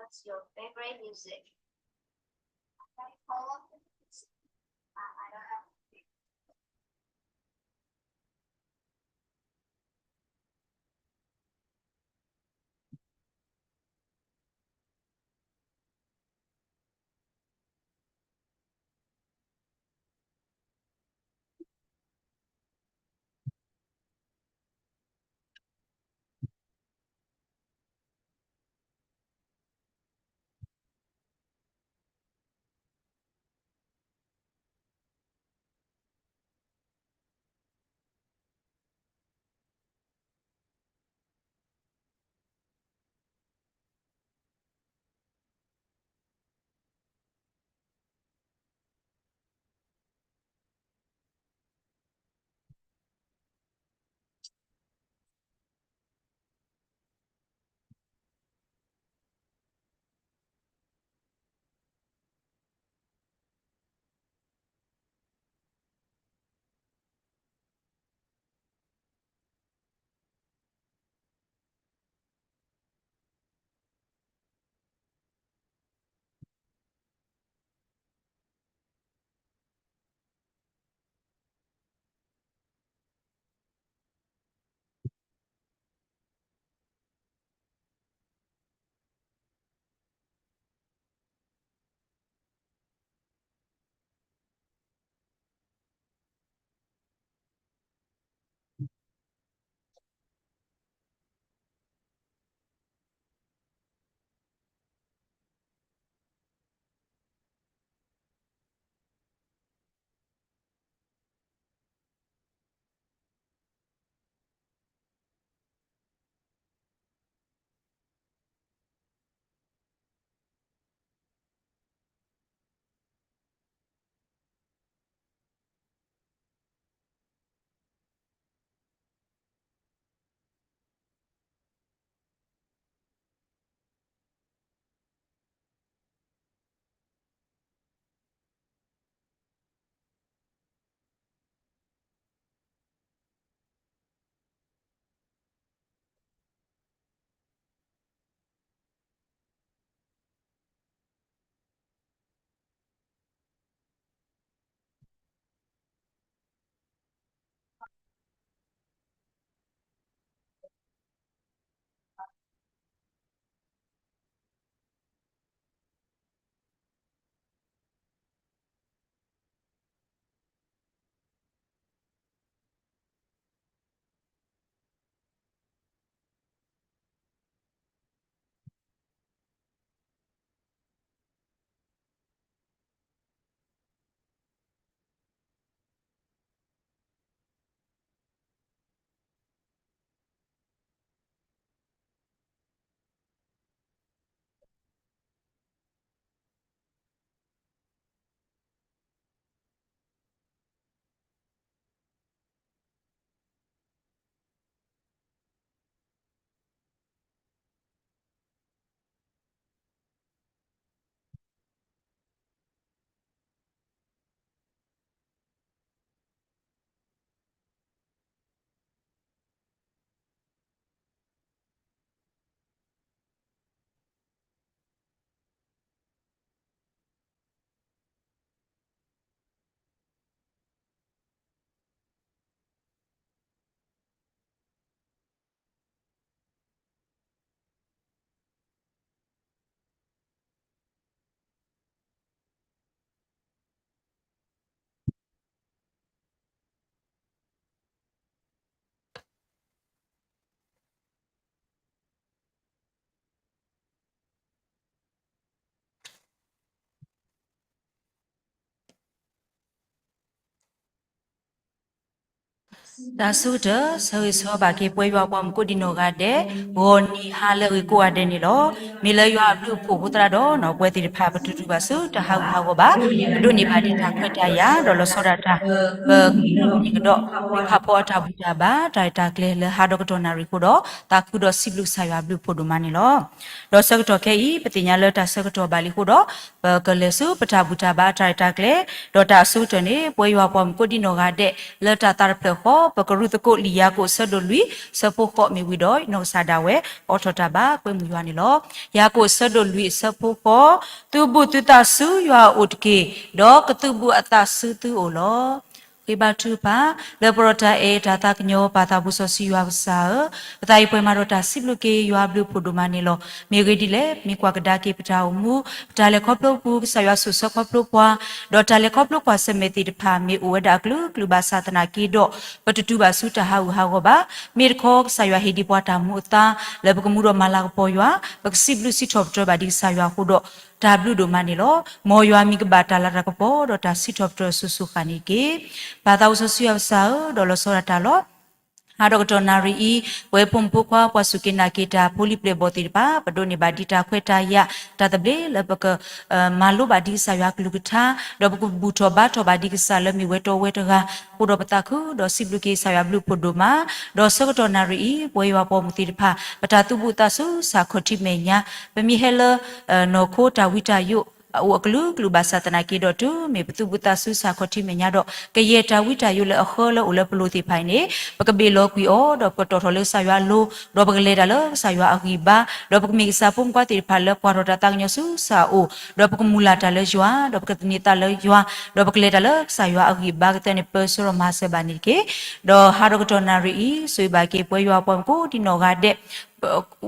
What's your favorite music? I follow the music. I, I don't have a favorite.တၢ်ဆၢကတီၢ် ဆၢဂ့ၤဆၢဝါဘၣ်က့ၤ ပဝဲယွၤပှၤမုၣ်ကိးဒံနီၢ်ဂၤဒဲး ဂီၤနံၤဟါလၢအဂ့ၤကိးဂၤဒဲးန့ၣ်လီၤ. မ့ၢ်လၢယွၤအဘျုးအဖှိၣ်အဃိသတးဒီး ပဝဲသ့ၣ်တဖၣ် ပတူၢ်တူၢ်ဘၣ်ဆူ တၢ်ဟးဂူာ်ဟးဂီၤဘၣ်, ပဒိးန့ၢ်ဘၣ်ဒံးတၢ်ခွဲးတၢ်ယာ် ဒီးလီၤဆီဒၣ်တၢ် ပကဒိးန့ၢ်ကဒီး ပဖးဖီအတၢ်ဘူၣ်တၢ်ဘါ တၢ်ရဲၣ်တၢ်ကျဲၤလၢဟါဒီကတီၢ်နၣ်ရံၣ်အဃိဒီး သးခုဒီးစံးဘျုးကစၢ်ယွၤအဘျုးအဖှိၣ်ဒိၣ်မးန့ၣ်လီၤ. ဒီးဆၢကတီၢ်ခဲအံၤ ပသ့ၣ်ညါလၢတၢ်ဆၢကတီၢ်ဘၣ်လံအဃိဒီး ပကလဲၤဆူပတၢ်ဘူၣ်တၢ်ဘါအတၢ်ရဲၣ်တၢ်ကျဲၤ, ဒီးတၢ်အဆိကတၢၢ်န့ၣ် ပဝဲယွၤပှၤမုၣ်ကိးဒံနီၢ်ဂၤဒဲး လၢတၢ်သးတဖျၢၣ်ဃီ ပကရူၢ်သကိးလံာ်ယၤကိာ်အဆၢဒိၣ်လွံၢ် အဆၢဖိဃိးမ့ၢ်ဝံၤဒီး နီၢ်ကစၢ်ဒၣ်ဝဲ အိးထီၣ်တၢ်ဘၣ်ကွဲမုာ်ယွၤန့ၣ်လီၤ. ယၤကိာ်အဆၢဒိၣ်လွံၢ်အဆၢဖိဃိး, သုဘူးသုသးဆူယွၤအအိၣ်တက့ၢ်, ဒီးကသုးဘူးအသးဆူသုအိၣ်လီၤ. ဃ့ဘါထုကဖၣ်, လၢပရီတၢ်အဲၣ်တၢ်သးကညီၤ ပၢ်သးဘိစီဆှံယွၤကစၢ်ဧၢ, ပသးအံၤပှဲၤမးဒီးတၢ်စံးဘျုးက့ၤ ယွၤဘျုးဖှိၣ်ဒိၣ်မးန့ၣ်လီၤ. မ့ၢ်အဂ့ၢ်ဒ်လဲၣ်, ပမ့ၢ်ကွၢ်ကဒါက့ၤပတၢ်အိၣ်မူ, ပတၢ်လဲၤခီဖျိပူၤ ကစၢ်ယွၤဆိၣ်ဆၢခီဖျိပှၤ, ဒီးတၢ်လဲၤခီဖျိကွၢ်ဆၢၣ်မဲာ်သ့ၣ်တဖၣ် မ့ၢ်အိၣ်ဝဲဒၣ်အကလုာ်ကလုာ်ဘၣ်ဆၣ်သနာ်က့ဒီး ပတတုၤဘၣ်ဆူတၢ်ဟးဂူာ်ဟးဂီၤဘၣ်. မ့ၢ်တခီ ကစၢ်ယွၤဟ့ၣ်ဒံးပှၤတၢ်မူအသါ လၢပကမူဒီးမၤလၤကပီၤယွၤ, ပကစံးဘျုးစံးထီၣ်ပတြၢၤဘၣ်ဒံးကစၢ်ယွၤအဃိဒီး တၢ်ဘျုးဒိၣ်မးန့ၣ်လီၤ. မ်ယွၤမံၤကဘၣ်တၢ်လၤတၢ်ကပီၤ ဒီးတၢ်စံးထီၣ်ပတြၢၤအစိၤစိၤဃၣ်န့ၣ်တက့ၢ်. ပၢ်သးဘိစီဆှံယွၤကစၢ်ဧၢ, ဒီးလီၤဆီဒၣ်တၢ်လီၤ. ဟးဒီးကတီၢ်နၣ်ရံၣ်အံၤ, ပဝဲဖိမုၣ်ဖိခွါ ပှၤစူၢ်က့ၤနာ်က့ၤတၢ်ဖိလံၤပျဲၢ်ဘီၣ်သ့ၣ်တဖၣ် ပဒိးန့ၢ်ဘၣ်ဒံးတၢ်ခွဲးတၢ်ယာ် တၢ်သဘျ့လၢပက မၤလိဘၣ်ဒံးကစၢ်ယွၤအကလုၢ်ကထါ, ဒီးပကဘူၣ်ထီၣ်ဘါထီၣ်ဘၣ်ဒံးကစၢ်လၢမ့ၢ်ဝဲတီဝဲတဂၤ, အဃိဒီးပသးခုဒီးစံးဘျုးက့ၤကစၢ်ယွၤဘျုးဖှိၣ်ဒိၣ်မး, ဒီးဆၢကတီၢ်နၣ်ရံၣ်အံၤ ပဝဲယွၤပှၤမုၢ်သ့ၣ်တဖၣ် ပတၢ်သူၣ်ဘၣ်သးဆူစၢ်ခီၣ်ထံးမဲာ်ညါ, ပမ့ၢ်ဟဲလၢ နီၢ်ခိတၢ်ဝံတၢ်ယိး အအိၣ်အကလုာ်ကလုာ်ဘၣ်ဆၣ်သနာ်က့ဒီး တုၤမ့ၢ်ပသူၣ်ဘၣ်သးဆူစၢ်ခီၣ်ထံးမဲာ်ညါဒီး ကယဲၢ်တၢ်ဝံတၢ်ယိးလၢအဃၢလၢအိၣ်လၢပလိၤသ့ၣ်တဖၣ်အံၤန့ၣ် ပကဘ့ၣ်လီၤကွံာ်အီၤ ဒီးပကတီၣ်ထီၣ်လၢကစၢ်ယွၤအလိၤ, ဒီးပကလဲၤတၢ်လၢကစၢ်ယွၤအဂံၢ်ဘါ, ဒီးပကမ့ၢ်ကစၢ်ဖိမုၣ်ဖိခွါသ့ၣ်တဖၣ်လၢကွၢ်ထီၣ်တၢ်သးကညီၤဆူကစၢ်အအိၣ်, ဒီးပကမုၢ်လၢ်တၢ်လၢယွၤ, ဒီးပကသန့ၤသးလၢယွၤ, ဒီးပကလဲၤတၢ်လၢကစၢ်ယွၤအဂံၢ်ဘါကသၢန့ၣ် ပၢဆှၢဒီးမၤစၢၤဘၣ်န့ၣ်တက့ၢ်. ဒီးဟးဒီးကတီၢ်နၣ်ရံၣ်အံၤ ဆိၣ်ဂ့ၤဘၣ်က့ၤပဝဲယွၤပှၤမုၣ်ကိးဒံနီၢ်ဂၤဒဲး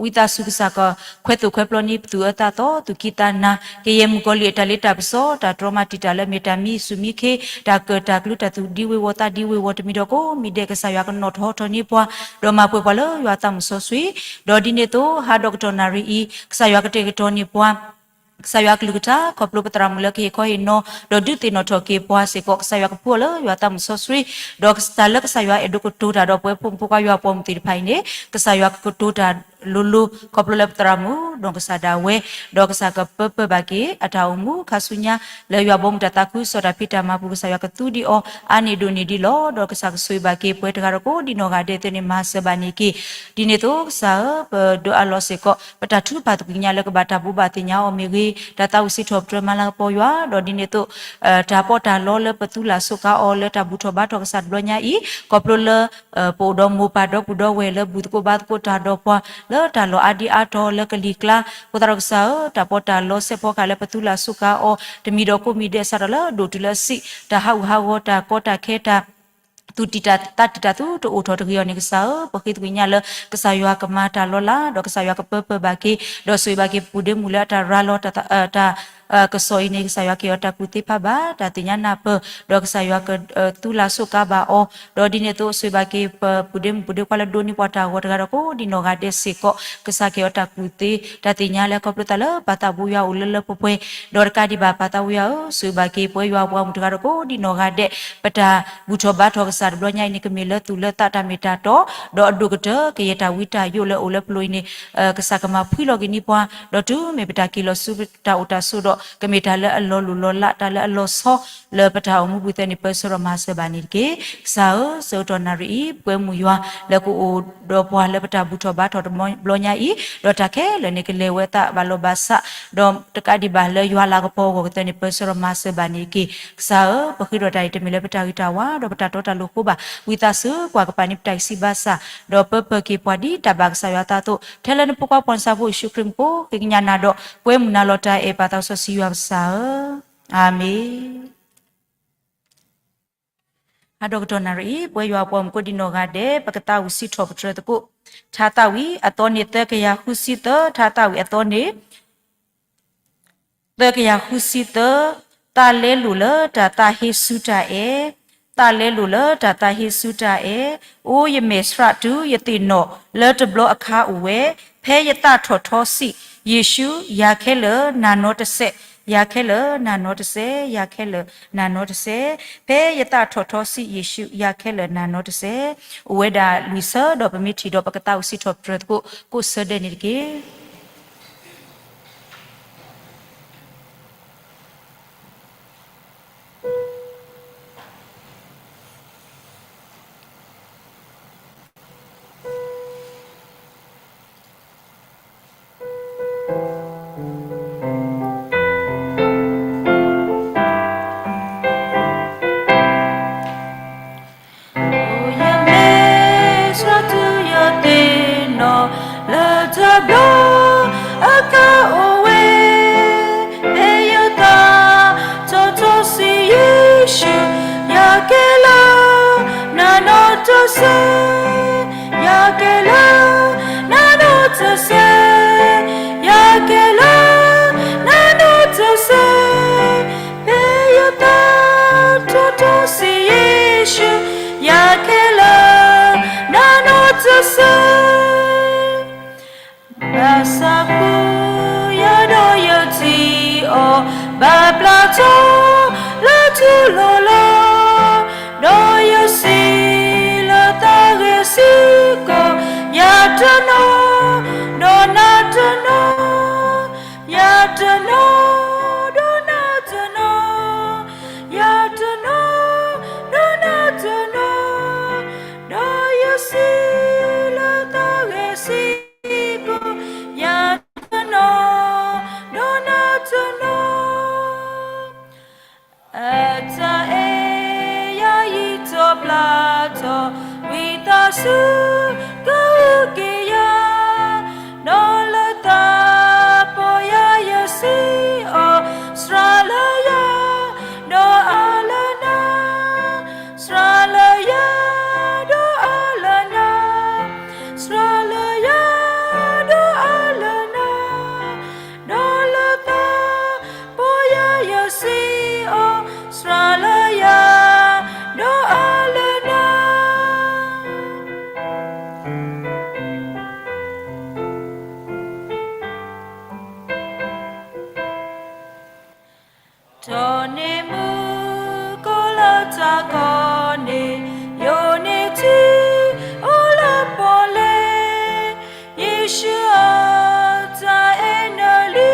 ဝံသးစူၤကစၢ်က ခွဲးသိၣ်ခွဲးပျီန့ၢ်ပသူၣ်အၢသးသီ သူၣ်ကံၢ်သးနၤ, ကယဲၢ်မုၣ်ကီၤလံၢ်အတၢ်လ့တၢ်ပစီ တၢ်တြီမၤတံာ်တာ်လၢမ့ၢ်တၢ်မံစူၣ်မံခ့, တၢ်ကၢၢ်တၢ်ကျူ တၢ်သူၣ်ဒံဝ့ၤဝီၤသးဒံဝ့ၤဝီၤ တမံၤဒီးကိးမံၤဒဲး ကစၢ်ယွၤကနီၣ်ထီၣ်ဟီထီၣ်န့ၢ်ပှၤ, ဒီးမၤပှဲၤပှၤလၢယွၤသးမုၢ်စီဆှံ, ဒီးဒ်န့ၣ်အသိး ဟးဒီးကတီၢ်နၣ်ရံၣ်အံၤ ကစၢ်ယွၤကတဲာ်ကတီၤန့ၢ်ပှၤ ကစၢ်ယွၤအကလုၢ်ကထါ ခီဖျိပသရၣ်မုၣ်လၢကဟ့ၣ်ခီဟ့ၣ်နီၤ ဒီးဒုးသ့ၣ်နီၣ်ထီၣ်က့ၤပှၤစ့ၢ်ကီး ကစၢ်ယွၤကဖှူအီၤလၢယွၤသးမုၢ်စီဆှံ, ဒီးကစၢ်လၢကစၢ်ယွၤအဲၣ်ဒိးကတိၤတၢ်ဒီးပဝဲဖိမုၣ်ဖိခွါယွၤပှၤမုၢ်သ့ၣ်တဖၣ်အံၤန့ၣ် ကစၢ်ယွၤကကတိၤတၢ်လိၤလိၤ ခီဖျိလၢပသရၣ်မုၣ် ဒီးကစၢ်ဒၣ်ဝဲ, ဒီးကစၢ်ကပၢပၢဘၣ်က့ၤ အတၢ်အိၣ်မူခါဆူညါ လၢယွၤဘီမုၢ်တၢ်သးခုကစီၣ်တၢ်ဖံးတၢ်မၤပူၤ ကစၢ်ယွၤကသူဒံးအီၤ အါန့ၢ်ဒိၣ်န့ၢ်ဒံးလီၤ. ဒီးကစၢ်ကဆိၣ်ဂ့ၤဘၣ်က့ၤပဝဲတဂၤဒီးကိးဒံနီၢ်ဂၤဒဲးသ့ၣ်န့ၣ် မၤစၢၤဘၣ်န့ၢ်က့ၤ ဒ်န့ၣ်အသိးကစၢ်ဧၢ, ပဒုးအးလီၤစ့ၢ်ကီး ပတၢ်ထုကဖၣ်သကွံာ်ညါလၢကဘၣ်တၢ်ဘိးဘၣ်သ့ၣ်ညါအီၤမ့ၢ်ဂ့ၤ, တၢ်သးဝံၣ်စံးထီၣ်ပတြၢၤမၤလၤကပီၤယွၤ, ဒီးဒ်န့ၣ်အသိး တၢ်ပီးတၢ်လီလၢပသူလၢ်စူးကါအီၤလၢတၢ်ဘူၣ်ထီၣ်ဘါထီၣ်ကစၢ်တဘျီညါအံၤ, ခီဖျိလၢ ပအိၣ်ဒီးမိၢ်ပၢ်ဒီပုၢ်ဒီဝဲၢ်လၢဘူၣ်သကိးဘါသကိးတၢ်ဒီးပှၤ လၢတၢ်လီၢ်အါဒံအါတီၤလၢကလံၤကျါ, အဃိသတးဒီးကစၢ်ဧၢ, တၢ်ပီးတၢ်လီစဲးဖီကဟၣ်လၢပသူလၢ်စူးကါအီၤ တမံၤဒီးကိးမံၤဒဲးစးထီၣ်လၢဒိၣ်တုၤလၢအဆံး, တၢ်ဟးဂူာ်ဟးဂီၤ တၢ်ကီတၢ်ခဲ တၢ် သူၣ်တံၢ်တၢ်သးတံၢ်တၢ်သူတအိၣ်ထီၣ်တဂ့ၤအီၤန့ၣ် ကစၢ်ဧၢ, ပဃ့သကွံာ်ညါလၢ ကစၢ်ယွၤကမၤတၢ်လီၤလး ဒီးကစၢ်ယွၤကပၢပၢဘၣ်က့ၤ, ဒီးဆိၣ်ဂ့ၤဘၣ်က့ၤပပုၢ်ဒ့မုၣ်လၢအတၢ်ရၤလီၤ တၢ် ကစီၣ်အံၤန့ၣ် ကစၢ်ယွၤကဟ့ၣ်အီၤတၢ်ကူၣ်သ့ဖးဘၣ် တၢ်သ့ၣ်ညါနၢ်ပၢၢ်, ဒီးကစၢ်ယွၤကသူလၢ်စူးကါဘၣ်အီၤ, ဒီးဒ်န့ၣ်အသိး ဆိၣ်ဂ့ၤဘၣ်က့ၤပပုၢ်ဒ့မုၣ်ပုၢ်ဒ့ခွါလၢဒိးန့ၢ်ပှၤတၢ်ဂီၤတဂၤဒီးကိးဒံနီၢ်ဂၤဒဲးစ့ၢ်ကီး, ကစၢ်ကဟ့ၣ်အီၤတၢ်ကူၣ်သ့ တၢ်သ့ၣ်ညါလၢခီဖျိသးလၢပၢ်သးဘိယွၤအိၣ်လၢလၢပှဲၤပှဲၤ, ဒီးတကးဒံးဘၣ်ပၢ်သးဘိယွၤဧၢ, ဆိၣ်ဂ့ၤဘၣ်က့ၤပဝဲယွၤပှၤမုၢ်တဂၤဒီးကိးဒံနီၢ်ဂၤဒဲး, ပတၢ်ဘူၣ်ထီၣ်ဘါထီၣ်ကစၢ်တဘျီညါအံၤန့ၣ် ကမ့ၢ်လၢသူၣ်လၢသးတၢ်မ့ၢ်တၢ်တီ, ဒီးအဒိၣ်ကတၢၢ် ကယဲၢ်တၢ်ဝံတၢ်ယိးလၢအိၣ်လၢပလိၤအံၤန့ၣ် ကစၢ်ကမၤဖှံလီၤက့ၤန့ၢ်ပှၤ, ဒီးတုၤမ့ၢ်ပတၢ်က့ၤလီၤဆူတၢ်အိၣ်တၢ်ဆိးဒီး ကမ့ၢ်တၢ်လၢအလီၤလိၢ်လီၤလး တၢ်လၢအလီၤဆီ လၢပတၢ်အိၣ်မူပူၤသ့ၣ်န့ၣ် ပၢဆှၢဒီးမၤစၢၤဘၣ်န့ၣ်တက့ၢ်. ကစၢ်ဧၢ, ဆၢကတီၢ်နၣ်ရံၣ်အံၤ ပကွဲမုာ်ယွၤ လၢကအိၣ်ဒီးပှၤလၢပတၢ်ဘူၣ်ထီၣ်ဘါထီၣ်တဘျီညါအံၤ, ဒီးတၢ်ခဲလၢာ်န့ၣ် ကလဲၤဝဲအသးဘၣ်လီၤဘၣ်ဆး, ဒီးတကးဒံးဘၣ်လၢယွၤလၤကပီၤအဂီၢ်ကသ့ၣ်န့ၣ် ပၢဆှၢဒီးမၤစၢၤဘၣ်န့ၣ်တက့ၢ်. ကစၢ်ဧၢ, ပဃ့ဒီးတၢ်အံၤတမ့ၢ်လၢပတၢ်ဂ့ၤတၢ်ဝါ ဒီးပတၢ်တီတၢ်လိၤအဃိဘၣ်. ဝံသးစူၤကွၢ်ကပၤန့ၣ် ပတၢ်ဂံၢ်စၢ်ဘါစၢ်, ဒီးပၢပၢက့ၤပှၤဒ်တၢ်ဘၣ်ကစၢ်ယွၤအသးအသိး, ထဲလၢနဖိခွါပှၤနဆၣ်ဖိယ့ၣ်ၡူးခရံာ်မံၤပူၤ ဃ့ကညးနၤဒီး ကွဲမုာ်နၤလီၤတၢ်အဲၣ်ပၢ်သးစီဆှံယွၤကစၢ်ဧၢ, အၤမ့ၣ်. ဟးဒီးကတီၢ်နၣ်ရံၣ်အံၤ ပဝဲယွၤပှၤမုၣ်ကိးဒံနီၢ်ဂၤဒဲး ပကသးဝံၣ်စံးထီၣ်ပတြၢၤသကိး, ထါသးဝံၣ်အသီန့ၣ်သၢကယၤဃုဆံသၢ, ထါသးဝံၣ်အသီန့ၣ် သၢကယၤဃုဆံသၢ, သးလဲလိာ်လၢတၢ်သးဟ့ဆူတၢ်အဲၣ်, သးလဲလိာ်လၢတၢ်သးဟ့ဆူတၢ်အဲၣ်, အိယမဲာ်ဆှးတုၤယသ့ၣ်နီၣ်လၢတဘျီအခါအိၣ်ဝဲ, ဖဲယသးထီၣ်ထီဆံး ယ့ၣ်ၡူး ယၤခဲလၢာ်နၤနီတစဲး, ယၤခဲလၢာ်နၤနီတစဲး, ယၤခဲလၢာ်နၤနီတစဲး, ဖဲယသးထီၣ်ထီဆံး ယ့ၣ်ၡူး ယၤခဲလၢာ်နၤနီတစဲး. အိၣ်ဝဲဒၣ်လွံၢ်ဆၢဒီးပမ့ၢ်ထံၣ်ဒီးပကသးဝံၣ်စံးထီၣ်ပတြၢၤသကိး ကိးဆၢဒဲးန့ၣ်တက့ၢ်. တဘျီအခါအိၣ်ဝဲ, ဖဲယသးထီၣ်ထီထီၣ်စံးယ့ၣ်ၡူး, ယကဲလၢ နနီၢ်တစဲး, ယကဲလၢ နနီၢ်တစဲး, ယကဲလၢ နနီၢ်တစဲး, ဖဲယသးထီၣ်ထီထီၣ်စံးယ့ၣ်ၡူး, ယကဲလၢ နနီၢ်တစဲး. ဘၣ်ဆၣ်ဃုာ်ယၤဒီးယထံၣ်အီၤ ဘၣ်ပျၢ်ထီၣ်လၢထူလိၤလီၤ, ဒီးယစံးလၢသးဂ့ၢ်စ့ၢ်ကီး, ယတနီၢ်ဒီးနၤတနီၢ်, ယတနီၢ်ဒီးနၤတနီၢ်, ယတနီၢ်ဒီးနၤတနီၢ်, ဒီးယစံးလၢသးဂ့ၢ်စ့ၢ်ကီး, ယတနီၢ်ဒီးနၤတနီၢ်. အတၢ်အဲၣ်ယၤ ယံာ်ထီၣ်ပျၢ်ထီၣ်, ဝံသးစူၤ ကအုၣ်က့ၤယၤ, ဒီးလၢသးပီၢ်ယၤ ယစံးအီၤ, စှၤလၢယၤ ဒီးအါလၢနၤ, စှၤလၢယၤ ဒီးအါလၢနၤ, စှၤလၢယၤ ဒီးအါလၢနၤ, ဒီးလၢသးပီၢ်ယၤ ယစံးအီၤ, စှၤလၢယၤ ဒီးအါလၢနၤ. ဒီးန့ၣ်မုၢ်ကီၢ်လၢတၢ်ကီန့ၣ်, ယိာ်န့ၢ်ထံအိၣ်လၢပီၣ်လဲၣ်, ယ့ၣ်ၡူးဧၢ, တၢ်အဲၣ်နလံ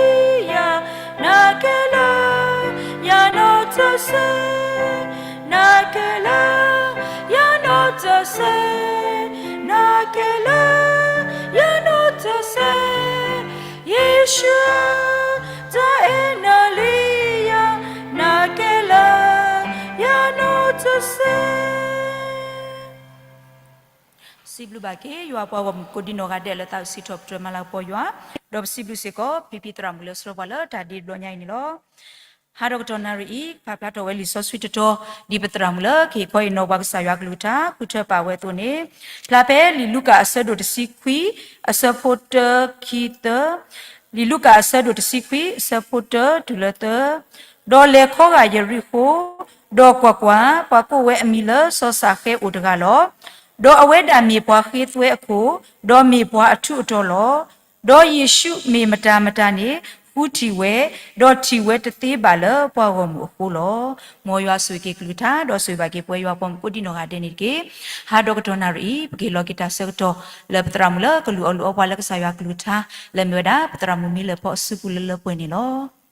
ယၤ, နကဲလၢယနီၢ်တစဲး, နကဲလၢ ယနီၢ်တစဲး, နကဲလၢ ယနီၢ်တစဲး, ယ့ၣ်ၡူးဧၢ, တၢ်အဲၣ်နလံယၤ, နကဲလၢ ယနီၢ်တစဲး. စံးဘျုးဘၣ်က့ၤ ယွၤပှၤဂီၢ်မုၢ်ကိးဒံနီၢ်ဂၤဒဲး လၢသးအုးစံးထီၣ်ပတြၢၤမၤလၤကပီၤယွၤ, ဒီးပစံးဘျုးစ့ၢ်ကီး ဖံဖံသရၣ်မုၣ်လၢဆှၢပှၤလၢတၢ်ဒ့တဘျီညါအံၤန့ၣ်လီၤ. ဟါဒီးကတီၢ်နၣ်ရံၣ်အံၤ ပာ်ဖျါထီၣ်ဝဲလံာ်စီဆှံတတီၤ ဒ်ပသရၣ်မုၣ်လၢ ကဟ့ၣ်ခီဟ့ၣ်နီၤပှၤကစၢ်ယွၤကလုၢ်ကထါ ဃုထၢပာ်ဝဲအသိးန့ၣ်, ဖျါဖဲလံာ်လူၤကၣ်အဆၢဒိၣ်တဆံခွံ အဆၢဖိတၢ ခံသၢ, လံာ်လူၤကၣ်အဆၢဒိၣ်တဆံခွံ အဆၢဖိတၢ တုၤလၢသၢ, ဒီးလဲၤခီဂာ်ယရံၣ်ဃိၣ်, ဒီးကွၢ်ကွၢ်, ပှၤကိးဝဲအမံၤလၢစီၤၡၤဃဲအိၣ်တဂၤလီၤ. ဒီးအဝဲဒၣ်မ့ၢ်ပှၤဃ့သွဲအခိၣ်, ဒီးမ့ၢ်ပှၤအထူးအတီၤလီၤ. ဒီးယ့ၣ်ၡူးမ့ၢ်မတၤမတၤန့ၣ် ဃုထံၣ်ဝဲ, ဒီးထံၣ်ဝဲတသ့ဘၣ်လၢပှၤဂီၢ်မုၢ်အဃိလီၤ. မ်ယွၤဆိၣ်ဂ့ၤက့ၤကလုၢ်ကထါ ဒီးဆိၣ်ဂ့ၤဘၣ်က့ၤပဝဲယွၤပှၤဂီၢ်မုၢ်ကိးဒံနီၢ်ဂၤဒဲးန့ၣ်တက့ၢ်. ဟါဒီးကတီၢ်နၣ်ရံၣ်အံၤ ပကဟ့ၣ်လီၤက့ၤတၢ်ဆၢကတီၢ် လၢပသရၣ်မုၣ်လၢကလူၤအီၣ်လူၤအီပှၤလၢကစၢ်ယွၤကလုၢ်ကထါ လၢမ့ၢ်ဝဲဒၣ် ပသရၣ်မုၣ်မံလၢၢ်ဖီအစုပူၤလၢလၢပှဲၤန့ၣ်လီၤ.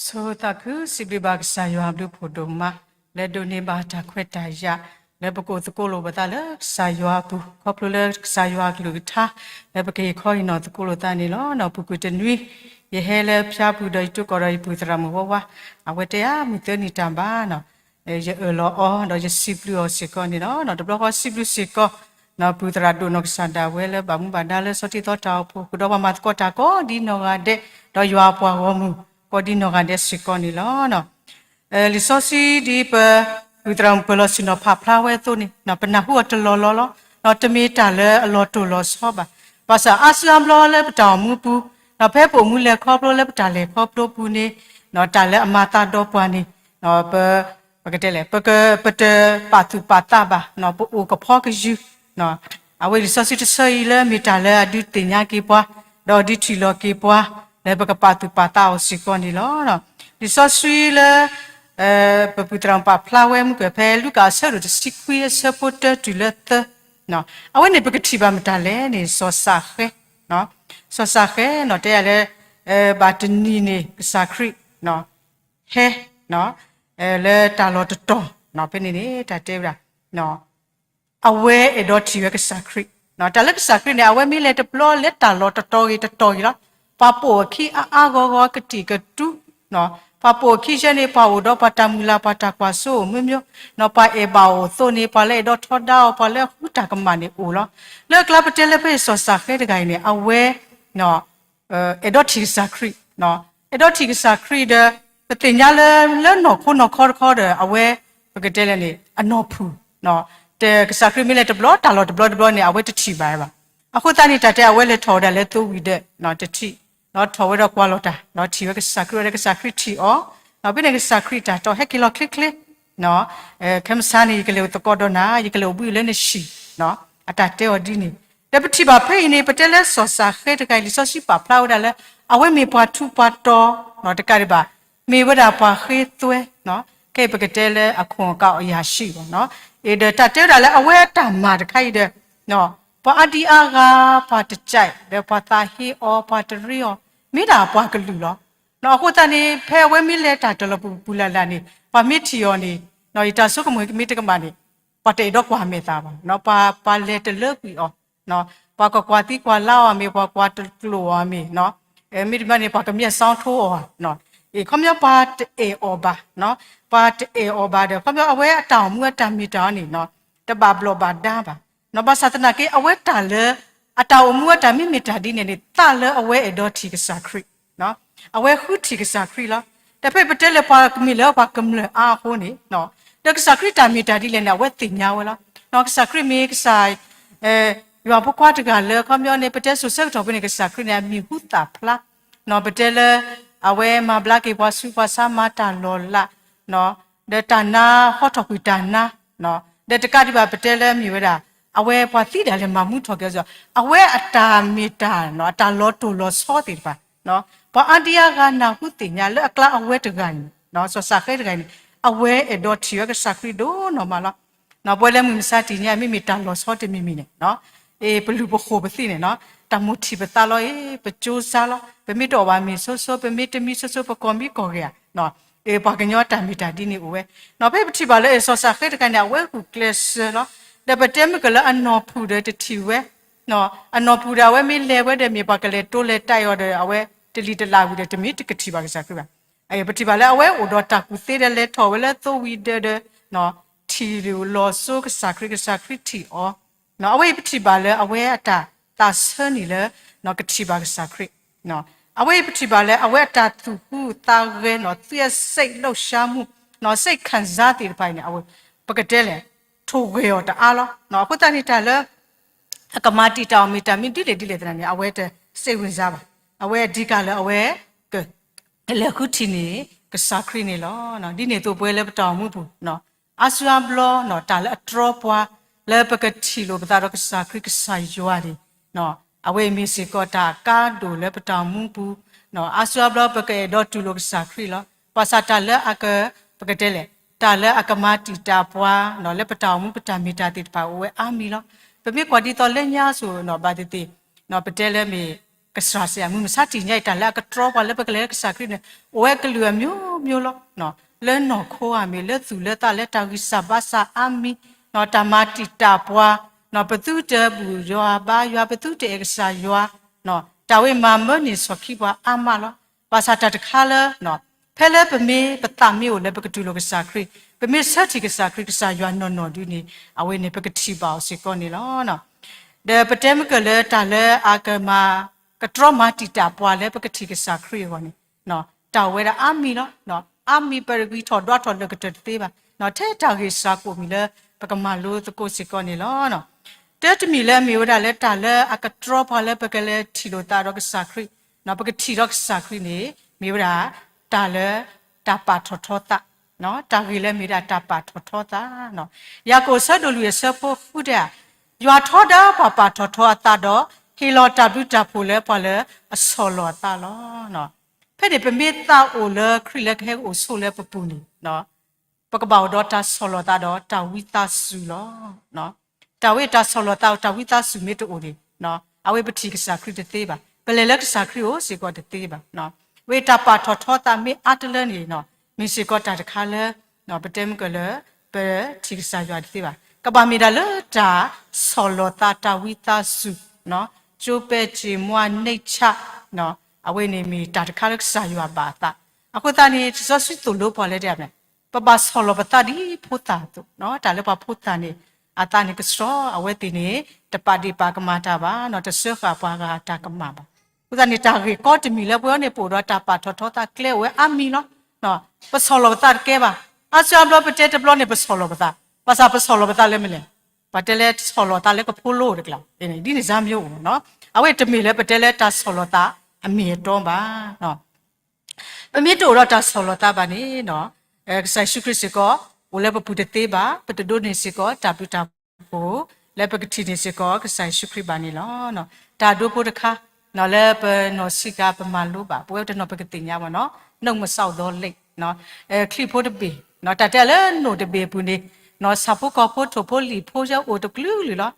ဆိသးခု စံးဘျုးဘၣ်ကစၢ်ယွၤအဘျုးဖှိၣ်ဒိၣ်မး လၢဒိးန့ၢ်ဘၣ်တၢ်ခွဲးတၢ်ယာ် လၢပကအိၣ်သကိးလိာ်ပသးလၢကစၢ်ယွၤအပူၤ ခီဖျိလၢကစၢ်ယွၤအကလုၢ်ကထါ လၢပကဟ့ၣ်ခီဟ့ၣ်နီၤသကိးလိာ်သးန့ၣ်လီၤ. ပူၤကွံာ်တနွံ ယဟဲလၢဖၠါပူၤဒီးယတိၢ်ကီၢ်ဒီးယပုၢ်သရၣ်မုၣ်ဝါဝါ အဝဲတဲအါ မုၢ်သၢနံၤတၢ်ဘါနီၤ ယအၢၣ်လီၤအီၤ ဒီးယစံးဘျုးအီၤစ့ၢ်ကီးန့ၣ်လီၤ. တဘျီဃီစံးဘျုးစ့ၢ်ကီး ပုၢ်သရၣ်ဒိၣ်နီၢ်ကစၢ်ဒၣ်ဝဲလၢဘၣ်မူဘၣ်ဒါလၢဆီၣ်တံၢ်သီတၢ်အိၣ်ဖှိၣ် ဃုာ်ဒီးပှၤမၤသကိးတၢ်ကိးဒ်နီၢ်ဂၤဒဲး ဒီးယွၤအပှၤဂီၢ်မုၢ်ကိးဒ်နီၢ်ဂၤဒဲးစ့ၢ်ကီးန့ၣ်လီၤ. လံာ်စီဆှံဒ်ပ ပုၢ်သရၣ်မုၣ်ပၢၢ်လီၤဆ့ၣ်နီၤဖးဖျါဝဲအသိးန့ၣ် ပနၢ်ဟူအီၤတလီၢ်လီၢ်လီၤ. တမ့ၢ်တၢ်လၢအလီၤတိၢ်လီၤဆီဘၣ်. ဘၣ်ဆၣ်အါစုအါဘျီလၢပတၢ်အိၣ်မူပူၤ ဖဲပအိၣ်မူလဲၤခီဖျိလၢပတၢ်လဲၤခီဖျိပူၤန့ၣ် တၢ်လၢအမၤသးဒီးပှၤန့ၣ် ပ ပကတဲလဲၣ် ပက ပတပာ်သူၣ်ပာ်သးဘၣ် ပအိၣ်ကဖီကယူၤ အဝဲလံာ်စီဆှံတဆၢအံၤလၢမ့ၢ်တၢ်လၢအဒုးသ့ၣ်ညါက့ၤပှၤ ဒီးဒုးထံၣ်လီၤက့ၤပှၤ လၢပကပာ်သူၣ်ပာ်သးအီၤစ့ၢ်ကီးန့ၣ်လီၤ. လံာ်စီဆှံလၢ ပပုၢ်သရၣ်မုၣ်ပာ်ဖျါဝဲမုၢ်ကၢၢ် ဖဲလူၤကၣ်အဆၢဒိၣ်တဆံခွံအဆၢဖိတၢတုၤလၢသၢ အဝဲန့ၣ်ပကထံၣ်ဘၣ်မတၤလဲၣ်န့ၣ် စီၤၡၤဃဲ စီၤၡၤဃဲနီၤ တဲယၤလၢ ဘၣ်တနံၤန့ၣ် ကစၢ်ခရံာ် ဟဲ လၢတၢ်လီၢ်တတီၤ ဖဲန့ၣ်န့ၣ် တၢ်တဲဝဲဒၣ် အဝဲအဲၣ်ဒိးထံၣ်ဝဲကစၢ်ခရံာ်. တၢ်လၢကစၢ်ခရံာ်န့ၣ် အဝဲမ့ၢ်လဲၤတဘျီလၢတၢ်လီၢ်တတီၤဂ့ၤတတီၤဂ့ၤလီၤ. ပှၤပိာ်အခံအါအါဂီၢ်ဂီၢ် ကတံာ်ကတူာ်, ပှၤပိာ်အခံယဲန့ၣ် ပှၤအိၣ်ဒီးပှၤတၢ်မုၢ်လၢ် ပှၤတၢ်ကွၢ်စိအိၣ်မ့ၢ်မ့ၢ်, ပှၤအဲၣ်ဘၣ်အီၤအသိးန့ၣ် ပှၤလၢအဲၣ်ဒိးထီဒါအီၤ ပှၤလၢအဃုတၢ်ကမၣ်န့ၣ်အိၣ်လီၤ. လၢအကျါပတဲလၢဖဲအံၤ စီၤစၤဃဲတဂၤအံၤန့ၣ် အဝဲ အဲၣ်ဒိးထံၣ်ကစၢ်ခရံာ်, အဲၣ်ဒိးထံၣ်ကစၢ်ခရံာ်ဒီး ပသ့ၣ်ညါလၢ လၢနီၢ်ခိနီၢ်ခီတခီဒီး အဝဲ ပကတဲလဲၣ်န့ၣ် အနီၢ်ဖုၣ်, ကစၢ်ခရံာ်မ့ၢ်လဲၤတဘျီ တၢ်လီၢ်တဘျီတဘျီန့ၣ် အဝဲတထံၣ်ဘၣ်ဘၣ်. အဃိသတးန့ၣ် တၢ်တဲအဝဲလဲၤထီၣ်ဝဲဒၣ်လၢသိဝံၤဒၢး တထံၣ်, ထီၣ်ဝဲဒီးကွၢ်လီၤတၢ် ထံၣ်ဝဲကစၢ်ခရံာ်ဝဲဒီး ကစၢ်ခရံာ်ထံၣ်အီၤ, ဖဲန့ၣ်ကစၢ်ခရံာ်တၢ်တီ ဟဲက့ၤလီၤချ့ချ့ ခဲမုၢ်ဆါန့ၣ် ယကလဲၤအိၣ်သကိးဒီးနၤ ယကလဲၤအိၣ်ဘှံးလၢနဟံၣ်, အတၢ်တဲအီၤဒ်န့ၣ်. ဒီးပထံၣ်ဘၣ်ဖဲအံၤန့ၣ် ပတဲလၢစီၤစၤဃဲတဂၤအံၤ လံာ်စီဆှံပာ်ဖျါဝဲဒၣ်လၢ အဝဲမ့ၢ်ပှၤထူးပှၤတီၤ တကးဒံးဘၣ် မ့ၢ်ဝဲဒၣ်ပှၤဃ့သွဲ ခဲအံၤပကတဲလၢအခိၣ်အကးအယၤၡံၣ်ဘၣ်, ဒီးတၢ်တဲဝဲဒၣ်လၢအဝဲအတၢ်မၤတခါအံၤဒီး ပှၤအါဒံအါဂၤ ပှၤတကး ဒီးပှၤသးဟ့အီၤ ပှၤတရ့အီၤ မ့ၢ်ဒၣ်ပှၤကလုာ်လီၤ. အဃိသတးန့ၣ် ဖဲအဝဲမ့ၢ်လဲၤတၢ်တလီၢ်ပူၤပူၤလၢ်လၢ်န့ၣ် ပှၤမ့ၢ်ထံၣ်အီၤန့ၣ် ယတၢ်ဆိကမိၣ်ကမ့ၢ်တကမၣ်န့ၣ် ပှၤတအဲၣ်ဒိးကွၢ်မဲာ်သးဘၣ်, ပှၤလဲၤတလၢကွံာ်အီၤ, ပှၤကကွၢ်သံကွၢ်လါအီၤမ့ၢ် ပှၤကွၢ်တကျိာ်အီၤမ့ၢ် မ့တမ့ၢ်န့ၣ် ပှၤကမျၢၢ်စီထိအီၤ, အခီပညီပှၤတအဲၣ်အီၤဘၣ်, ပှၤတအဲၣ်အီၤဘၣ်ဒီး အခီပညီအဝဲအတၢ်အိၣ်မူအတၢ်မ့ၢ်တၢ်အီၤန့ၣ် တဘၣ်ဘျီးဘၣ်ဒါဘၣ်, ဘၣ်ဆၣ်သနာ်က့ အဝဲတၢ်လၢ အတၢ်အိၣ်မူအတၢ်မ့ၢ်မ့ၢ်တၢ်ဒ်န့ၣ်န့ၣ် သးလၢအဝဲအဲၣ်ဒိးထံၣ်ကစၢ်ခရံာ်, အဝဲဃုထံၣ်ကစၢ်ခရံာ်လီၤ. ဒီးဖဲပတဲလၢပှၤကမျၢၢ်လၢပှၤကမျၢၢ်အါအဃိန့ၣ် ဒီးကစၢ်ခရံာ်တၢ်မ့ၢ်တၢ်ဒ်လဲၣ်န့ၣ် အဝဲသ့ၣ်ညါဝဲလီၤ. ကစၢ်ခရံာ်မ့ၢ်ကစၢ် ယွၤဖိခွါတဂၤလၢ အခီပညီန့ၣ် ပတဲစိၤဆၢကတီၢ်ဖဲန့ၣ် ကစၢ်ခရံာ်န့ၣ် အမံၤဟူသၣ်ဖျါ, ပတဲလၢ အဝဲမၤဘျါက့ၤပှၤဆူးပှၤဆါ မၤတၢ်လီၤလး, ဒီးတၢ်နါ ဟီထီၣ်ကွံာ်တၢ်နါ, ဒီးတကးဒံးဘၣ်ပတဲလၢမ့ၢ်ဝဲဒၣ် အဝဲပှၤသံဒၣ်လဲာ်မၤမူထီၣ်က့ၤအီၤ, အဝဲအတၢ်မ့ၢ်တၢ် အတၢ်လီၤတိၢ်လီၤဆီသ့ၣ်တဖၣ် ပှၤအါဒံအါဂၤနၢ်ဟူသ့ၣ်ညါလၢအကျါအဝဲတဂၤအံၤ စီၤစၤဃဲတဂၤအံၤန့ၣ် အဝဲအဲၣ်ဒိးထံၣ်ဝဲကစၢ်ခရံာ်ဒိၣ်နီၢ်မးလီၤ. ပဝဲလၢမုၢ်မဆါတနံၤညါ မ့မ့ၢ်တၢ်လီၤဆီတမံၤမံၤန့ၣ် ပလူၤပဃိာ်ပသံန့ၣ် တၢ်မိၣ်ထံၣ်ပသးလီၤအံၤ ပကၠိစါလီၤ, ပမ့ၢ်တအီၣ်ဘၣ်မ့ၤဆိဆိ ပမ့ၢ်တမံဆိဆိ ပကီၢ်မံကီၢ်ဂ့ၤဧါ, ပှၤကညီတၢ်မ့ၢ်တၢ်ဒ်န့ၣ်အိၣ်ဝဲ, ဖဲပထံၣ်ဘၣ်လၢစီၤစၤဃဲတဂၤန့ၣ် အဝဲဂုာ်ကျဲးစၢးလီၤ. ဒီးပတဲမ့ၢ်ကလၢအနီၢ်ဖုၣ်ဒီးတထံၣ်ဝဲ အနီၢ်ဖုၣ်ဒီးအဝဲမ့ၢ်လဲၤဝဲဒီး မ့ၢ်ပှၤကလဲၤတိလဲၤတၢ်အီၤဒီး အဝဲတလံၤတလၢ်ဝံၤဒီး တမ့ၢ်တကထံၣ်ဘၣ်ကစၢ်ခရံာ်ဘၣ်. ပထံၣ်ဘၣ်လၢအဝဲအိၣ်ဒီးတၢ်ကူၣ်သ့ဒီးလဲၤထီၣ်ဝဲလၢသိဝံၤဒၢးဒီး ထံၣ်လီၤစိကစၢ်ခရံာ် ကစၢ်ခရံာ်ထံၣ်အီၤ, အဝဲအံၤပထံၣ်ဘၣ်လၢအဝဲအတၢ်သးဆၢန့ၣ်လၢ ကထံၣ်ဘၣ်ကစၢ်ခရံာ်, အဝဲအံၤပထံၣ်ဘၣ်လၢအဝဲအတၢ်သူၣ်ဟူသးဂဲၤ သူ့အစိတ်လှုပ်ရှားမှု စိတ်ခံစားသ့ၣ်တဖၣ်အံၤန့ၣ် အဝဲ ပကတဲလဲၣ် ထိၣ်ဂဲၤအီၤတအါလီၤ. အဃိသတးန့ၣ်တၢ်လၢ အကမၤတံာ်တာ်အီၤမ့ၢ်တၢ်မ့ၢ်ဒ်လဲၣ်ဒ်လဲၣ်သနာ်န့ၣ် အဝဲတစိတ်ဝင်စားဘၣ်. အဝဲအဓိကလၢအဝဲ ကလဲၤဃုထံၣ်န့ၣ် ကစၢ်ခရံာ်န့ၣ်လီၤ. ဒ်န့ၣ်အသိးပဝဲလၢပတၢ်အိၣ်မူပူၤ အါစုအါဘျီ တၢ်လၢအတြီပှၤ လၢပကထံၣ်လိာ်ပသးဒီးကစၢ်ခရံာ်ကစၢ်ယွၤန့ၣ် အဝဲအံၤမ့ၢ်စ့ၢ်ကီးတၢ်အကါဒိၣ်လၢပတၢ်အိၣ်မူပူၤ, အါစုအါဘျီပကအဲၣ်ဒိးတူၢ်လိာ်ကစၢ်ခရံာ်လီၤ. ဘၣ်ဆၣ်တၢ်လၢအက ပကတဲလဲၣ် တၢ်လၢအကမၤတံာ်တာ်ပှၤ လၢပတၢ်အိၣ်မူပတၢ်မ့ၢ်တၢ်သ့ၣ်တဖၣ်အိၣ်ဝဲအါမံၤလီၤ. ပမ့ၢ်ကွၢ်ဒ်သိးလၢညါစိၤ ဘၣ်သ့ၣ်သ့ၣ် ပတဲလၢမ့ၢ် ကစၢ်စ့ၢ် မုၢ်မဆါတနံၤညါအံၤ တၢ်လၢအကတြီပှၤလၢပကလဲၤလၢကစၢ်ခရံာ်န့ၣ် အိၣ်ဝဲကလုာ်အမျိုးမျိုးလီၤ. လၢနီၢ်ခိဧါမ့ၢ် လၢသူၣ်လၢသး လၢတၢ်ဂံၢ်စၢ်ဘါစၢ်အါမံၤ, တၢ်မၤတံာ်တာ်ပှၤ, ပသုတဘူၣ်ယွၤဘါယွၤ ပသုတအဲၣ်ကစၢ်ယွၤ, တၢ်ဝဲမၤမၢန့ၢ်ဆီၣ်ခံပှၤအါမးလီၤ. ဘၣ်ဆၣ်တၢ်တခါလၢ ဖဲလၢပမ့ၢ်ပသးမ့ၢ်အိၣ်လၢပကတူၢ်လိာ်ကစၢ်ခရံာ်, ပမ့ၢ်ဆၢထံၣ်ကစၢ်ခရံာ် ကစၢ်ယွၤနီၢ်နီၢ်ဒ်န့ၣ် အဝဲန့ၣ် ပကထံၣ်ဘၣ်အီၤစ့ၢ်ကီးန့ၣ်လီၤ. ဒီးပတဲမ့ၢ်ကလၢတၢ်လၢအကမၤ ကတြီမၤတံာ်တာ်ပှၤလၢပကထံၣ်ကစၢ်ခရံာ်အဂီၢ်န့ၣ် တၢ်အိၣ်ဝဲဒၣ်အါမံၤလီၤ. အါမံၤပဂံၢ်ထီၣ်ဒွးထီၣ်လၢာ်ကတၢၢ်တသ့ဘၣ်, ထဲတၢ်ဂ့ၢ်စၢ်ကိၣ်မံၤလၢပကမၤလိသကိးစ့ၢ်ကီးန့ၣ်လီၤ. တၢ်တမံၤလၢအမ့ၢ်ဝဲဒၣ်လၢတၢ်လၢအကတြီပှၤလၢပကလဲၤထံၣ်လိာ်သးဒီးကစၢ်ခရံာ်, ပကထံၣ်ဒီးကစၢ်ခရံာ်န့ၣ် မ့ၢ်ဝဲဒၣ် တၢ်လၢ တၢ်ပာ်ထီၣ်ထီသး, တၢ်ဂ့ၢ်လၢမ့ၢ်ဒၣ်တၢ်ပာ်ထီၣ်ထီသး ယၤကိာ်အဆၢဒိၣ်လွံၢ်အဆၢဖိဃုတဲ, ယွၤထီဒါပှၤပာ်ထီၣ်ထီအသးဒီး ဟ့ၣ်လီၤတၢ်ဘျုးတၢ်ဖှိၣ်လၢပှၤလၢအဆီၣ်လီၤအသးလီၤ. ဖဲန့ၣ်ပမ့ၢ်သးအိၣ်လၢခရံာ်လၢကဟဲအိၣ်ဆိးလၢပပူၤန့ၣ် ပကဘၣ်အိၣ်ဒီးတၢ်ဆီၣ်လီၤသးဒီးတၢ်ဝံသးစူၤလီၤ. တၢ်ဝဲတၢ်ဆီၣ်လီၤသး တၢ်ဝံသးစူၤမ့ၢ်တအိၣ်န့ၣ် အဝဲပထံၣ်ကစၢ်ခရံာ်တသ့ဘၣ်, ပလဲၤလၢကစၢ်ခရံာ်အိၣ်စ့ၢ်ကီးတသ့ဘၣ်. ဝဲတၢ်ပာ်ထီၣ်ထီသးမ့ၢ်အါတလၢန့ၣ် မ့ၢ်စ့ၢ်ကီးတၢ်တခါလၢ ပတဲမ့ၢ်ကလၢ ပထံၣ်ကစၢ်ယွၤတသ့ဘၣ်. ကဘၣ်မ့ၢ်ဒၣ်လၢတၢ်ဆီၣ်လီၤသး တၢ်ဝံသးစူၤ, ကၠိပဲာ်စ့ၣ်မွါ နံၣ်ဆၣ်, အဝဲန့ၣ်မ့ၢ်တၢ်တခါလၢကစၢ်ယွၤဘၣ်အသး. အဃိသတးန့ၣ် လံာ်စီဆှံသိၣ်လိပှၤလၢတဲမ့ၢ် ပဘၣ်ဆီၣ်လီၤပသးဒ်ဖိသၣ်အသိး, တၢ်လၢပှၤဖိသၣ်န့ၣ် အသးန့ၣ်ကဆှီ, အဝဲသ့ၣ်န့ၣ် တပာ်ဒ့ၣ်ပာ်ကမၣ်တၢ်ဘၣ်, တစၢဃာ်ပှၤဂၤတၢ်ကမၣ်ဘၣ်. အဃိသတးန့ၣ် တၢ်ဂ့ၢ်ကီတမံၤလၢပဝဲန့ၣ် ပအိၣ်ဒီးတၢ်ပာ်ထီၣ်ထီသးကျဲအိၣ်ဝဲအါမံၤလီၤ. ပဆီၣ်လီၤပသးတကဲဘၣ်. အါစုအါဘျီပတဲတဘျီန့ၣ် ပဆီၣ်လီၤပသး, ဘၣ်ဆၣ်ပဆီၣ်လီၤပသးလၢမနုၤလဲၣ်. ပတဲလၢဆီၣ်လီၤသးလၢကဖိလိတကျါ, ဒ်န့ၣ်စၢ်မ့ၢ်အိၣ်, အဝဲတမ့ၢ်လၢပတဲလၢတၢ်ဆီၣ်လီၤသးအမ့ၢ်အတီဘၣ်. ပမ့ၢ်တအိၣ်ဒီးတၢ်ဆီၣ်လီၤသးဘၣ်န့ၣ်, ကစၢ်ယ့ၣ်ၡူးခရံာ်စ့ၢ်ကီး အိၣ်လၢပပူၤတသ့ဘၣ်, ပတဒိးန့ၢ်စ့ၢ်ကီးတၢ်ဘျုးတၢ်ဖှိၣ်, လၢပကထံၣ်န့ၢ်စ့ၢ်ကီးကစၢ်ယ့ၣ်ၡူးခရံာ်ဘၣ်န့ၣ်လီၤ. တၢ်ဒိဖိတခါ လၢပနီၢ်ဆံးကၤပမၤလိဘၣ်, ပဝဲတနီၤပကသ့ၣ်ညါဘၣ်နီၤ, နုာ်မစးအိၣ်ဒီးလံာ်, ချံၣ်ဖိတဘ့ၣ်, တၢ်တဲလၢနိၣ်တဘ့ၣ်အပူၤန့ၣ်, ဆၣ်ဖိကီၢ်ဖိထိၣ်ဖိလံာ်ဖိယဲအိၣ်တကလုာ်ကလုာ်လီၤ.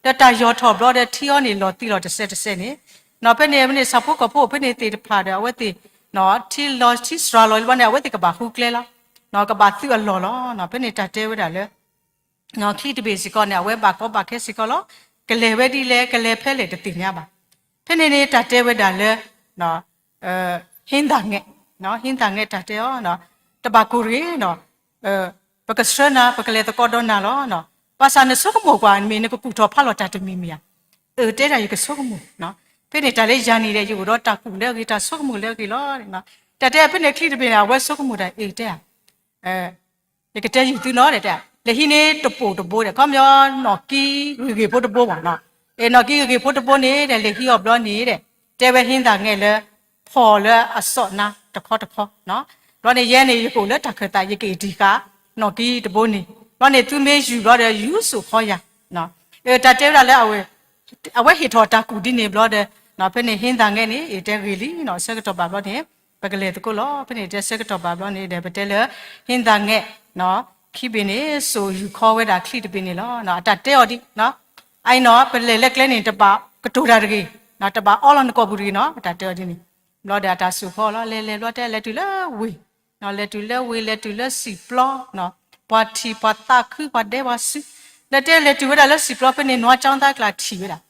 ဒီးတၢ်ယီၢ်ထီၣ်ဘျီဒီးထံအီၤန့ၣ်လီၤသံလီၤတစဲးတစဲးန့ၣ်, ဖဲန့ၣ်မ့ၢ်န့ၣ် ဆၣ်ဖိကီၢ်ဖိအိၣ်ဖဲန့ၣ်သ့ၣ်တဖၣ်ဒီး အဝဲသ့ၣ် ထံလီၤထံစှၤလီၤဘျီန့ၣ် အဝဲသ့ၣ်ကဘၣ်ဃုကျဲလီၤ, ကဘၣ်သုးအလီၢ်လီၤ. ဖဲန့ၣ်တၢ်တဲဝဲဒၣ်လၢ ချံၣ်တဘ့ၣ်စ့ၢ်ကီးန့ၣ် အဝဲဘၣ်ကီဘၣ်ခဲစ့ၢ်ကီးလီၤ. ကလဲၤဝဲဒ်လဲၣ် ကလဲၤဖဲလဲၣ်တသ့ၣ်ညါဘၣ်. ဖဲန့ၣ်န့ၣ် တၢ်တဲဝဲဒၣ်လၢ ဟ့သးငဲး, ဟ့သးငဲးတၢ်တဲအီၤ, တဘၣ်ကိၢ်တဂ့ၤ, ပကဆှၢနၤ ပကလဲၤသကိးဒီးနၤလီၤ. ဘၣ်ဆၣ်နဆိကမိၣ်ကွၢ် မ့ၢ်နကကူၣ်ထီၣ်ဖးလီၤတၢ်တမံၤမံၤဧါ. အၢ တဲဒၣ်ယကဆိကမိၣ်, ဖဲန့ၣ်တၢ်လၢယၤန့ၣ်ဒီး ယအိၣ်ဒီးတၢ်ကူၣ်လၢအဂ့ၤ တၢ်ဆိကမိၣ်လၢအဂ့ၤလီၤ. တၢ်တဲဖဲန့ၣ်ချံၣ်တဘ့ၣ်န့ၣ် အဝဲဆိကမိၣ်တၢ်အ့ၣ်တဲဧါ ယကတဲယုာ်သုနီၤဒီး လဲၤဟံးန့ၢ်တပိၣ်တဘိဒီး ခီပညီ နီၣ်ကံဂ့ၤဂ့ၤဖိတဘိဘၣ်နီၤ. အဲ နီၣ်ကံဂ့ၤဂ့ၤဖိတဘိန့ၣ်ဒီး လဲၤဟံးအီၤဘျီန့ၣ်ဒီး တဲဝဲဟ့သးငဲးလၢ ဖီၣ်လၢအစီၣ်နါတခီတခီ, ဘျီန့ၣ် ယဲန့ၣ် ယကအိၣ်လၢတၢ်ခၢၣ်သး ယကအ့ၣ်တံၢ်ဃာ် နီၣ်ကံတဘိန့ၣ်, ဘျီန့ၣ် သုမ့ၢ်ယူၢ်ဘျီဒီး ယူၢ်စိာ်ခီယၤ တၢ်တဲဝဲဒၣ်လၢ အဝဲဟ့ၣ်ထီၣ်တၢ်ကူၣ်ဒ်န့ၣ်ဘျီဒီး ဖဲန့ၣ်ဟ့သးငဲးန့ၣ် အ့ၣ်တဲဂ့ၤလံနီၤ ဆၢကတီၢ်ဘၣ်ဘျီန့ၣ် ပကလဲၤသကိးလီၤ. ဖဲန့ၣ်တဲဆၢကတီၢ်ဘၣ်ဘျီန့ၣ်ဒီး ပတဲလၢ ဟ့သးငဲး ခံဘ့ၣ်န့ၣ် စိာ်ယူၢ်ခီဝဲဒၣ်ချံၣ်တဘ့ၣ်န့ၣ်လီၤ. အတၢ်တဲအီၤဒ် အအံၤနီၤ ပလဲၤလၢကျဲန့ၣ် တဘၣ်ကတိၤတၢ်တဂ့ၤ, တဘၣ်အီလီၤနကိာ်ပူၤတဂ့ၤနီၤ အတၢ်တဲအီၤဒ်န့ၣ်, ဘျီဒီးအတၢ်စိာ်ခီလီၤ လဲၤလဲၤဘျီတဲ လဲၤတုၤလၢဝ့ၢ်, လဲၤတုၤလၢဝ့ၢ် လဲၤတုၤလၢစံၣ်ပျီ, ပှၤထံၣ်ပှၤသးခု ပှၤဒဲပှၤစူၤ, လဲၤတဲလဲၤတုၤဝဲဒၣ်လၢစံၣ်ပျီဖဲန့ၣ် နွါကၠီသးကျါထံၣ်ဝဲဒၣ်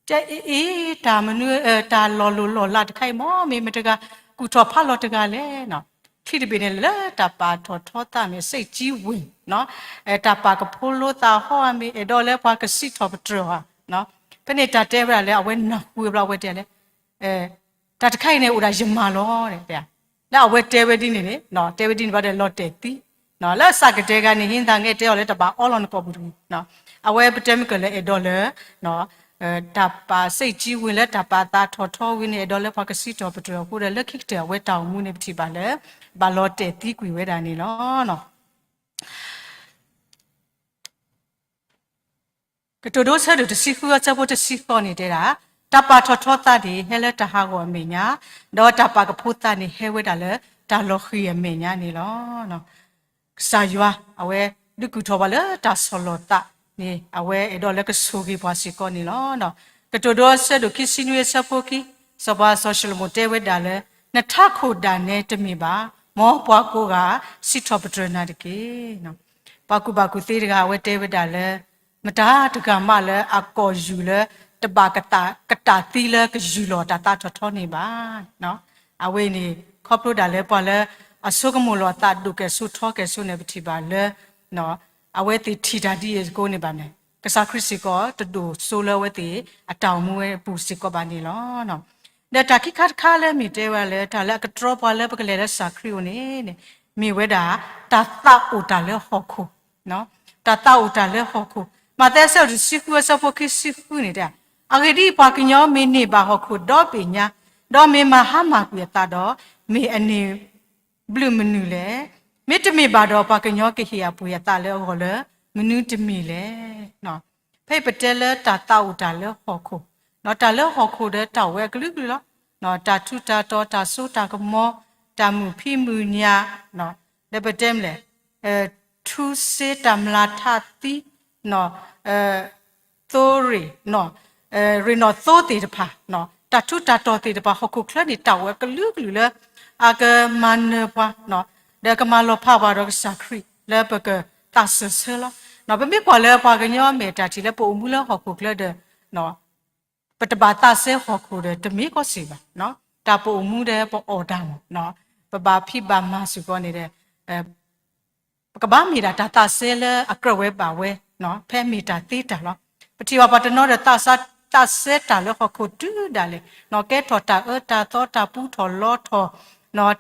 တဲအ့ၣ် တၢ်မနုၤ တၢ်လီၢ်လိၢ်လီၢ်လးတခါအံၤ မ့ၢ်မတဂၤ ကူၣ်ထီၣ်ဖးလီၤတဂၤလဲၣ်နီၤ. ချံၣ်တဘ့ၣ်န့ၣ်လၢတၢ်ပာ်ထီၣ်ထီသးမ့ၢ် စ့ၣ်ကၠံဝ့ၢ်, တၢ်ပာ်ကဖိလိသးဟီအမ့ၢ် အဲၣ်ဒိးလၢပှၤကစံးထီၣ်ပတြၢၤအီၤ, ဖဲန့ၣ်တၢ်တဲဝဲဒၣ်လၢ အဝဲနၢ်ဟူဝဲဘျီအဝဲတဲလၢ တၢ်တခါအံၤန့ၣ် အိၣ်ဒၣ်ယမၤလီၤ, လၢအဝဲတဲဝဲဒ်န့ၣ်န့ၣ် တဲဝဲဒ်န့ၣ်ဘျီဒီး လီၤတဲာ်သံ, လၢအစးကတၢၢ်တဂၤန့ၣ် ဟ့သးငဲးတဲအီၤလၢ တဘၣ်အီလီၤနကိာ်ပူၤတဂ့ၤ, အဝဲပတဲမ့ၢ်ကလၢ အဲၣ်ဒိးလၢ တၢ်ပာ်စ့ၣ်ကၠံဝ့ၢ်လၢတၢ်ပာ်သးထီၣ်ထီဝံၤန့ၣ် အဲၣ်ဒိးလၢပှၤကစံးထီၣ်ပတြၢၤအဃိဒီး လၢခံကတၢၢ်အဝဲတၢ်အိၣ်မူန့ၣ် ပထံၣ်ဘၣ်လၢ ဘၣ်လီၤတဲာ်သံကွံာ်ဝဲဒၣ်န့ၣ်လီၤ. ကတိၤဒိဆၢဒိၣ်တဆံဃုအဆၢဖိတဆံဃိးန့ၣ်တဲဒၣ်, တၢ်ပာ်ထီၣ်ထီသးန့ၣ် ဟဲလၢတၢ်ဟးဂီၤအမဲာ်ညါ, ဒီးတၢ်ပာ်ကဖိသးန့ၣ် ဟဲဝဲဒၣ်လၢတၢ်လီၤဃံၤအမဲာ်ညါန့ၣ်လီၤ. ကစၢ်ယွၤ အဝဲဒုးကူၣ်ထီၣ်ပှၤလၢတၢ်ဆီၣ်လီၤသးန့ၣ် အဝဲအဲၣ်ဒိးလၢကဆိၣ်ဂ့ၤပှၤစ့ၢ်ကီးန့ၣ်လီၤ. ကတိၤဒိဆၢဒိၣ်ခံဆံနွံအဆၢဖိခံ, စီၤပၤစီၤၡလိၤမိၣ်တဲဝဲဒၣ်လၢ နထးခိၣ်ဒၣ်နဲတမ့ၢ်ဘၣ်, မ်ပှၤကိးဂၤစံးထီၣ်ပတြၢၤနၤတက့ၢ်. ပှၤကူၣ်ဘၣ်ကူၣ်သ့တဂၤ အဝဲတဲဝဲဒၣ်လၢ မတၤတဂၤမးလၢအကိာ်ယူၢ်လၢ တဘၣ်ကတၢ်သံလၢကယူၢ်လီၤတၢ်သးထီၣ်ထီန့ၣ်ဘၣ်. အဝဲအံၤန့ၣ် ခီဖျိဒၣ်လၢပှၤလၢအဆိကမိၣ်လီၤသးဒိၣ်ကဲၣ်ဆိးထီကဲၣ်ဆိးန့ၣ် ပထံၣ်ဘၣ်လၢ အဝဲသ့ၣ်ထံၣ်တၢ်ဒ်အံၤအဃိန့ၣ်ဘၣ်န့ၣ် ကစၢ်ခရံာ်စ့ၢ်ကီးတဒိၣ်စိလၢအဝဲသ့ၣ်အတၢ်အိၣ်မူဝဲအပူၤစ့ၢ်ကီးဘၣ်န့ၣ်လီၤ. ဒီးတၢ်ခံခါတခါလၢမ့ၢ်တဲဝဲလၢ တၢ်လၢအကတြီပှၤလၢပကလဲၤလၢစၢ်ခရံာ်အအိၣ်န့ၣ် မ့ၢ်ဝဲဒၣ် တၢ်သးအိၣ်တၢ်လၢဟီၣ်ခိၣ်, တၢ်သးအိၣ်တၢ်လၢဟီၣ်ခိၣ်. မးသဲအဆၢဒိၣ်တဆံဃုအဆၢဖိခံဆံဃုန့ၣ်တဲ, အဂ့ၢ်ဒ်အံၤ, ပှၤကညီမ့ၢ်န့ၢ်ဘၣ်ဟီၣ်ခိၣ်ဒီဘ့ၣ်ညါ, ဒီးမ့ၢ်မၤဟါမၢ်ကွံာ်အသးဒီး, မ့ၢ်အန့ၢ်ဘျုးမနုၤလဲၣ်. မ့တမ့ၢ်ဘၣ်ဒီး ပှၤကညီကဟ့ၣ်အပှ့ၤအသးလၢအဂီၢ်လၢမနုၤတမံၤလဲၣ်. ဖဲအံၤပတဲလၢတၢ်သးအိၣ်တၢ်လၢဟီၣ်ခိၣ်, တၢ်လၢဟီၣ်ခိၣ်ဒီးတၢ်အိၣ်ဝဲအကလုာ်ကလုာ်လီၤ. တၢ်ထူးတၢ်တီၤ, တၢ်စိတၢ်ကမီၤ, တၢ်မုာ်ဖံးမုာ်ညၣ်, ဒီးပတဲမလဲၣ်, ထူစ့တၢ်မျၢ်ထးသံ, သိရ့ၣ်, ရ့ၣ်နီၣ်သိသ့ၣ်တဖၣ်, တၢ်ထူးတၢ်တီၤသ့ၣ်တဖၣ် ဟီၣ်ခိၣ်ချၢန့ၣ် တၢ်အိၣ်ဝဲအကလုာ်ကလုာ်လၢ အကမၤနၢၤပှၤ, ဒီးကမၤလီၤဖးပှၤဒီးကစၢ်ခရံာ်လၢပကသးစၢၢ်ဆၢလီၤ. ပမ့ၢ်ကွၢ်လၢပှၤကညီမဲာ်တၢ်ထံၣ်လၢပအိၣ်မူလၢဟီၣ်ခိၣ်ချၢဒီး ပတဘၣ်သးစဲဟီၣ်ခိၣ်ဒီးတမ့ၢ်ကီၢ်စ့ၢ်ဘၣ်. တၢ်ပအိၣ်မူဒီးပအီၣ်တၢ်မး, ပဘၣ်ဖံးဘၣ်မၤစ့ၢ်ကီးန့ၣ်ဒီး ပကဘၣ်မ့ၢ်ဒၣ်တၢ်သးစဲလၢအကြၢးဝဲဘၣ်ဝဲ, ဖဲမ့ၢ်တၢ်သ့တၢ်လီၤ. ပထံၣ်ဘၣ်ပှၤတနီၤဒီး သးစဲတၢ်လၢဟီၣ်ခိၣ်တုၤဒၣ်လဲာ်, ကဲထီၣ်တၢ်အၢတၢ်သီ တၢ်ပူထီၣ်လီထီၣ်,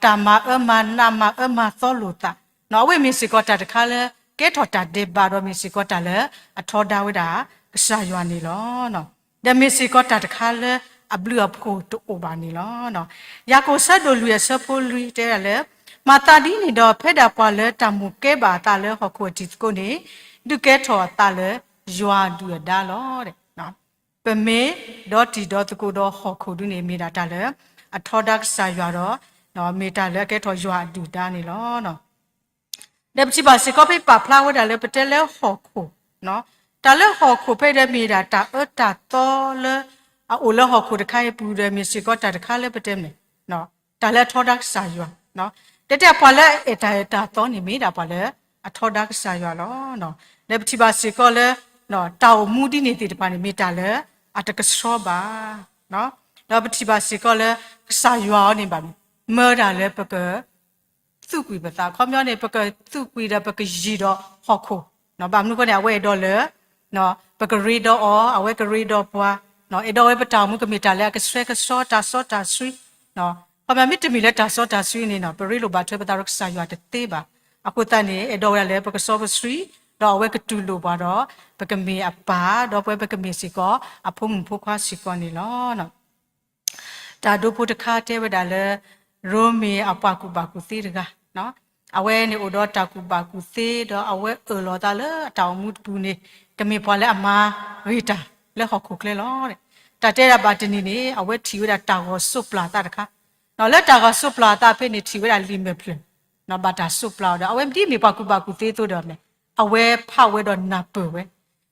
တၢ်မၤအၢမၤနး မၤအၢမၤသီလိာ်သး, အဝဲမ့ၢ်စ့ၢ်ကီးတၢ်တခါလၢ ကဲထီၣ်တၢ်ဒဲးဘးဒီး မ့ၢ်စ့ၢ်ကီးတၢ်လၢအထီဒါဝဲဒၣ်ကစၢ်ယွၤန့ၣ်လီၤ. ဒီးမ့ၢ်စ့ၢ်ကီးတၢ်တခါလၢအဘျုးအဖှိၣ်တအိၣ်ဘၣ်န့ၣ်လီၤ. ယၤကိာ်ဆၢဒိၣ်လွံၢ်အဆၢဖိလွံၢ်တဲဒၣ်လၢ မၤသးဒ်န့ၣ်ဒီး ဖဲဒၣ်ပှၤလၢတၢ်မိၣ်ကဲဘၣ်အသးလၢဟီၣ်ခိၣ်အတံၤသကိးန့ၣ် ဒုးကဲထီၣ်အသးလၢယွၤအဒုၣ်အဒါလီၤ. ပမ့ၢ်ဒီတံၤဒီသကိးဒီးဟီၣ်ခိၣ်ဒုန့ၣ် မ့ၢ်ဒၣ်တၢ်လၢအထီဒါကစၢ်ယွၤဒီး မ့ၢ်တၢ်လၢအကဲထီၣ်ယွၤအဒုၣ်အဒါန့ၣ်လီၤ. ဒီးပထံၣ်ဘၣ်စ့ၢ်ကီးဖဲပာ်ဖျါဝဲဒၣ်လၢ ပတဲလၢဟီၣ်ခိၣ်, တၢ်လၢဟီၣ်ခိၣ်ဖဲဒီးမ့ၢ်ဒၣ်တၢ်အၢတၢ်သီလၢ အအိၣ်လၢဟီၣ်ခိၣ်တခါအံၤအပူၤဒီး မ့ၢ်စ့ၢ်ကီးတၢ်တခါလၢပတဲမ့ၢ် တၢ်လၢအထီဒါကစၢ်ယွၤ, တဲတဲပှၤလၢအအဲၣ်တၢ်အၢတၢ်သီန့ၣ် မ့ၢ်ဒၣ်ပှၤလၢအထီဒါကစၢ်ယွၤလီၤ. ဒီးပထံၣ်ဘၣ်စ့ၢ်ကီးလၢ တၢ်အိၣ်မူဒ်န့ၣ်သ့ၣ်တဖၣ်န့ၣ် မ့ၢ်တၢ်လၢအတကဆှီဘၣ်. ဒီးပထံၣ်ဘၣ်စ့ၢ်ကီးလၢ ကစၢ်ယွၤအီၤန့ၣ်ဘၣ်န့ၣ် မၢဒၣ်လၢပက သူၣ်ကွံာ်ပသး, ခီပညီန့ၣ် ပကသူၣ်ကွံာ်ဒီးပကယံၤဒီးဟီၣ်ခိၣ်, ဘၣ်မနုၤအဃိန့ၣ် အဝဲအဲၣ်ဒိးလၢ ပကရ့ဒီးအီၤ, အဝဲကရ့ဒီးပှၤ, အဲၣ်ဒိးဝဲပတၢ်အိၣ်မူကမ့ၢ်တၢ်လၢအကဆှဲကဆှီတၢ်စီတၢ်ဆှံ, ခီပညီမ့တမ့ၢ်လၢတၢ်စီတၢ်ဆှံန့ၣ် ပရ့လိာ်ဘၣ်ထွဲပသးဒီးကစၢ်ယွၤတသ့ဘၣ်. အဃိသတးန့ၣ် အဲၣ်ဒိးဝဲဒၣ်လၢပကစီပဆှံ, ဒီးအဝဲကတူၢ်လိာ်ပှၤဒီး ပကမ့ၢ်အပၢ်, ဒီးပဝဲပကမ့ၢ်စ့ၢ်ကီး အဖိမုၣ်ဖိခွါစ့ၢ်ကီးန့ၣ်လီၤ. တၢ်ဒိဖိတခါတဲဝဲဒၣ်လၢ ရိမ့ၤအပှၤကူၣ်ဘၣ်ကူၣ်သ့တဂၤ, အဝဲန့ၣ်အိၣ်ဒီးတၢ်ကူၣ်ဘၣ်ကူၣ်သ့ ဒီးအဝဲအၢၣ်လီၤအသးလၢအတၢ်အိၣ်မူတပူၤန့ၣ် ကမ့ၢ်ပှၤလၢအမၤဂ့ၤတၢ်လၢဟီၣ်ခိၣ်ချၢလီၤ. တၢ်တဲဒၣ်ဘၣ်တနံၤန့ၣ် အဝဲထံၣ်ဝဲဒၣ်တၢ်ဂီၤစိးပျၢ်အသးတခါ, လၢတၢ်ဂီၤစိးပျၢ်အသးဖဲန့ၣ် ထံၣ်ဝဲဒၣ်လံာ်မဲာ်ဖျၢၣ် ဘၣ်တၢ်စိးပျၢ်အီၤဒီး အဝဲဒ်မ့ၢ်ပှၤကူၣ်ဘၣ်ကူၣ်သ့အသိးဒီး အဝဲဖးဝဲဒီးနၢ်ပၢၢ်ဝဲ,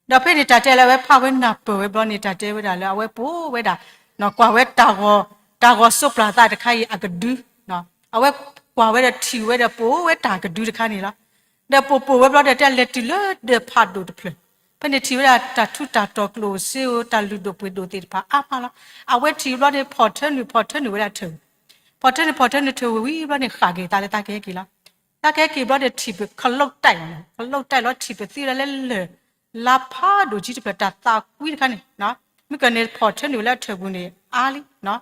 ဒီးဖဲန့ၣ်တၢ်တဲလၢအဝဲဖးဝဲနၢ်ပၢၢ်ဝဲဘျီန့ၣ် တၢ်တဲဝဲဒၣ်လၢအဝဲပိာ်ဝဲဒၣ်, ကွၢ်ဝဲတၢ်ဂီၤစိးပျၢ်အသးတခါအံၤအကဒု, အဝဲကွၢ်ဝဲဒီးထံၣ်ဝဲဒီးပိာ်ဝဲတၢ်ကဒုတခါန့ၣ်လီၤ. ဒီးပိာ်ပိာ်ဝဲဘျီဒီးတဲလဲၤတုၤလၢဒၢးဖးဒိၣ်တဖျၢၣ်, ဖဲန့ၣ်ထံၣ်ဝဲဒၣ်တၢ်ထူးတၢ်တီၤကျိၣ်စ့ဧိၤ တၢ်လုၢ်ဒိၣ်ပှ့ၤဒိၣ်သ့ၣ်တဖၣ်အါမးလီၤ. အဝဲထံၣ်ဘျီန့ၣ် ဖီၣ်ထၢနုာ်ဖီၣ်ထၢနုာ်ဝဲဒၣ်ထၢၣ် ဖီၣ်ထၢနုာ်ဖီၣ်ထၢနုာ်ထၢၣ်ဝံၤဘျီန့ၣ် ဃၣ်က့ၤသးလၢသးကဟဲက့ၤလီၤ. သးကဟဲက့ၤဘျီန့ၣ်ထံၣ်ပခလုးတဲာ်, ခလုးတဲာ်လီၤ ထံၣ်ပသံလၢလၢၢ် လါဖးဒိၣ်ကံတဖျၢၣ် တၢ်သးကွံတခါန့ၣ်, မ့ၢ်ကန့ၣ် ဖီၣ်ထၢနုာ်ဝဲလၢထၢၣ်ပူၤန့ၣ် အါလံ,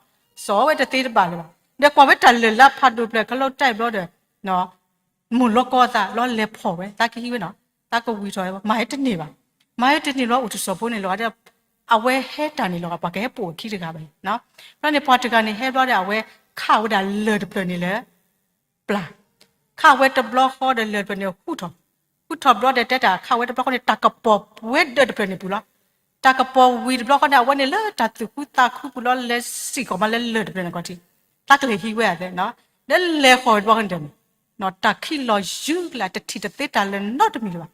စီၤဝဲတသ့တဘၣ်လၢၤဘၣ်. ဒီးကွၢ်ဝဲတၢ်လၢာ်လါဖးဒိၣ်ဖျၢၣ် ခလုးတဲာ်ဘျီဒီး မိၢ်လီၤကီအသးဘျီလဲၤဖီၣ်ဝဲ သးကဟံးဝဲနီၤ, သးကဝံၤထီၣ်ဝဲ မၤဟဲတန့ၢ်ဘၣ်. မၤဟဲတန့ၢ်ဘျီအိၣ်တစီၤဖိန့ၣ်လီၤဒီး အဝဲဟဲတၢ်န့ၣ်လီၤ ပှၤကဟဲပိာ်အခံတဂၤဘၣ်န့ၣ်, ဘျီန့ၣ်ပှၤတဂၤန့ၣ်ဟဲဘျီဒီး အဝဲခးဝဲဒၣ်လၢၢ်တဖျၢၣ်န့ၣ်လၢ ပျၢ်, ခးဝဲတဘျီဃီဒီးလၢၢ်တဖျၢၣ်န့ၣ် ဃူထီၣ်, ဃူထီၣ်ဘျီဒီးတဲတၢ်ခးဝဲတဘျီဃီန့ၣ် တၢ်ကပီၤပှဲၤဒၢးတဖျၢၣ်န့ၣ်ပူၤလီၤ. တၢ်ကပီၤဝံၤတဘျီဃီန့ၣ် အဝဲန့ၣ်လၢတၢ်သူၣ်ခုသးခုပူၤလီၤ လဲၤစံၣ်ကီးမးလၢလၢၢ်တဖျၢၣ်န့ၣ်ကီးထံး, သးကလဲၤဟံးဝဲအသး, ဒီးလဲၤဃီၤဝဲတဘျီဃီန့ၣ်ဒီး တၢ်ခံးလီၤယုၢ်ကလၢ် တထံၣ်တသ့တၢ်လၢာ်နီတမံၤလၢၤ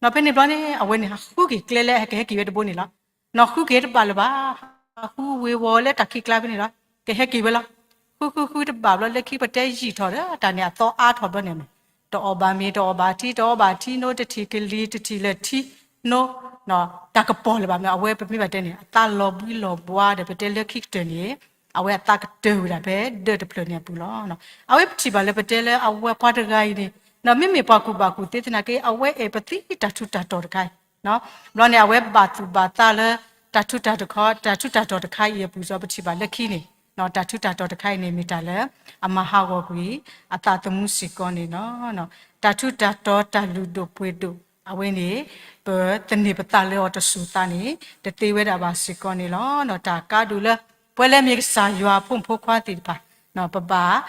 ဘၣ်. ဖဲန့ၣ်ဘျီန့ၣ် အဝဲန့ၣ်ဟးဃုက့ၤကျဲလၢအကဟဲက့ၤဝဲတဘိန့ၣ်လီၤ. နီၢ်ဃုက့ၤတဘၣ်လၢၤဘၣ်, ဟးဃုဝ့ၤဝီၤလၢတၢ်ခံးကျါဖဲန့ၣ်လီၤ, ကဟဲက့ၤဝဲလီၤ. ဃုဃုဃုတဘၣ်ဘျီ လၢခံပတဲယံာ်ထီၣ်ဒီး တၢ်န့ၣ်အသီအါထီၣ်ဘျီန့ၣ်မး, တအီၣ်ဘၣ်မ့ၤ တအီၣ်ဘၣ်ထံ တအီဘၣ်ထံနိ တထံၣ်ကလံၤ တထံၣ်လၢထံနိ, တၢ်ကပီၤလၢၤဘၣ်မ့ၢ် အဝဲပမ့ၢ်ဘၣ်တဲန့ၣ် အသးလီၤဘှံးလီၤဘှါဒီး ပတဲလၢခံကတၢၢ်န့ၣ် အဝဲအသးကတၢၢ်ဝဲဒၣ်ဖဲဒၢးတဖျၢၣ်န့ၣ်အပူၤလီၤ. အဝဲပထံၣ်ဘၣ်လၢပတဲလၢအဝဲပှၤတဂၤအံၤန့ၣ် မ့မ့ၢ်ပှၤကူၣ်ဘၣ်ကူၣ်သ့သနာ်က့ အဝဲအဲၣ်ပသံတၢ်ထူးတၢ်တီၤတခါအံၤ ဘျီန့ၣ် အဝဲဘၣ်သူၣ်ဘၣ်သးလၢ တၢ်ထူးတၢ်တီၤတခါအံၤအပူၤ စီၤပထံၣ်ဘၣ်လၢခံန့ၣ် တၢ်ထူးတၢ်တီၤတခါအံၤန့ၣ် မ့ၢ်တၢ်လၢအမၤဟးဂီၤကွံာ် အသးသမူစ့ၢ်ကီးန့ၣ်လီၤ. တၢ်ထူးတၢ်တီၤတၢ်လုၢ်ဒိၣ်ပှ့ၤဒိၣ် အဝဲန့ၣ် ပသန့ၤပသးလၢအီၤတစူၢ်သးန့ၣ် တသ့ဝဲဒၣ်ဘၣ်စ့ၢ်ကီးန့ၣ်လီၤ. တၢ်ကါဒိၣ်လၢ ပဝဲလၢမ့ၢ်ကစၢ်ယွၤအဖိမုၣ်ဖိခွါသ့ၣ်တဖၣ် ပဘၣ်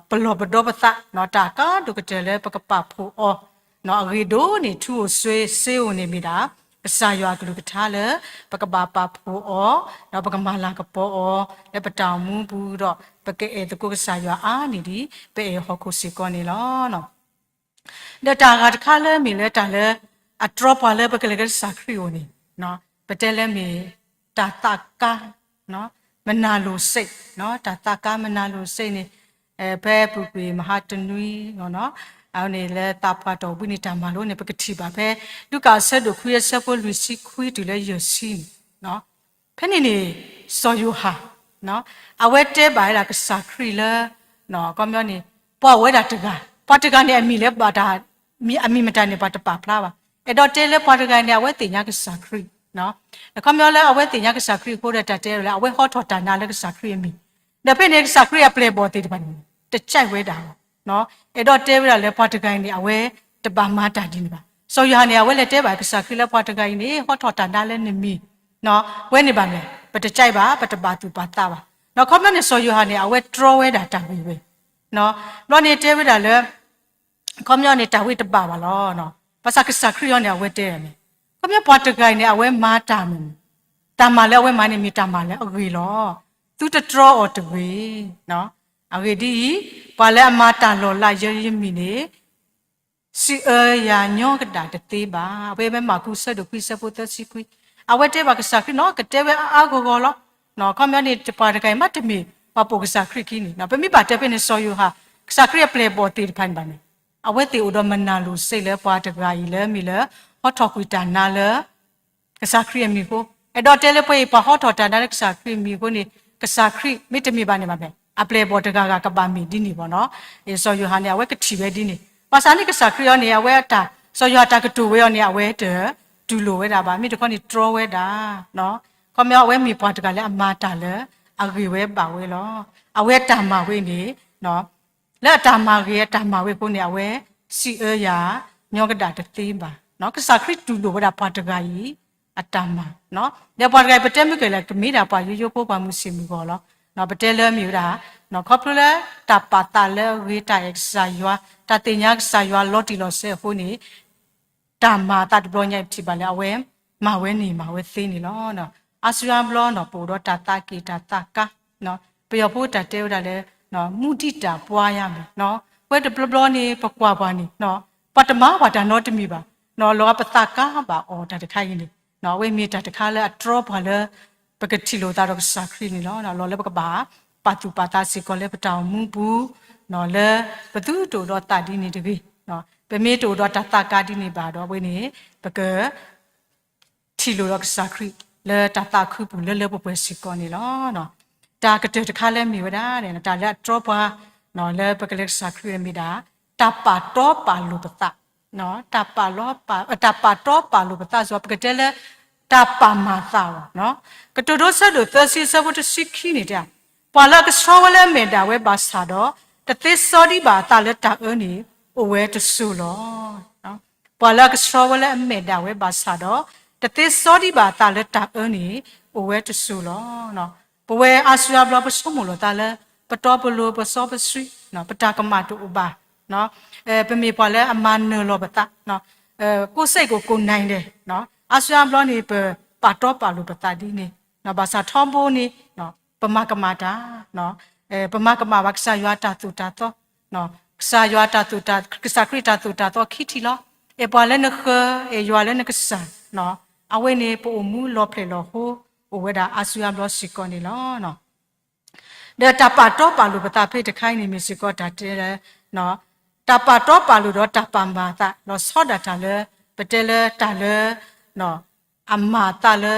ပလီၢ်ပဒီပသး တၢ်ကါဒိၣ်ကတၢၢ်လၢပကပာ်ဖှိၣ်အီၤ အဂ့ၢ်ဒိၣ်န့ၣ် ထူအိၣ်စ့စ့အိၣ်န့ၣ်မ့ၢ်ဒၣ် ကစၢ်ယွၤအကလုၢ်ကထါလၢ ပကဘၣ်ပာ်ဖှိၣ်အီၤ ဒီးပကမၤလၤကပီၤအီၤ လၢပတၢ်အိၣ်မူပူၤဒီး ပကအဲၣ်သကိးကစၢ်ယွၤအါန့ၢ်ဒ် ပအဲၣ်ဟီၣ်ခိၣ်စ့ၢ်ကီးန့ၣ်လီၤ. ဒီးတၢ်အဂၤတခါလၢမ့ၢ်လၢတၢ်လၢ အတြီပှၤလၢပကလဲၤကဲကစၢ်ခရံာ်အအိၣ်န့ၣ် ပတဲလၢမ့ၢ် တၢ်သးကါ မနၤလိၤစ့း တၢ်သးကါမနၤလိၤစ့းန့ၣ် ဖဲအပူၤကွံာ်မဟါတနွံ အဝဲန့ၣ်လၢသးပှၢ်တီၢ်ဘှံးန့ၣ်တၢ်မၤလိန့ၣ် ပကထံၣ်ဘၣ်ဖဲ လူၤကၣ်အဆၢဒိၣ်ခွံအဆၢဖိလွံၢ်ဆံခွံတုၤလၢယဲၢ်ဆံန့ၣ်, ဖဲန့ၣ်န့ၣ် စီၤယိၤဟၣ် အဝဲတဲဘၣ်ဝဲဒၣ်ကစၢ်ခရံာ်လၢ ခီပညီန့ၣ် ပှၤအိၣ်ဝဲဒၣ်တဂၤ, ပှၤတဂၤန့ၣ် အမံၤလၢဘၣ်တၢ် အမံၤမတၤန့ၣ် ပှၤတပာ်ဖျါဘၣ်. အဲၣ်ဒိးတဲလၢပှၤတဂၤန့ၣ် အဝဲသ့ၣ်ညါကစၢ်ခရံာ်, ခီပညီလၢအဝဲသ့ၣ်ညါကစၢ်ခရံာ်အဃိဒီး တၢ်တဲဝဲလၢ အဝဲဟီထီၣ်တၢ်နါလၢကစၢ်ခရံာ်အမံၤ, ဒီးဖဲန့ၣ် ကစၢ်ခရံာ်အပျဲၢ်အဘီၣ်သ့ၣ်တဖၣ်န့ၣ် တကြိုက်ဝဲဒၣ်လီၤ. အဲၣ်ဒိးတဲဝဲဒၣ်လၢပှၤတဂၤအံၤန့ၣ် အဝဲတဘၣ်မၤတၢ်ဒ်န့ၣ်ဘၣ်. စီၤယိၤဟၣ်န့ၣ် အဝဲလဲၤတဲဘၣ်ကစၢ်ခရံာ်လၢပှၤတဂၤအံၤန့ၣ် ဟီထီၣ်တၢ်နါလၢနမံၤ ဝဲန့ၣ်ဘၣ်လဲၣ်, ပတကြိုက်ဘၣ်, ပတဘၣ်သူၣ်ပာ်သးဘၣ်. ခီပညီန့ၣ် စီၤယိၤဟၣ်န့ၣ် အဝဲတြီဝဲဒၣ်တၢ်ဂ့ၢ်ဝဲ, ဘျီန့ၣ်တဲဝဲဒၣ်လၢ ခီပညီန့ၣ် တၢ်ဝဲတဘၣ်ဘၣ်လီၤ. ဘၣ်ဆၣ်ကစၢ်ခရံာ်အံၤန့ၣ် အဝဲတဲန့ၣ် ခီပညီပှၤတဂၤအံၤန့ၣ် အဝဲမၤတၢ်န့ၣ် တၢ်မၤလၢအဝဲမၤန့ၣ် မ့ၢ်တၢ်မၤလၢအဂ့ၤလီၤ. သုတတြီအီၤတဂ့ၤ. အဂ့ၢ်ဒ်အံၤ, ပှၤလၢအမၤတၢ်လီၤလးယဲယမံၤန့ၣ် စံးအၢယၤညီကဒၣ်တသ့ဘၣ်. အဝဲမ့ၢ်မၢ်ကူးဆၢဒိၣ်ခွံဆၢဖိသၢဆံခွံ, အဝဲတဲဘၣ်ကစၢ်ခရံာ်နီၤ ကတဲဝဲအါအါဂီၢ်ဂီၢ်လီၤ. ခီပညီန့ၣ် ပှၤတဂၤအံၤမးတမ့ၢ်ပှၤပိာ်ကစၢ်ခရံာ်ခံန့ၣ်, ပမ့ၢ်ဘၣ်တဲဖဲန့ၣ် စီၤယိၤဟၣ် ကစၢ်ခရံာ်အပျဲၢ်အဘီၣ်သ့ၣ်တဖၣ်န့ၣ်ဘၣ်န့ၣ် အဝဲသ့ၣ်အိၣ်ဒီးမနၤလိၤစ့လၢပှၤတဂၤအံၤလၢမ့ၢ်လၢ ဟီထီၣ်ကွံာ်တၢ်နါလၢ ကစၢ်ခရံာ်အမံၤအဃိ, အဲၣ်ဒိးတဲလၢပှၤအံၤ ပှၤဟီထီၣ်တၢ်နါလၢကစၢ်ခရံာ်အမံၤအဃိန့ၣ် ကစၢ်ခရံာ်မ့တမ့ၢ်ဘၣ်န့ၣ်ဘၣ်န့ၣ် အပျဲၢ်အဘီၣ်တဂၤဂၤကဘၣ်မ့ၢ်ဒ်န့ၣ်ဘၣ်နီၤ. စီၤယိၤဟၣ်န့ၣ် အဝဲကထံၣ်ဝဲဒ်န့ၣ်, ဘၣ်ဆၣ်န့ၣ်ကစၢ်ခရံာ်အံၤန့ၣ် အဝဲအတၢ် စီၤယိၤဟၣ်တၢ်ကတိၤဝဲအံၤန့ၣ် အဝဲတတူၢ်လိာ်ဝဲဒၣ်ဘၣ်, မ့ၢ်တခီန့ၣ်တြီဝဲဒၣ် ခီပညီအဝဲမ့ၢ်ပှၤတဂၤလၢအမၤတၢ်လၢအဂ့ၤဝဲဘၣ်ဝဲလီၤ. အဝဲအတၢ်မၤဝဲန့ၣ် လၢအတၢ်မၤဂ့ၤအတၢ်မၤဝဲအဃိန့ၣ် အဝဲစံးအၢယၤ ညီကဒၣ်တသ့ဘၣ်. ကစၢ်ခရံာ်တူၢ်လိာ်ဝဲဒၣ်ပှၤတဂၤအံၤ အတၢ်မၤ, ဒီးပှၤတဂၤအံၤ ပတဲမ့ၢ်ကဲလဲၣ် ကမ့ၢ်ဒၣ်ပှၤယိယိဖိ ပှၤမုၢ်ဆ့ၣ်မုၢ်ဂီၤလီၤ. ပတဲလၢမ့ၢ်ဝဲဒၣ် ခီဖျိလၢတၢ်ပာ်သးလၢအဂ့ၤ တၢ်အဲၣ်ကစၢ်ယွၤ တၢ်သ့ၣ်ညါကစၢ်ယွၤလီၤတံၢ်လီၤဆဲးအဃိန့ၣ် တၢ်မၤအသးတဘျီညါအံၤပထံၣ်ဘၣ်လၢအဝဲမၤဝဲန့ၣ်မၤဝဲသ့န့ၣ်လီၤ. အါစုအါဘျီန့ၣ် ပအိၣ်ဒီးတၢ်သးက့ၣ်တၢ်သးကါ, ပယီၤဖိတၢ်တဲဝဲဒၣ်လၢ မူဒံးတၢ်ပှါယါမး, ပဝဲတဘျီဘျီန့ၣ် ပကွၢ်ပှၤန့ၣ် ပှၤတမၤပှၤတၢ်နီတမံၤဘၣ်, လီၤဂာ်ပသးကါဘၣ်အီၤတၢ်တခါအံၤန့ၣ် အဝဲမ့ၢ်တၢ်တခါလၢအတြီပှၤလၢ ပကထံၣ်လိာ်သးဒီးကစၢ်ခရံာ်န့ၣ်လီၤ. လီၤလၢပကဘၣ်ပာ်သူၣ်ပာ်သးစ့ၢ်ကီးလၢပတၢ်အိၣ်မူပူၤ, လၢပသုတအိၣ်ဒီးသးဒ်န့ၣ်တဂ့ၤ, ပမ့ၢ်တအိၣ်ဒီးတၢ်သးကါဒ်န့ၣ်ဘၣ်ဒီး အဝဲန့ၣ် ပက ထံၣ်လိာ်ဒီးကစၢ်ခရံာ်လၢတၢ်သးခုပူၤလၢလၢပှဲၤပှဲၤစ့ၢ်ကီးန့ၣ်လီၤ. တၢ်ကတၢၢ်တခါလၢမ့ၢ်ဝဲဒၣ်န့ၣ် တၢ်လၢအတြီပှၤ လၢပကလဲၤကစၢ်ခရံာ်န့ၣ်မ့ၢ်ဒၣ် တၢ်ပာ်တီပာ်လိၤပသး, တၢ်ပာ်တီပာ်လိၤပသး ပကတဲလၢ တၢ်ပာ်မၤသးအီၤ, ကတိၤဒိဆၢဒိၣ်သၢဆံအဆၢဖိတဆံခံန့ၣ်တဲ ပှၤလၢအကဆှီဝဲလၢအမဲာ်ဒၣ်ဝဲဘၣ်ဆၣ်ဒီး တသ့စီဒံးဘၣ်အသးလၢတၢ်အၢန့ၣ် အိၣ်ဝဲတစိၤလီၤ. ပှၤလၢအကဆှီဝဲလၢအမဲာ်ဒၣ်ဝဲဘၣ်ဆၣ်ဒီး တသ့စီဒံးဘၣ်အသးလၢတၢ်အၢန့ၣ် အိၣ်ဝဲတစိၤလီၤ. ပဝဲအါစုအါဘျီပဆိကမိၣ်လိာ်သးလၢ ပတီပလိၤပစီပဆှံ ပတၢ်ကမၣ်တအိၣ်ဘၣ်, ပမ့ၢ်ပှၤလၢအမၤနၢၤလီၤပသး ကိးစဲးကိးကိးနံၤဒဲး, အါစုအါဘျီန့ၣ် ပပာ်တီပာ်လိၤပသးဒ်န့ၣ်, ဘၣ်ဆၣ်ထီဘိန့ၣ် ပမၤကမၣ်တၢ်, ပမၤကမၣ်ဘၣ်ကစၢ်ယွၤတၢ်သိၣ်တၢ်သီ, ကစၢ်ယွၤတၢ်သိၣ်တၢ်, ကစၢ်ခရံာ်တၢ်သိၣ်တၢ်သီခံထံၣ်လီၤ. အဲၣ်ပှၤလၢနဃၢၤ, အဲၣ်ယွၤလၢနကစၢ်, အဝဲန့ၣ် ပအိၣ်မူလီၤဖျဲၣ်လီၤဟိ အိၣ်ဝဲဒၣ်အါစုအါဘျီစ့ၢ်ကီးန့ၣ်လီၤ. ဒီးတၢ်ပာ်တီပာ်လိၤပသးဖဲတခါအံၤန့ၣ် မ့ၢ်စ့ၢ်ကီးတၢ်တဲလၢ တၢ်ပာ်တီပာ်လိၤဒီးတၢ်ပာ်မၤအသး လီၤဆီဒၣ်တၢ်လၢ ပတဲလၢတၢ်လၢ အမၤအသးလၢ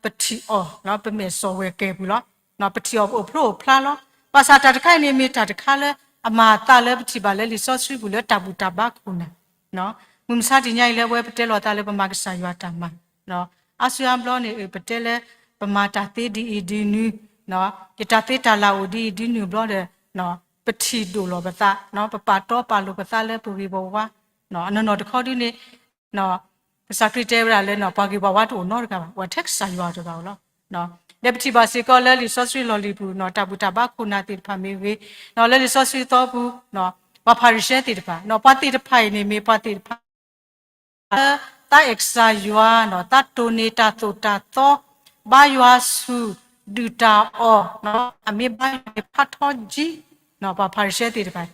ပထံၣ်အီၤ ပမဲာ်စီၣ်ဝဲၤကဲၤပူၤလီၤ. ပထံၣ်အီၤပအိၣ်ဖျိအိၣ်ဖျါလီၤ. ဘၣ်ဆၣ်တၢ်တခါအံၤန့ၣ် မ့ၢ်တၢ်တခါလၢအမၤအသးလၢပထံၣ်ဘၣ်လၢလံာ်စီဆှံပူၤလၢ တၢ်ဘူၣ်တၢ်ဘါခိၣ်နၢ် မုၢ်မဆါတနံၤအံၤလၢအဝဲပတဲလိာ်သးလၢပမၤကစၢ်ယွၤတၢ်မၤ, အါစုအါဘျီန့ၣ် ပတဲလၢ ပမၤတၢ်သ့ဒ်အံၤဒ်နုၤ, ယတၢ်သ့တၢ်လၢ်အိၣ်ဒ်အံၤဒ်နုၤဘျီဒီး ပထံၣ်ဒိၣ်လီၤပသး, ပပာ်တီပာ်လိၤပသးလၢပဂ့ၢ်ပဝါ, အနီၢ်နီၢ်တခီဒ်န့ၣ် ကစၢ်ခရံာ်တဲဝဲဒၣ်လၢ ပှၤဂ့ၤပှၤဝါတအိၣ်နီတဂၤဘၣ်, အိၣ်ထဲကစၢ်ယွၤတဂၤဧိၤလီၤ. ဒီးပထံၣ်ဘၣ်စ့ၢ်ကီးလၢလံာ်စီဆှံလီၢ်လံၤပူၤ တၢ်ဘူၣ်တၢ်ဘါခိၣ်နၢ်သ့ၣ်တဖၣ်မ့ၢ်ဂ့ၤ, လၢလံာ်စီဆှံသီပူၤ ပှၤဖၤရံၤၡဲသ့ၣ်တဖၣ်, ပှၤသ့ၣ်တဖၣ်အံၤန့ၣ်မ့ၢ်ပှၤသ့ၣ်တဖၣ် လၢသးအဲၣ်ကစၢ်ယွၤ, သးတိၢ်န့ၢ်တၢ်သိၣ်တၢ်သီ, ဘါယွၤဆူၣ်, ဒုၣ်တၢ်အီၣ်, အမ့ၢ်ဘါယွၤန့ၣ်ဖးထီကံ, ပှၤဖၤရံၤၡဲသ့ၣ်တဖၣ်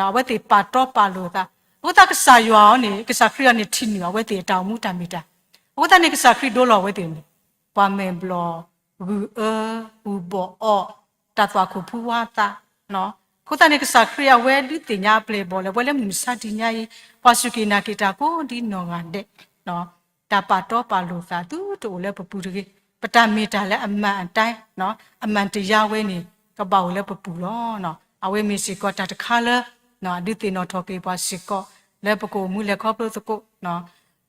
အဝဲသ့ၣ်ပာ်တီပာ်လိၤသး, အဃိသတးကစၢ်ယွၤအံၤန့ၣ် ကစၢ်ခရံာ်အံၤန့ၣ်ထံၣ်န့ၢ်အဝဲသ့ၣ်အတၢ်အိၣ်မူတၢ်မ့ၢ်တၢ်, အဃိသတးန့ၣ်ကစၢ်ခရံာ်ဒိလီၤအဝဲသ့ၣ်န့ၣ် ပှၤမဲာ်ဘျီၣ်, ဂုၢ်အၢ, ဂုၢ်ဘီၣ်အီၣ်, တၢ်သွၣ်ခိၣ်ဖူဝါသး, ခ အဃိသတးန့ၣ် ကစၢ်ခရံာ်အဝဲဒုးသ့ၣ်ညါအပျဲၢ်အဘီၣ်လၢ ပဝဲလၢမုၢ်မဆါတနံၤညါအံၤ ပှၤစူၢ်က့ၤနာ်က့ၤတၢ်ကိးဒ်နီၢ်ဂၤဒဲး တၢ်ပာ်တီပာ်လိာ်သးသုတအိၣ်လၢပပူၤတဂ့ၤ. ပတၢ်မ့ၢ်တၢ်လၢအမှန်အတိုင်း အမှန်တရားဝဲန့ၣ် ကဘၣ်အိၣ်လၢပပူၤလီၤ. အဝဲမ့ၢ်စ့ၢ်ကီးတၢ်တခါလၢ အဒုးသ့ၣ်နီၣ်ထီၣ်က့ၤပှၤစ့ၢ်ကီး လၢပကအိၣ်မူလဲၤခီဖျိသကိး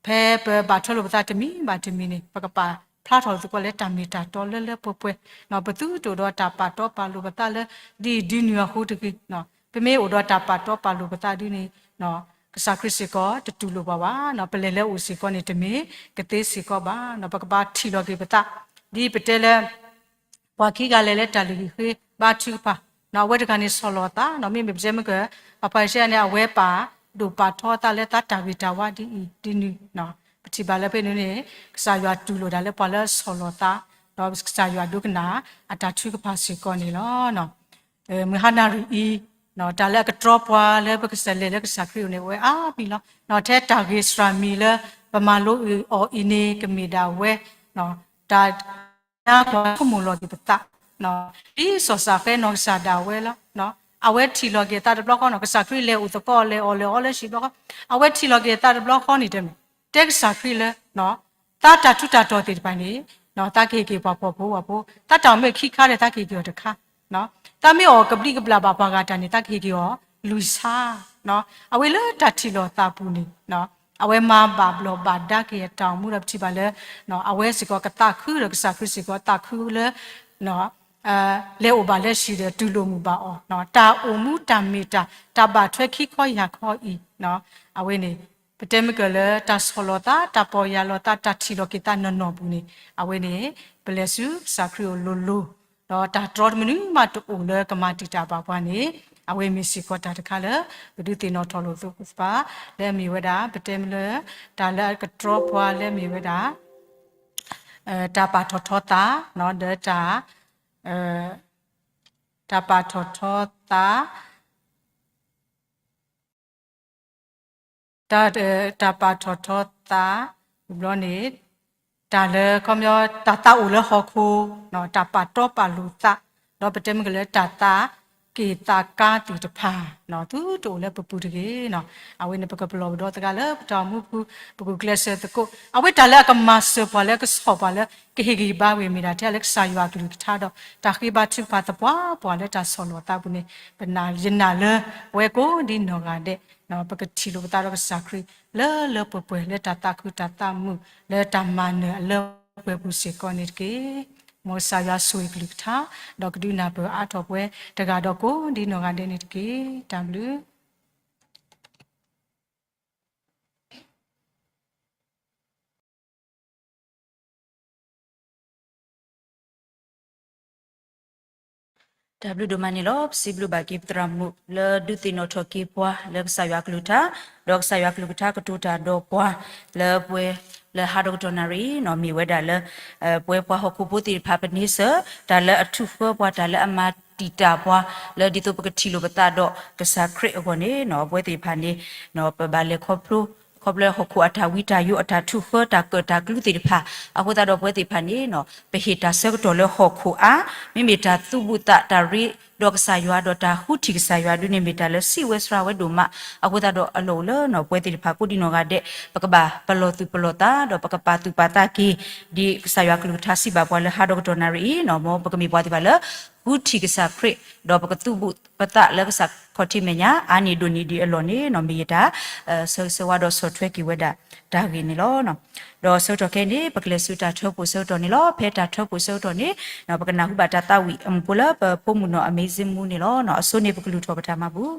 ဖဲပဘၣ်ထွဲလိာ်ပသးတမံၤဘၣ်တမံၤန့ၣ် ပကပာ်ဖျါထီၣ်သကိးလၢတၢ်မ့ၢ်တၢ်တီလၢလၢပှဲၤပှဲၤ ပသုတအိၣ်ဒီးတၢ်ပာ်တီပာ်လိာ်ပသးလၢ ဒ်အံၤဒ်နုၤအဃိတဂ့ၤ. ပမ့ၢ်အိၣ်ဒီးတၢ်ပာ်တီပာ်လိာ်ပသးဒ်န့ၣ် ကစၢ်ခရံာ်စ့ၢ်ကီးတတူၢ်လိာ်ပှၤဘၣ်. ပလဲၤလၢအိၣ်စ့ၢ်ကီးန့ၣ်တမ့ၢ်ကသ့စ့ၢ်ကီးဘၣ်. ပကဘၣ်ထံၣ်လီၤက့ၤပသး ဒ်ပတဲလၢ ပှၤခံဂၤလဲၤလၢတၢ်လုၢ်ဟံၣ်ဃ့ဘါထုကဖၣ် အဝဲတဂၤန့ၣ်ဆီၣ်လီၤသး မ့မ့ၢ်ပတဲမ့ၢ်က ပှၤဖၤရံၤၡဲန့ၣ် အဝဲပာ်ဒိၣ်ပာ်ထီအသးလၢသးတၢ်ဂ့ၤတၢ်ဝါဒ်အံၤဒ်နုၤ ပထံၣ်ဘၣ်လၢဖဲန့ၣ်န့ၣ် ကစၢ်ယွၤတူၢ်လိာ်ဒၣ်လၢပှၤလၢဆီၣ်လီၤသး ဒီးကစၢ်ယွၤဒိကနၣ်အတၢ်ထုကဖၣ်စ့ၢ်ကီးန့ၣ်လီၤ. မုၢ်ဟါနၣ်ရံၣ်အံၤ တၢ်လၢအကတြီပှၤလၢပကစၢ်လဲၤလၢကစၢ်ခရံာ်အအိၣ်န့ၣ် အဝဲအါမံၤလီၤ. ထဲတၢ်ဂ့ၤစှၤမံၤလၢ ပမၤလိအီၤအံၤန့ၣ် ကမ့ၢ်ဒၣ်ဝဲ တၢ် နါကွၢ်ဆိကမိၣ်လီၤက့ၤပသး ဒ်စီၤစၤဃဲနီၢ်ကစၢ်ဒၣ်ဝဲလီၤ. အဝဲထံၣ်လီၤက့ၤအသးတဘျီဃီနီၢ် ကစၢ်ခရံာ်လဲၤအိၣ်သကိးလဲၤအီၣ်လဲၤအီလၢဟံၣ်ဘျီဃီ အဝဲထံၣ်လီၤက့ၤအသးတဘျီဃီန့ၣ်တဲမ့ၢ် တဲကစၢ်ခရံာ်လၢ သးတၢ်ထူးတၢ်တီၤသ့ၣ်တဖၣ်န့ၣ် သးကဟ့ၣ်က့ၤပှၤဖှီၣ်ဖိယာ်ဖိ သးတၢ်အိၣ်မ့ၢ်ခံခါဒီးသးကဟ့ၣ်က့ၤအီၤတခါ သးမ့ၢ်အီၣ်ကဘျံးကဘျၣ်ဘၣ်ပှၤဂၤတၢ်န့ၣ် သးကဟ့ၣ်က့ၤအီၤလွံၢ်ဆါ အဝဲလၢတၢ်ထံၣ်လိာ်သးပူၤန့ၣ် အဝဲမၤဘၣ်ဘျီးဘၣ်ဒါက့ၤအတၢ်အိၣ်မူဒီးပထံၣ်ဘၣ်လၢ အဝဲစ့ၢ်ကီးကသးခုဒီးကစၢ်ခရံာ်စ့ၢ်ကီးသးခုလၢ လဲၤအိၣ်ဘၣ်လၢဟံၣ်ဒီးတူၢ်လိာ်မုာ်ဘၣ်အီၤ တၢ်အိၣ်မူတၢ်မ့ၢ်တၢ် တၢ်ဘၣ်ထွဲခံခီယၢ်ခီအံၤ အဝဲန့ၣ် ပတဲမ့ၢ်ကလၢတၢ်ဆီၣ်လီၤသး တၢ်ပီၢ်ယၢ်လီၤသး တၢ်ထံၣ်လီၤက့ၤသးနီၢ်နီၢ်ပူၤန့ၣ် အဝဲန့ၣ် ပလဲၤဆူကစၢ်ခရံာ်အအိၣ်လိၤလိၤ ဒီးတၢ်တြီတမနုၤမးတအိၣ်လၢကမၤတံာ်တာ်ဘၣ်ပှၤန့ၣ် အဝဲမ့ၢ်စ့ၢ်ကီးတၢ်တခါလၢ ပဒုးသ့ၣ်နီၣ်ထီၣ်လိာ်သး လၢအမ့ၢ်ဝဲဒၣ် ပတဲမ့ၢ်လၢ တၢ်လၢအကတြီပှၤလၢအမ့ၢ်ဝဲဒၣ် တၢ်ပာ်ထီၣ်ထီသး ဒီးတၢ် တၢ်ပာ်ထီၣ်ထီသး တၢ် တၢ်ပာ်ထီၣ်ထီသး တဘျီန့ၣ် တၢ်လၢခီပညီ တၢ်သးအိၣ်လၢဟီၣ်ခိၣ် တၢ်ပာ်တီပာ်လိာ်သး ဒီးပတဲမ့ၢ်ကလၢတၢ်သး က့ၢ်သးကါသ့ၣ်တဖၣ် သုတအိၣ်လၢပပူၤတဂ့ၤ. အဝဲန့ၣ် ပကပလီၢ်ပဒီသကးလၢပတၢ်အိၣ်မူပူၤ ပကကျဲးစၢးသကိး အဝဲတၢ်လၢအကမၤစၢၤပှၤလၢကဆီၣ်ပှၤလၢ ကဟ့ၣ်ဂံၢ်ဘါဝဲမ့ၢ်ဒၣ်ထဲလၢကစၢ်ယွၤအကလုၢ်ကထါဒီး တၢ်ဃ့ဘါထုကဖၣ်သပှၢ်ပှၢ်လၢတၢ်ဆီၣ်လီၤသးပူၤန့ၣ် ပနာ်ယနာ်လၢ ပဝဲကိးဒ်နီၢ်ဂၤဒဲး ပကထံၣ်လိာ်ပသးဒီးကစၢ်ခရံာ် လၢလၢပှဲၤပှဲၤလၢတၢ်သးခုတၢ်သးမုာ် လၢတၢ်မၤနၢၤအလၢပှဲၤပူၤစ့ၢ်ကီးန့ၣ်တက့ၢ်. မ်ကစၢ်ယွၤဆိၣ်ဂ့ၤကလုၢ်ကထါ ဒီးကဒုးနၢ်ပၢၢ်အါထီၣ်ပှၤတဂၤဒီးကိးဒ်နီၢ်ဂၤဒဲးန့ၣ်တက့ၢ်. တၢ်ဘျုး တၢ်ဘျုးဒိၣ်မးန့ၣ်လီၤ. ပစံးဘျုးဘၣ်က့ၤပသရၣ်မုၣ်လၢဒုးသ့ၣ်နီၣ်ထီၣ်က့ၤပှၤလၢကစၢ်ယွၤကလုၢ်ကထါ, ဒီးကစၢ်ယွၤကလုၢ်ကထါကတိၤတၢ်ဒီးပှၤ လၢပှဲၤလၢဟါဒီကတီၢ်နၣ်ရံၣ်အံၤ မ့ၢ်ဝဲဒၣ်လၢ ပဝဲပှၤဟီၣ်ခိၣ်ဖိသ့ၣ်တဖၣ်ပန့ဆၢၣ် တၢ်လၢအထုးဃၢပှၤ တၢ်လၢအမၤတံာ်တာ်ပှၤ လၢဒ်သိးပကထံၣ်လိာ်ပသးဒီးကစၢ်ခရံာ်အဂီၢ်န့ၣ် ပဝဲသ့ၣ်တဖၣ်န့ၣ် ပဘၣ်လဲၤခီဖျိ ခီဖျိဟီၣ်ခိၣ်အတၢ်ဝံတၢ်ယိး အတၢ်ထုးဃၢ တၢ်ကၢၣ်တၢ်ကျူသ့ၣ်တဖၣ် အဃိသတးဒီးပဝဲသ့ၣ်တဖၣ်န့ၣ် ပဟ့ၣ်တၢ်ဆၢကတီၢ်လၢဟီၣ်ခိၣ်အါ, မ့မ့ၢ်တၢ်သူၣ်ဘူၣ်သးတၢ်ရ့ဒီးကစၢ်ယွၤ ဒီးတၢ်ဃုထံၣ်ကစၢ်ယွၤဒုန့ၣ် မ့ၢ်တၢ်လၢစံးဝဲစှၤဝဲဒိၣ်မး, အဃိသတးဒီးအလီၢ်အိၣ်လၢ ပဝဲသ့ၣ်တဖၣ်ကိးဒံနီၢ်ဂၤဒဲး ပကဘၣ်ပလီၢ်သူၣ်ပလီၢ်သး ဒီးပကပာ်သူၣ်ပာ်သးက့ၤ ဒ်ကစၢ်ယွၤကလုၢ်ကထါစံးဘၣ်ပှၤလၢဟါဒီကတီၢ်နၣ်ရံၣ်အံၤ မ်ပကမ့ၢ်ပှၤသ့ၣ်တဖၣ်လၢ ဃုထံၣ်ကစၢ်ခရံာ် ဒီးပကသူၣ်ဘူၣ်ပသးလၢကစၢ်ခီၣ်ထံးမဲာ်ညါ အါန့ၢ်ဒိၣ်န့ၢ်ဒံးအလီၢ်န့ၣ် မ့ၢ်ယတၢ် ဆၢဂ့ၤဆၢဝါဒီးဆီၣ်ထွဲက့ၤဝဲဒၣ်တၢ်ဂ့ၢ်န့ၣ်လီၤ. ဒီးဆၢကတီၢ်ခဲအံၤန့ၣ် ပကလဲၤဆူတၢ်ထၢဖှိၣ်ဆၢကတီၢ်န့ၣ်လီၤ. ဖဲတၢ်ထၢဖှိၣ်ဆၢကတီၢ်န့ၣ် ပကနၢ်ဟူဘၣ်တၢ်သးဝံၣ်အမူးဖိလၢပဖိမုၣ်နီၢ် Amazing Moo န့ၣ်လီၤ. အဆိန့ၣ်ပကလူၤထီၣ်ပတၢ်မၤဘူၣ်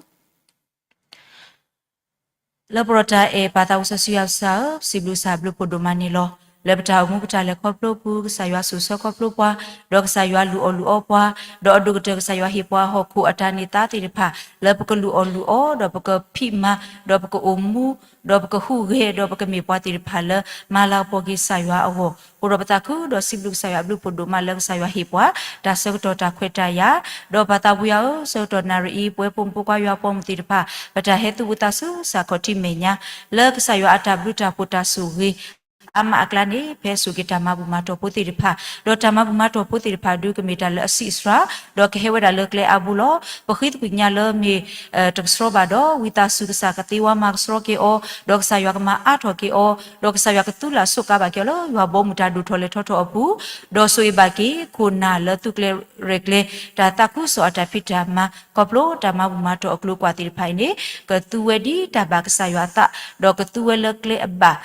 လၢပရီတၢ်အဲၣ်ပၢ်သးဝံၣ်စီဆှံယွၤကစၢ်ဧၢ, ပစံးဘျုးကစၢ်ဘျုးဖှိၣ်ဒိၣ်မးန့ၣ်လီၤ. လၢပတၢ်အိၣ်မူပတၢ်လဲၤခီဖျိပူၤ ကစၢ်ယွၤဆိၣ်ဆၢခီဖျိပှၤ, ဒီးကစၢ်ယွၤလုၢ်အီၣ်လုၢ်အီပှၤ, ဒီးအဒိၣ်ကတၢၢ်ကစၢ်ယွၤဟ့ၣ်ပှၤဟီၣ်ခိၣ်အတၢ်န့ၢ်သါသ့ၣ်တဖၣ် လၢပကလုၢ်အီၣ်လုၢ်အီ, ဒီးပကဖံးမၤ, ဒီးပကအိၣ်မူ, ဒီးပကဟူးဂဲၤ, ဒီးပကမ့ၢ်ပှၤသ့ၣ်တဖၣ်လၢ မၤလၤကပီၤက့ၤကစၢ်ယွၤအဂီၢ်, အိၣ်ဒီးပသးခုဒီးစံးဘျုးကစၢ်ယွၤဘျုးဖှိၣ်ဒိၣ်မးလၢကစၢ်ယွၤဟ့ၣ်ပှၤ တၢ်ဆၢကတီၢ်တၢ်ခွဲးတၢ်ယာ်, ဒီးပၢ်သးဝံၣ်ဧၢ, ဆၢကတီၢ်နၣ်ရံၣ်အံၤ ပဝဲပိာ်မုၣ်ဖိခွါယွၤပိာ်မုၣ်သ့ၣ်တဖၣ် ပတၢ်ဟဲသူၣ်ဝံသးစူၤ ကစၢ်ခီၣ်ထံးမဲာ်ညါ လၢကစၢ်ယွၤအတၢ်ဘျုးတၢ်ဖှိၣ်တၢ်ဆိၣ်ဂ့ၤ အါမးအကျါန့ၣ် ဖဲစိာ်က့ၤတၢ်မၤဘူၣ်မၤတီၢ်ဖိသ့ၣ်တဖၣ်, ဒီးတၢ်မၤဘူၣ်မၤတီၢ်ဖိသ့ၣ်တဖၣ်ဒုးကမ့ၢ်တၢ်လၢအဆံးအစှၤ, ဒီးကဟဲဝဲဒၣ်လၢကျဲအါဘိလီၤ. ပဃ့သကွံာ်ညါလၢမ့ၢ် တကဆှီဘၣ်ဒီး ဝံသးစူၤကစၢ်ကသ့ဝါမၤကဆှီက့ၤအီၤ, ဒီးကစၢ်ယွၤကမၤအါထီၣ်က့ၤအီၤ, ဒီးကစၢ်ယွၤကသူလၢ်ဆိးကါဘၣ်က့ၤအီၤလၢယွၤဘီမုၢ်တၢ်ဒိၣ်ထီၣ်လဲၤထီၣ်ထီၣ်အပူၤ, ဒီးဆိၣ်ဂ့ၤဘၣ်က့ၤ ခိၣ်နၢ်လၢသူၣ်ကျဲၤရဲၣ်ကျဲၤ တၢ်သးခုကစီၣ်အတၢ်ဖံးတၢ်မၤ ခီဖျိတၢ်မၤဘူၣ်မၤတီၢ်အကျိၤအကွာ်သ့ၣ်တဖၣ်အံၤန့ၣ် ကသူဝဲဒ်တၢ်ဘၣ်ကစၢ်ယွၤအသး, ဒီးကသူဝဲလၢကျဲအဘၣ်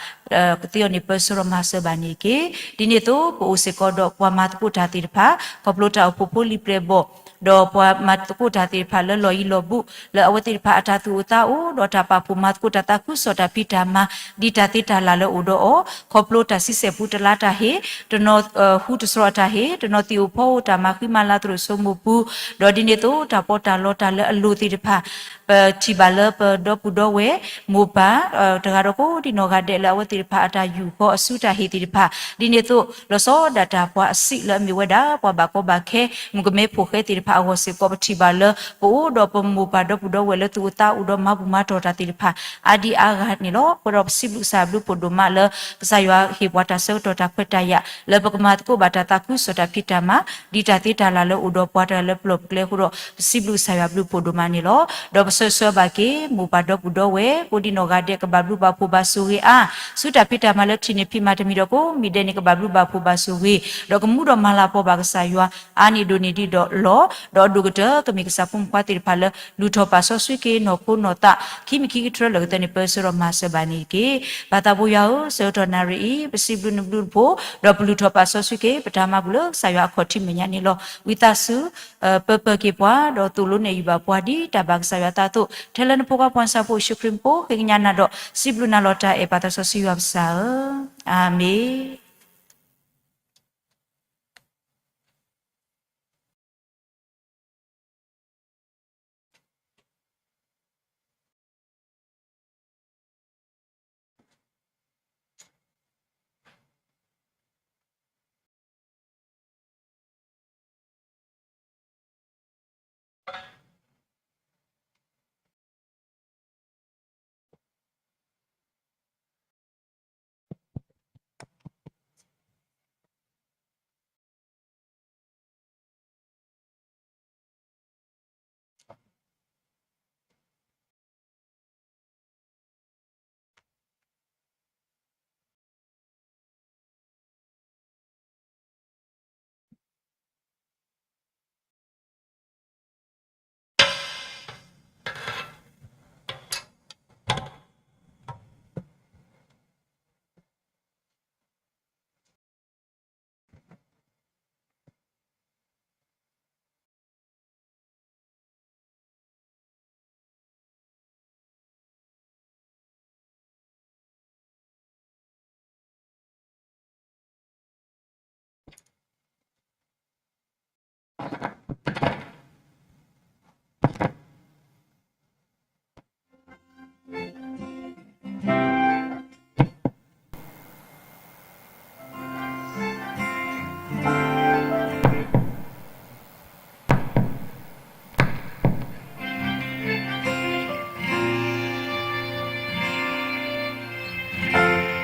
ကသ့အီၤန့ၣ် ပၢဆှၢဒီးမၤစၢၤဘၣ်န့ၣ်တက့ၢ်. ဒ်န့ၣ်အသိး ပအိၣ်စ့ၢ်ကီးဒီးပှၤမၤသကိးတၢ်သ့ၣ်တဖၣ် ခီဖျိတၢ်အိၣ်ဖှိၣ်ဖိလံၤပျဲၢ်ဘီၣ်, ဒီးပှၤမၤသကိးတၢ်သ့ၣ်တဖၣ်လၢလီၢ်ယံၤလီၢ်ဘူး လၢအဝဲသ့ၣ်တဖၣ်အတၢ်သူၣ်အိၣ်သးအိၣ် ဒီးတၢ်ပာ်ဖှိၣ်မၤသကိးတၢ်သးခုကစီၣ်တၢ်ဖံးတၢ်မၤ ဒ်တၢ်သ့တၢ်လၢ်လၢအိၣ်ဒီးအီၤ, ခီဖျိတၢ်ဆံဆဲၣ်ပူတလါတၢ်ဟ့ၣ်, တနီၤ ဟူတတြီၤအတၢ်ဟ့ၣ်, တနီၤသံၣ်အိၣ်ဖီအိၣ်တၢ်မၤဃံမၤလၤသရိာ်စိမိၢ်ပူၤ, ဒီးဒ်န့ၣ်အသိး တၢ်ပီးတၢ်လီတၢ်လၢအလိၤသ့ၣ်တဖၣ် ပထံၣ်ဘၣ်လၢပဒီပုၢ်ဒီဝဲၢ် မိၢ်ပၢ် တဂၤဒီးကိးဒံနီၢ်ဂၤဒဲးလၢအဝဲသ့ၣ်တဖၣ်အတၢ်ယူၢ်ဃီအစုတၢ်ဟ့ၣ်သ့ၣ်တဖၣ်, ဒ်န့ၣ်အသိး လီၤဆီဒၣ်တၢ်ပှၤအဆံးလၢအမ့ၢ်ဝဲဒၣ် ပှၤဘၣ်ကီဘၣ်ခဲ မုၣ်ကမဲဖိဃဲသ့ၣ်တဖၣ်အဂီၢ်စ့ၢ်ကီး ပထံၣ်ဘၣ်လၢ ပအိၣ်ဒီးပမိၢ်ပၢ်ဒီပုၢ်ဒီဝဲၢ်လၢသူၣ်အိၣ်သးအိၣ်ဒီးမၤဘူၣ်မၤတီၢ်တၢ်သ့ၣ်တဖၣ် အါဒံအါဂၤန့ၣ်လီၤ. အဃိဒီးပစံးဘျုးကစၢ်ယွၤဘျုးဖှိၣ်ဒိၣ်မးလၢ ကစၢ်ယွၤဟ့ၣ်ပှၤတၢ်ဆၢကတီၢ်တၢ်ခွဲးတၢ်ယာ် လၢပကမၤသကိးဘၣ်တၢ်သးခုကစီၣ်တၢ်ဖံးတၢ်မၤ ဒ်တၢ်သ့တၢ်လၢ်လၢအိၣ်ဒီးပှၤတဂၤလၢပလီၢ်ပကျဲအဃိဒီး ပစံးဘျုးကစၢ်ယွၤဘျုးဖှိၣ်ဒိၣ်မးန့ၣ်လီၤ. ဒီးပဆၢဆၢဘၣ်က့ၤ မိၢ်ပၢ်ဒီပုၢ်ဒီဝဲၢ် ကိးဒံနီၢ်ဂၤဒဲး ကဘၣ်ဘျုးဘၣ်ဖှိၣ်ဘၣ်ဆိၣ်ဂ့ၤအါ, ဆူတၢ်ဖံးတၢ်မၤလၢထံၣ်န့ၢ်ဖံးမၤတမံၤဒီးကိးမံၤဒဲးန့ၣ် ကဘၣ်ဘျုးဘၣ်ဖှိၣ်ဘၣ်ဆိၣ်ဂ့ၤ, ဒီးကမူဒီးမၤလၤကပီၤဘၣ်ကစၢ်ယွၤ အါန့ၢ်ဒိၣ်န့ၢ်ဒံးဒီးလီၤ. ဒီးအဒိၣ်ကတၢၢ် ကမ့ၢ်ကစၢ်ဖိမုၣ်ဖိခွါသ့ၣ်တဖၣ်လၢ လုၢ်ထီၣ်ပာ်စီဆှံက့ၤနီၢ်ခိနီၢ်သး ခံမံၤခံကတြၢလၢာ်ကတၢၢ်န့ၣ် ပၢဆှၢဒီးမၤစၢၤဘၣ်န့ၣ်တက့ၢ်. ပၢ်သးဘိယွၤဧၢ, ဆၢကတီၢ်နၣ်ရံၣ်အံၤ ပစံးဘျုးနဘျုးနဖှိၣ်, ဒီးပလုၢ်ထီၣ်ပာ်စီဆှံက့ၤ ပတၢ်မၤဘူၣ်လၢကစၢ်ယွၤအခီၣ်ထံးမဲာ်ညါန့ၣ်လီၤ. ဝံသးစူၤ ပၢၤပၢၤက့ၤပှၤ ဒီးသိၣ်လိနဲၣ်ယုၢ်ဘၣ်ပှၤဒ်တၢ်ဘၣ်ကစၢ်ယွၤအသးအသိး ထဲလၢနဖိခွါဖိစၢဖိယ့ၣ်ၡူးခရံာ်အမံၤ ဃ့ကညးနၤဒီး စံးဘျုးနၤလီၤတၢ်အဲၣ် ပၢ်သးစီဆှံယွၤပစၢ်ဧၢ, အၤမ့ၣ်.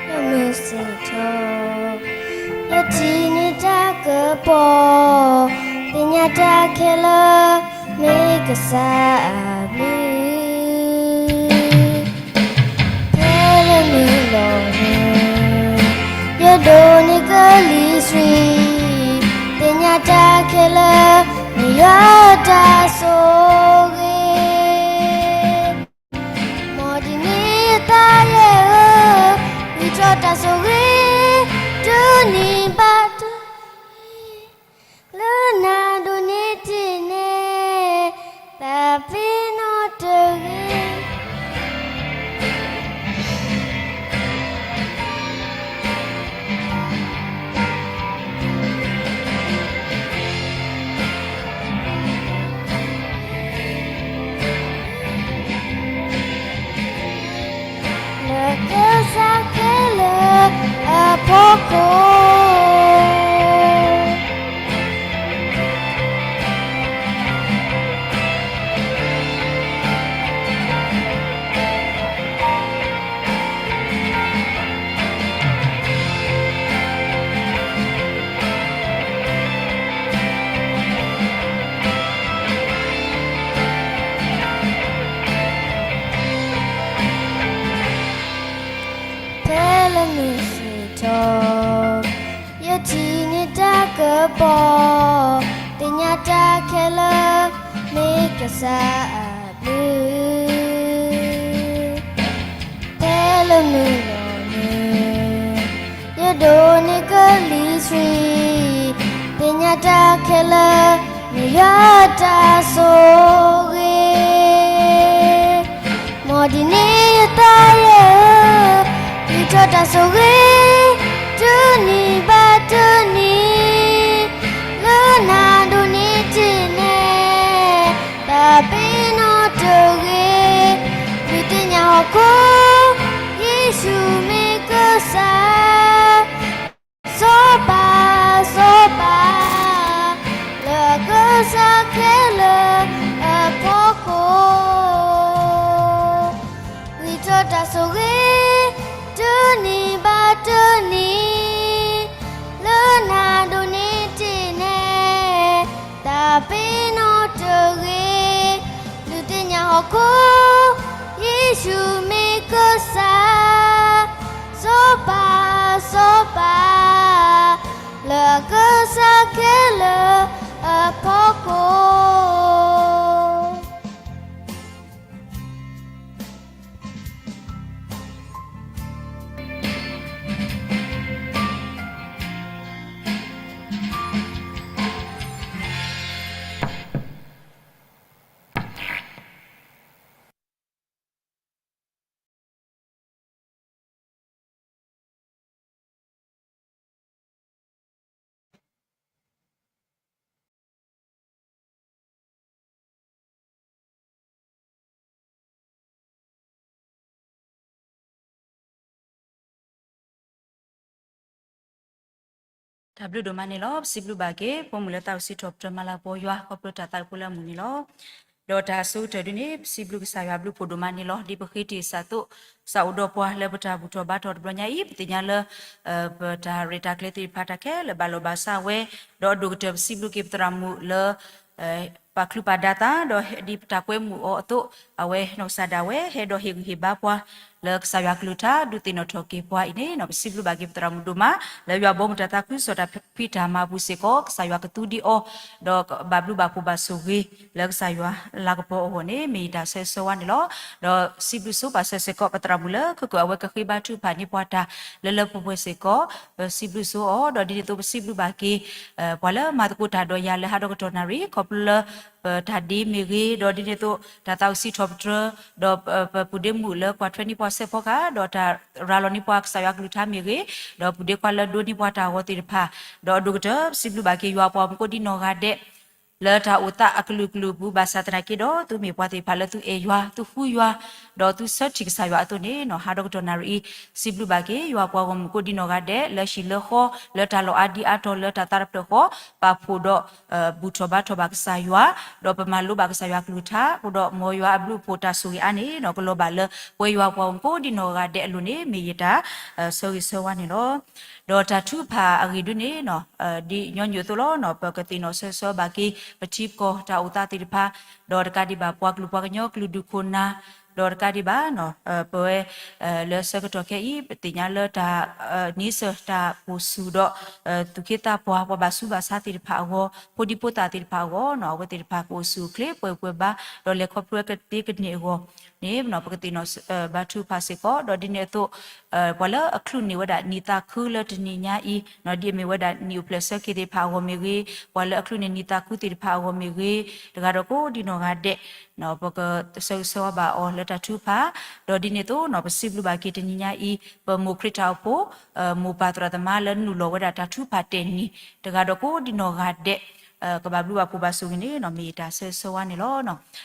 မုၢ်စ့ၣ်ထီၣ်, ယထံၣ်န့ၢ်တၢ်ကပီၤ, သ့ၣ်ညါတၢ်ခဲလၢာ် မ့ၢ်ကစၢ်အဘျုး ဖဲလၢမုၢ်လီၤန့ၣ်, ယဒိးန့ၢ်ကလံၤဆှံ, သ့ၣ်ညါတၢ်ခဲလၢာ် မ့ၢ်ယွၤတၢ်ဆိၣ်ဂ့ၤ, မ်ဒ်န့ၣ်ယသးလဲၣ်ဧၢ, ဝံထီၣ်တၢ်ဆိၣ်ဂ့ၤ တုၤနံၤဘၣ်တနံၤ လၢနၤဒိးန့ၢ်တ့ၢ်န့ၣ် တၢ်ပ့ၤနီၣ်တဂ့ၤ. ပီၢ်, သ့ၣ်ညါတၢ်ခဲလၢာ်, မ့ၢ်ကစၢ်အဘျုး ဖဲလၢမုၢ်လီၤန့ၣ်, ယဒိးန့ၢ်ကလံၤဆှံ, သ့ၣ်ညါတၢ်ခဲလၢာ်, မ့ၢ်ယွၤတၢ်ဆိၣ်ဂ့ၤ, မ်ဒ်န့ၣ်ယသးလၢ ဒုးထီၣ်တၢ်ဆိၣ်ဂ့ၤ, တနံၤဘၣ်တနံၤ, လၢနၤဒိးန့ၢ်တ့ၢ်နဲ, တၢ်ပ့ၤနီၣ်တဂ့ၤ, ဒုးသ့ၣ်ညါဟီၣ်ခိၣ်, ယ့ၣ်ၡူးမ့ၢ်ကစၢ်, စီၤပၤ, စီၤပၤ, လၢကစၢ်ခဲလၢာ်အဖီခိၣ် ဒုးထီၣ်တၢ်ဆိၣ်ဂ့ၤ, တနံၤဘၣ်တနံၤ, လၢနၤဒိးန့ၢ်တ့ၢ်နဲ, တၢ်ပ့ၤနီၣ်တဂ့ၤ, ဒုးသ့ၣ်ညါဟီၣ်ခိၣ်, ယ့ၣ်ၡူးမ့ၢ်ကစၢ်, စီၤပၤ, စီၤပၤ, လၢကစၢ်ခဲလၢာ်အဖီခိၣ်. တၢ်ဘျုးဒိၣ်မးန့ၣ်လီၤ. ပစံးဘျုးဘၣ်က့ၤ ပိာ်မုၣ်လၢသးအိၣ်စံးထီၣ်ပတြၢၤမၤလၤကပီၤယွၤ ခီဖျိတၢ်သးကပီၤလၢအမုာ်န့ၣ်လီၤ. ဒီးတၢ်အဆိကတၢၢ်ဒ်န့ၣ် ပစံးဘျုးကစၢ်ယွၤဘျုးဖှိၣ်ဒိၣ်မးန့ၣ်လီၤ. ဒ်ပဃ့တ့ၢ်စးသိး စးအိၣ်ဒီးပှၤလၢပတၢ်ဘူၣ်ထီၣ်ဘါထီၣ်တဘျီညါအံၤ ပသ့ၣ်ညါလၢ ပတၢ်ရဲၣ်တၢ်ကျဲၤသ့ၣ်တဖၣ်တၢ်ခဲလၢာ်ဘၣ်လီၢ်ဘၣ်စးဝဲ, ဒီးအဒိၣ်ကတၢၢ်ပစံးဘျုးက့ၤပသရၣ်မုၣ်လၢ ပာ်ချုးပာ်ဒါသး ဒီးဒ်ပတၢ်ကွဲမုာ်အီၤအသိး အဝဲနီၢ်ကစၢ်ဒၣ်ဝဲ ဟဲဒီးဟ့ၣ်ဂံၢ်ဟ့ၣ်ဘါပှၤ လၢကစၢ်ယွၤကလုၢ်ကထါ ဒုးသ့ၣ်နီၣ်ထီၣ်က့ၤပှၤအံၤန့ၣ် ပစံးဘျုးဘၣ်က့ၤပသရၣ်မုၣ်ဒိၣ်မး လၢယွၤဘီမုၢ်တၢ်သးခုကစီၣ်တၢ်ဖံးတၢ်မၤအပူၤစ့ၢ်ကီး ကစၢ်ယွၤကသူဒံးအီၤ ဒီးကဘၣ်ဘျုးဘၣ်ဖှိၣ်ဘၣ်ဆိၣ်ဂ့ၤ လၢကစၢ်ယွၤလၤကပီၤအဂီၢ်န့ၣ် မ့ၢ်ယတၢ်ဆၢဂ့ၤဆၢဝါန့ၣ်လီၤ. ဒီးစံးဘျုးဆိပာ်စၢၤစ့ၢ်ကီး ပသရၣ်မုၣ်လၢ ခဲကိာ်အဝဲကဃ့ဘါထုကဖၣ်န့ၢ်ပှၤတၢ်လၢလၢပှဲၤပှဲၤစ့ၢ်ကီး ပစံးဘျုးဆိအီၤ ဒီးဒ်န့ၣ်အသိးပစံးဘျုးဘၣ်က့ၤ ပှၤလၢမၤသကိးတၢ်ဒီးယၤလၢဟးဒီကတီၢ်နၣ်ရံၣ် ခီဖျိလၢ ပတၢ်ဒ့မ့ၢ်ဂ့ၤ ဒီးဒ်န့ၣ်အသိး တၢ်သးအိၣ်စံးထီၣ်ပတြၢၤ ဒီးပပုၢ်ဒ့မုၣ်လၢကွၢ်ထွဲန့ၢ်ပှၤစဲးဖီကဟၣ် ဒီးတၢ်ရၤလီၤန့ၢ်ပှၤကစၢ်ယွၤကလုၢ်ကထါမ့ၢ်ဂ့ၤ ဒီးပုၢ်ဒ့ခွါလၢဒိးန့ၢ်ပှၤတၢ်အဂီၤသ့ၣ်တဖၣ် ဒီးအဒိၣ်ကတၢၢ် ပစံးဘျုးဘၣ်က့ၤယွၤပှၤမူးကိးဒံနီၢ်ဂၤဒဲး လၢတၢ်အိၣ်သးအကလုာ်ကလုာ်အပူၤ ဘၣ်ဆၣ်သနာ်က့ဒီး သုမ့ၢ်ပှၤသ့ၣ်တဖၣ်လၢသုအဲၣ်ယွၤ သုဃုယွၤ ဒီးသုဆၢထံၣ်ကစၢ်ယွၤအသိးန့ၣ် ဟးဒီကတီၢ်နၣ်ရံၣ်အံၤ စံးဘျုးဘၣ်က့ၤ ယွၤပှၤဂီၢ်မုၢ်ကိးဒံနီၢ်ဂၤဒဲး လၢဟံၣ်လၢဃီ လၢတၢ်လီၢ်အါဒံအါတီၤ လၢတၢ်သးတဖျၢၣ်ဃီ ပာ်ဖှိၣ်ဒီး ဘူၣ်ထီၣ်ဘါထီၣ်ဘၣ်ကစၢ်ယွၤ ဒီးပမၤလိဘၣ်ကစၢ်ယွၤကလုၢ်ကထါ အဃိဒီးမ်ယွၤအဘျုးအဖှိၣ်တၢ်ဆိၣ်ဂ့ၤအါန့ၣ် ကလီၤဘၣ်လၢပဝဲယွၤပှၤဂီၢ်မုၢ်ကိးဒံနီၢ်ဂၤဒဲးအလိၤန့ၣ် မ့ၢ်ယတၢ်ဆၢဂ့ၤဆၢဝါန့ၣ်လီၤ. ဒီးတၢ်ထုကဖၣ်အဂ့ၢ်ဒ်န့ၣ် ဒ်ညီနုၢ်အသိးလီၤ ပကသ့ၣ်နီၣ်ဆၢဂ့ၤဆၢဝါဘၣ်က့ၤ ပထံပကီၢ်တၢ်အိၣ်သးသ့ၣ်တဖၣ် ဒီးတကးဒံးဘၣ်ပှၤကလုာ်ပှၤကညီကလုာ်ဒူၣ်ခိၣ်နၢ် ဒီးတကးဒံးဘၣ် ပဝဲ လၢဆၢကတီၢ်ခဲအံၤ ပသ့ၣ်ညါလၢတၢ် န့ဆၢၣ်တၢ်အိၣ်ဆူၣ်ဒီး သူၣ်က့သးပှၢ် ပှၤဘၣ်ဆူးဘၣ်ဆါသ့ၣ်တဖၣ်အဂီၢ် ဖိဒံဖိသၣ်သ့ၣ်တဖၣ်အဂီၢ် အဝဲသ့ၣ်တဖၣ်ကအိၣ်ဆူၣ်အိၣ်ချ့ပှဲၤပှဲၤဘါ ဒီးလဲၤခီဖျိကသ့ကန့ၢ်အဂီၢ်န့ၣ် ပကသ့ၣ်နီၣ်ဘါထုကဖၣ်စ့ၢ်ကီး ဒီးဒ်န့ၣ်အသိး ပှၤလၢအချုးန့ၢ်ဝဲဒၣ်နံၣ်သးခုလၢတနံၤညါအံၤ ဒ်အမ့ၢ်ဝဲဒၣ်နံၣ်အိၣ်ဖျဲၣ်ဆၢက့ၤသ့ၣ်တဖၣ်အဂီၢ်မ့ၢ်ဂ့ၤ ပှၤလၢအချုးန့ၢ်နံၣ်သးခုသ့ၣ်တဖၣ်အဂီၢ်မ့ၢ်ဂ့ၤ တဂၤဒီးကိးဒံနီၢ်ဂၤဒဲး ပကဆၢဂ့ၤဆၢဝါဘၣ်အီၤလၢတၢ်ထုကဖၣ် ဒီးဒ်န့ၣ်အသိး ပစံးဘျုးဘၣ်က့ၤတနံၤညါအံၤ ပမိၢ်ခရံာ်တၢ်အိၣ်ဖှိၣ် မိၢ်ပၢ်သရၣ်သမါလၢနုာ်လီၤဝဲဒၣ်တၢ်ထုကဖၣ်တဲာ်နံၤ တဂၤဒီးကိးဒံနီၢ်ဂၤဒဲး ကဘၣ်ဘျုးဘၣ်ဖှိၣ်ဘၣ်ဆိၣ်ဂ့ၤန့ၣ် မ့ၢ်ယတၢ်ဆၢဂ့ၤဆၢဝါန့ၣ်လီၤ.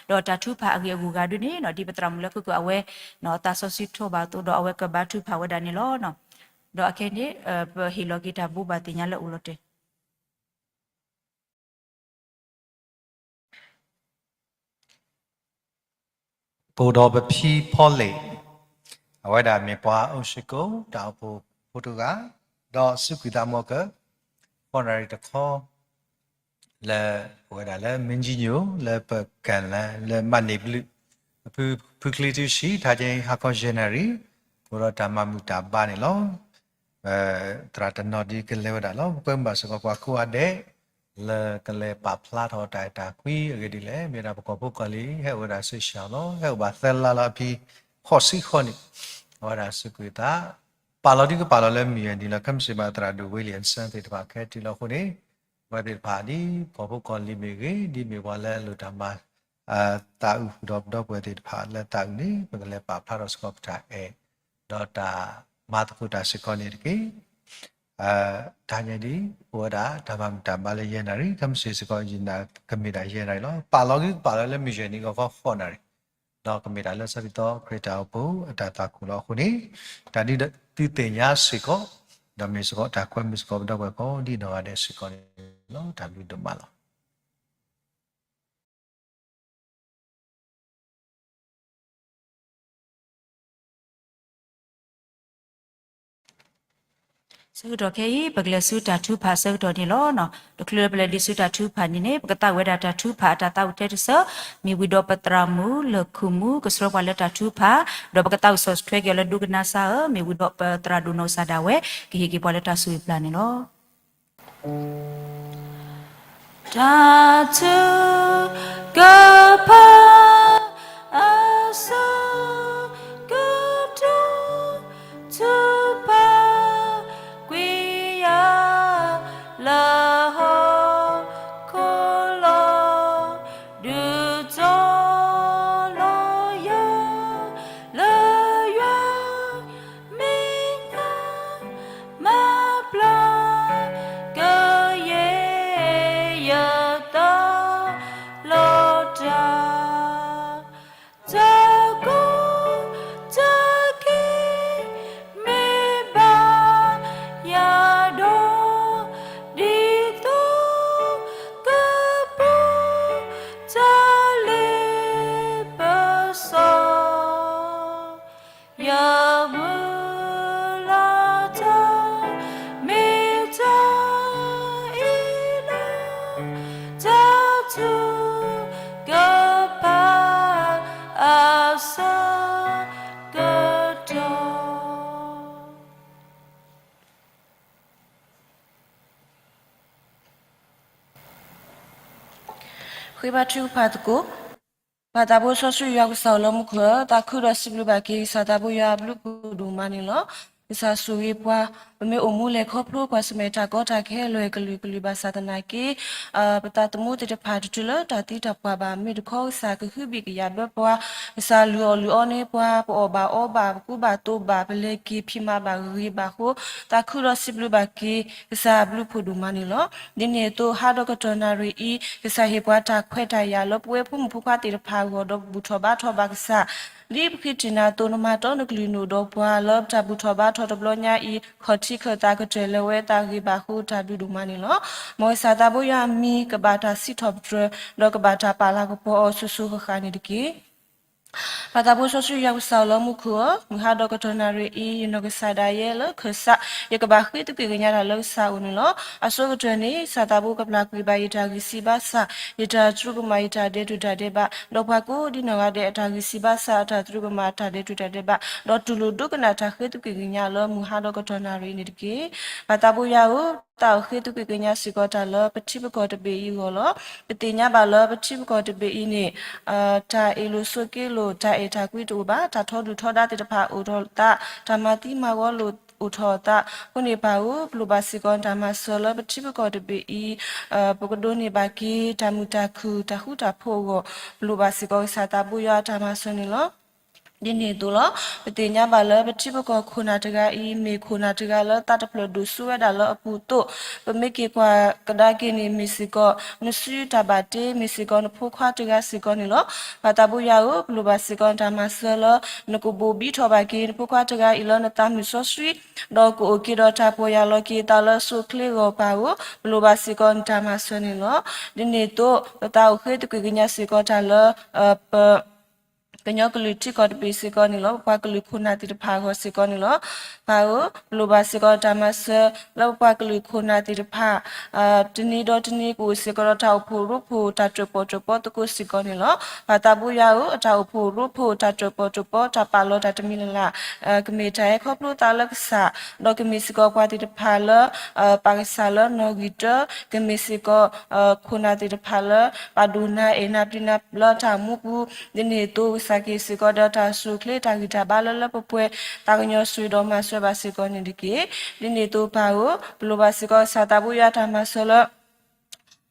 ဒီးတၢ်ထုကဖၣ်အဂ့ၢ်အဂုၤအဂၤဒ်န့ၣ် ဒ်ပသရၣ်မုၣ်လၢခဲကိာ်အဝဲ သးစီဆှံထီၣ်ဘၣ်အသိးဒီးအဝဲကဘါထုကဖၣ်ဝဲဒၣ်န့ၣ်လီၤ. ဒီးအခဲအံၤန့ၣ် ပဟ့ၣ်လီၤက့ၤတၢ်ဘိးဘၣ်သ့ၣ်ညါလၢအိၣ်လီၤတဲာ် ပအိၣ်ဒီးပဖံဖီလ့ၣ်, အဝဲဒၣ်မ့ၢ်ပှၤအိၣ်စ့ၢ်ကီးတၢ်အိၣ်ဖှိၣ်ဖိတဂၤ, ဒီးစူးကွံာ်သးမုာ်က ဖီနၣ်ရံၣ်တခီ လၢအိၣ်ဝဲဒၣ်လၢမ့ၢ်ကၠံညိၣ် လၢပကၣ်လၢမၤန့ၢ်ဘျုး ဖုချ့တုၤဆံး ထါကဲဟါခီယဲၢ်နၣ်ရံၣ် အိၣ်ဒီးတၢ်မၤမုာ်တၢ်ဘါန့ၣ်လီၤ. သရၣ်တနီၤဒ်ကလဲၤဝဲဒၣ်လီၤ. ပကွဲမုာ်ဘၣ်စ့ၢ်ကီးပှၤကိးဂၤဒဲး လၢကလဲၤပာ်ဖျါထီၣ်တၢ်အဲၣ်တၢ်ကွံအဂ့ၢ်ဒ်လဲၣ်. မ့ၢ်ဝဲဒၣ်ပကီၢ်ဖိကီၢ်လံၤ ဟဲအိၣ်ဝဲဒၣ်စ့ၢ်ကီးလီၤ. ဟဲအိၣ်ဘၣ်သၢလါလီၤအဖံ ဃိးဆံဃိးနံၣ်, အဝဲဒၣ်စူးကွံာ်အသး ပာ်လီၤဒ်ကပာ်လီၤလၢမုၢ်ယဲၢ်နံၤလီၤ. ခဲမုၢ်ဆ့ၣ်မး သရၣ်ဒိၣ် Williamson သ့ၣ်တဖၣ်ကဟဲတုၤလီၤအဃိန့ၣ် အဝဲသ့ၣ်တဖၣ်ဒ်ကီၢ်ဖိကီၢ်လံၤမ့ၢ်ဂ့ၤ, ဒ်မ့ၢ်ပှၤလၢအလိၣ်တၢ်မၤ သးအုးဃုာ်ဒီးပဒီပုၢ်ဝဲၢ်သ့ၣ်တဖၣ်လၢသးအုးန့ၣ် ပကလဲၤပာ်ဖျါထီၣ်စ့ၢ်ကီးပတၢ်အဲၣ် ဒီးတၢ်မၤသကိးတၢ်စ့ၢ်ကီးန့ၣ်တက့ၢ်. တဟါညါဒ် အိၣ်ဝဲဒၣ်တၢ်ဘၣ်မုာ်တၢ်ဘါလၢယဲၢ်နၣ်ရံၣ်, ခဲမုၢ်ဆ့ၣ်စ့ၢ်ကီး ယနၢ်ကမ့ၢ်ဒၣ်ယဲၢ်နၣ်ရံၣ်လီၤ. ပာ်လီၤက့ၤကပာ်လီၤလၢမုၢ်ယဲၢ်နံၤဂီၤခီဃိးနၣ်ရံၣ်, ဒီးကမ့ၢ်ဒၣ်လၢစီၤလံၤသီခရံာ်တၢ်အိၣ်ဖှိၣ်အတၢ်သးခုလီၤအဃိန့ၣ်, တၢ်ဒုးသုသ့ၣ်ညါစ့ၢ်ကီး, ဒီးမ့ၢ်စ့ၢ်ကီးတၢ်ကွဲမုာ်စ့ၢ်ကီးပဒီပုၢ်ဝဲၢ်ကိးဒ်နီၢ်ဂၤဒဲးစ့ၢ်ကီးန့ၣ်လီၤ. တၢ်ဘျုးဒိၣ်မးလီၤ. ဆၢကတီၢ်ခဲအံၤ ပကလဲၤဆူတၢ်ထုကဖၣ်အဆၢကတီၢ်န့ၣ်လီၤ. တချုးလၢပလဲၤဒံးဆူတၢ်ထုကဖၣ်န့ၣ်န့ၣ် ပကသးဝံၣ်ဝဲဒၣ်တၢ်ထုကဖၣ်အတၢ်သးဝံၣ်ထဲတစၢၢ်, မ့ၢ်ဝံၤဒီးပသရၣ်မုၣ် လၢၢ်ခိၣ်မူ ကဆှၢပှၤလၢတၢ်ထုကဖၣ်, ဒီးပကသးဝံၣ်ဆီၣ်ထွဲက့ၤအီၤလၢဒိကနၣ်စၢ်ဧၢ, မ့ၢ်ဝံၤဒီးပသရၣ်ဒိၣ်နီၢ်ကစၢ်ဒၣ်ဝဲ ကဟ့ၣ်က့ၤပှၤလၢတၢ်ဆိၣ်ဂ့ၤပျၢ်န့ၣ်လီၤ. တၢ်ထုကဖၣ်အဆၢကတီၢ်, ထုကဖၣ်ကွံာ်ယၤလၢဟီၣ်ခိၣ်လီၤ, ဒုးတီလီၤယၤလၢယွၤ မဲာ်ညါမၤပျၢ်ကယဲၢ် ယသးလီၤတၢ်, တၢ်ကိၢ်တၢ်ဂီၤ မ့ၢ်ဘၣ်ယၤဒီး ဒ်သိးကပူၤ တၢ်လ့ပစီ ယမုၢ်လၢ်တၢ် မ့ၢ်တၢ်အံၤလီၤ, တၢ်ထုကဖၣ်အဆၢကတီၢ်. ဃ့ဘါထုကဖၣ်သကိး. ပၢ်သးဘိစီဆှံယွၤ ကစၢ်အိၣ်လၢမူခိၣ်ဧၢ, သးခုဒီးစံးဘျုးဘၣ်က့ၤ ကစၢ်သးဘိယွၤအဘျုးဖှိၣ်ဒိၣ်မးန့ၣ်လီၤ. ကစၢ်ဆိၣ်ဂ့ၤပှၤ, ပမ့ၢ်အိၣ်မူလဲၤခီဖျိပှၤဆၢၣ်မဲာ်တၢ်ကီတၢ်ခဲ လွဲၢ်ကလုာ်ကလုာ်ဘၣ်ဆၣ်သနာ်က့ ပသးသမူသ့ၣ်တဖၣ် တတုၤလၢတၢ်သံတၢ်ပှၢ်ဘၣ် မ့ၢ်တခီ ကစၢ်ကဟုဘံၣ်ကယာ်ဘၢပှၤ, ကစၢ်လုၢ်အီၣ်လုၢ်အီန့ၢ်ပှၤ, ပအီၣ်ဘၣ်အီဘၣ် ပကူဘၣ်သိးဘၣ် ပလဲၤက့ၤဖံးမၤဘၣ်ဂ့ၤဂ့ၤဘၣ်အဃိ, သးခုဒီးစံးဘျုးဘၣ်က့ၤ ကစၢ်အဘျုးဖှိၣ်ဒိၣ်မးန့ၣ်လီၤ. ဒ်န့ၣ်အသိး ဟးဒီးကတီၢ်နၣ်ရံၣ်အံၤ ကစၢ်ဟ့ၣ်ပှၤတၢ်ခွဲးတၢ်ယာ်လၢပဝဲဖိမုၣ်ဖိခွါသ့ၣ်တဖၣ်အဂီၢ် ဒီးဘူၣ်ထီၣ်ဘါထီၣ်ဘၣ်ကစၢ်, ဒ်ပဃ့တံၢ်နၤအသိး နမၤတီနကလုၢ်နအိၣ်ဒီးပှၤလၢပတၢ်ဘူၣ်ထီၣ်ဘါထီၣ်တဘျီညါအံၤ ခီၣ်ထံးခၢၣ်သးကတၢၢ်လၢၤဝဲ သးဂ့ၤဘၣ်အဃိ တၢ်ဘျုးဒိၣ်မးန့ၣ်လီၤ. မ်ကစၢ်သးဘိယွၤအမံၤကဘၣ်တၢ်စံးထီၣ်ပတြၢၤ ဒီးကဘၣ်တၢ်ပာ်လၤကပီၤအီၤစိၤစိၤဃၣ်ဃၣ်န့ၣ်တက့ၢ်. ပၢ်သးဘိစီဆှံယွၤ ကစၢ်အိၣ်လၢမူခိၣ်ဧၢ, မုၢ်ဟါဒီးကတီၢ်နၣ်ရံၣ်အံၤ ယနီၢ်ကစၢ်ဒၣ်ယဲလၢခၢၣ်စး ယကဘၣ်ဃ့သကွံာ်ကညးတၢ်လၢကစၢ်အအိၣ်န့ၣ်လီၤ. အဆိကတၢၢ်န့ၣ် ကစၢ်သးဘိကပျၢ်ကွံာ်ဘၣ်ယတၢ်ဂံၢ်စၢ်ဘါစၢ်, ယတၢ်တြူးကမၣ် ယတၢ်ဒဲးတူၢ်တၢ်ဒဲးဘး, ဒီးပှၤကိးဒ်နီၢ်ဂၤဒဲးအတၢ်ဂံၢ်စၢ်ဘါစၢ် အတၢ်တြူးကမၣ် တၢ်ဒဲးတူၢ်တၢ်ဒဲးဘး, ဒီးတူၢ်လိာ်ဒိကနၣ်တၢ်ဃ့သကွံာ်ကညးလၢမုၢ်ဟါဒီးကတီၢ်နၣ်ရံၣ်န့ၣ်တက့ၢ်. ပၢ်သးဘိယွၤဧၢ, သးအိၣ်ဃ့သကွံာ်ကညးစ့ၢ်ကီးတၢ်လၢပထံပကီၢ်တဘ့ၣ်အံၤအဂီၢ်လီၤ. ပသ့ၣ်ညါဘၣ်လၢပထံပကီၢ်တဘ့ၣ်အံၤန့ၣ် တၢ်အ့ၣ်လိာ်ဆိးက့လိာ် တၢ်အဲၣ်တၢ်ကွံတအိၣ်ဘၣ်, တၢ်ထီဒုၣ်ထီဒါသ့ၣ်တဖၣ်အိၣ်ထီၣ်အသး, တၢ်မၤသံမၤဝီလိာ်အိၣ်ထီၣ်အသး, အဃိန့ၣ်ပၢ်ဧၢ, ပလိၣ်ဘၣ်စ့ၢ်ကီးနတၢ်မၤစၢၤလၢပထံပကီၢ်တဘ့ၣ်အံၤ ပကဒိးန့ၢ်ဘၣ်က့ၤ တၢ်မုာ်တၢ်ခုၣ် တၢ်ဃူတၢ်ဖိးအဂီၢ်, ပလိၣ်ဘၣ်စ့ၢ်ကီးကစၢ်သးဘိယွၤအတၢ်မၤစၢၤန့ၣ်လီၤ. ဒ်န့ၣ်အသိးလီၤ. ပသ့ၣ်ညါဘၣ်လၢပထံပကီၢ်ခိၣ်နၢ်တဂၤအံၤ မ့ၢ်ခိၣ်နၢ်တဂၤလၢသးတဖျၢၣ်ဒိၣ်ဆူဝဲဒၣ်လၢအပူၤအသိး, ပမ့ၢ်က့ၤကွၢ်ကဒါက့ၤန့ၣ် မ့ၢ်စ့ၢ်ကီး နစုတၢ်ဘၣ်တ့ မ့ၢ်စ့ၢ်ကီးနဖိခွါတဂၤစ့ၢ်ကီးန့ၣ်လီၤ. ပၢ်သးဘိယွၤဧၢ, ပလိၣ်ဘၣ်စ့ၢ်ကီးနတၢ်မၤစၢၤလၢ နကဘိၣ်ဘံထီၣ်ဘၣ်က့ၤ နဖိခွါတဂၤအံၤလၢနသးမုာ်စီဆှံ, ဒီးကအိၣ်က့ၤဒီးတၢ်ပီၢ်ယၢ်လီၤက့ၤအသးလၢအဆိအချ့အဂီၢ်ပၢ်ဧၢ, ပလိၣ်ဘၣ်စ့ၢ်ကီးနတၢ်မၤစၢၤန့ၣ်လီၤ. ဒ်န့ၣ်အသိး ပသးအိၣ်ဃ့သကွံာ်ကညးစ့ၢ်ကီးတၢ်လၢ ပ ကညီကလုာ်ထံကီၢ်တဘ့ၣ်စ့ၢ်ကီးန့ၣ်လီၤ. ပပှၤကလုာ်ခိၣ်နၢ်သ့ၣ်တဖၣ်အဂီၢ်စ့ၢ်ကီးန့ၣ်လီၤ. ပၢ်ဧၢ, ပလိၣ်ဘၣ်စ့ၢ်ကီးတၢ်မၤစၢၤလၢပပှၤကလုာ်ခိၣ်နၢ်သ့ၣ်တဖၣ် တနံၤဒီးတနံၤကအိၣ်စ့ၢ်ကီးဒီးတၢ်အိၣ်ဖှိၣ်ရိဖှိၣ် တၢ်တၢၣ်ပီၣ်တၢၣ်ပီသကိးစ့ၢ်ကီးန့ၣ်လီၤ. ပၢ်သးဘိယွၤဧၢ, တၢ်အိၣ်ဖှိၣ်ရိဖှိၣ် တၢ်တၢၣ်ပီၣ်တၢၣ်ပီ တၢ်ပာ်လီၤတၢ်တမံၤလၢ်လၢ် ကမ့ၢ်တၢ်ဟဲခီဖျိသးလၢကစၢ်, ဒီးကမ့ၢ်စ့ၢ်ကီးပှၤသ့ၣ်တဖၣ်လၢ ပာ်ကစၢ်လၢနီၣ်ဂံၢ်တၢ, ကမ့ၢ်စ့ၢ်ကီး ခိၣ်နၢ်သ့ၣ်တဖၣ်လၢ ပာ်ဒိၣ်နၤအဲၣ်နၤပျံၤနၤလၢတၢ်မူပူၤ, ဒ်န့ၣ်အသိးကစၢ်က့ၤစ့ၢ်ကီးဒီးတၢ်အိၣ်ဆူၣ်အိၣ်ချ့တၢ်ဂံၢ်တၢ်ဘါလၢလၢပှဲၤပှဲၤ သးကညီၤဆိၣ်ဂ့ၤဒီးမၤစၢၤဘၣ်စ့ၢ်ကီးန့ၣ်တက့ၢ်. ဒ်န့ၣ်အသိးပၢ်ဧၢ, ပလိၣ်ဘၣ်စ့ၢ်ကီးကစၢ်သးဘိယွၤတၢ်မၤစၢၤလၢ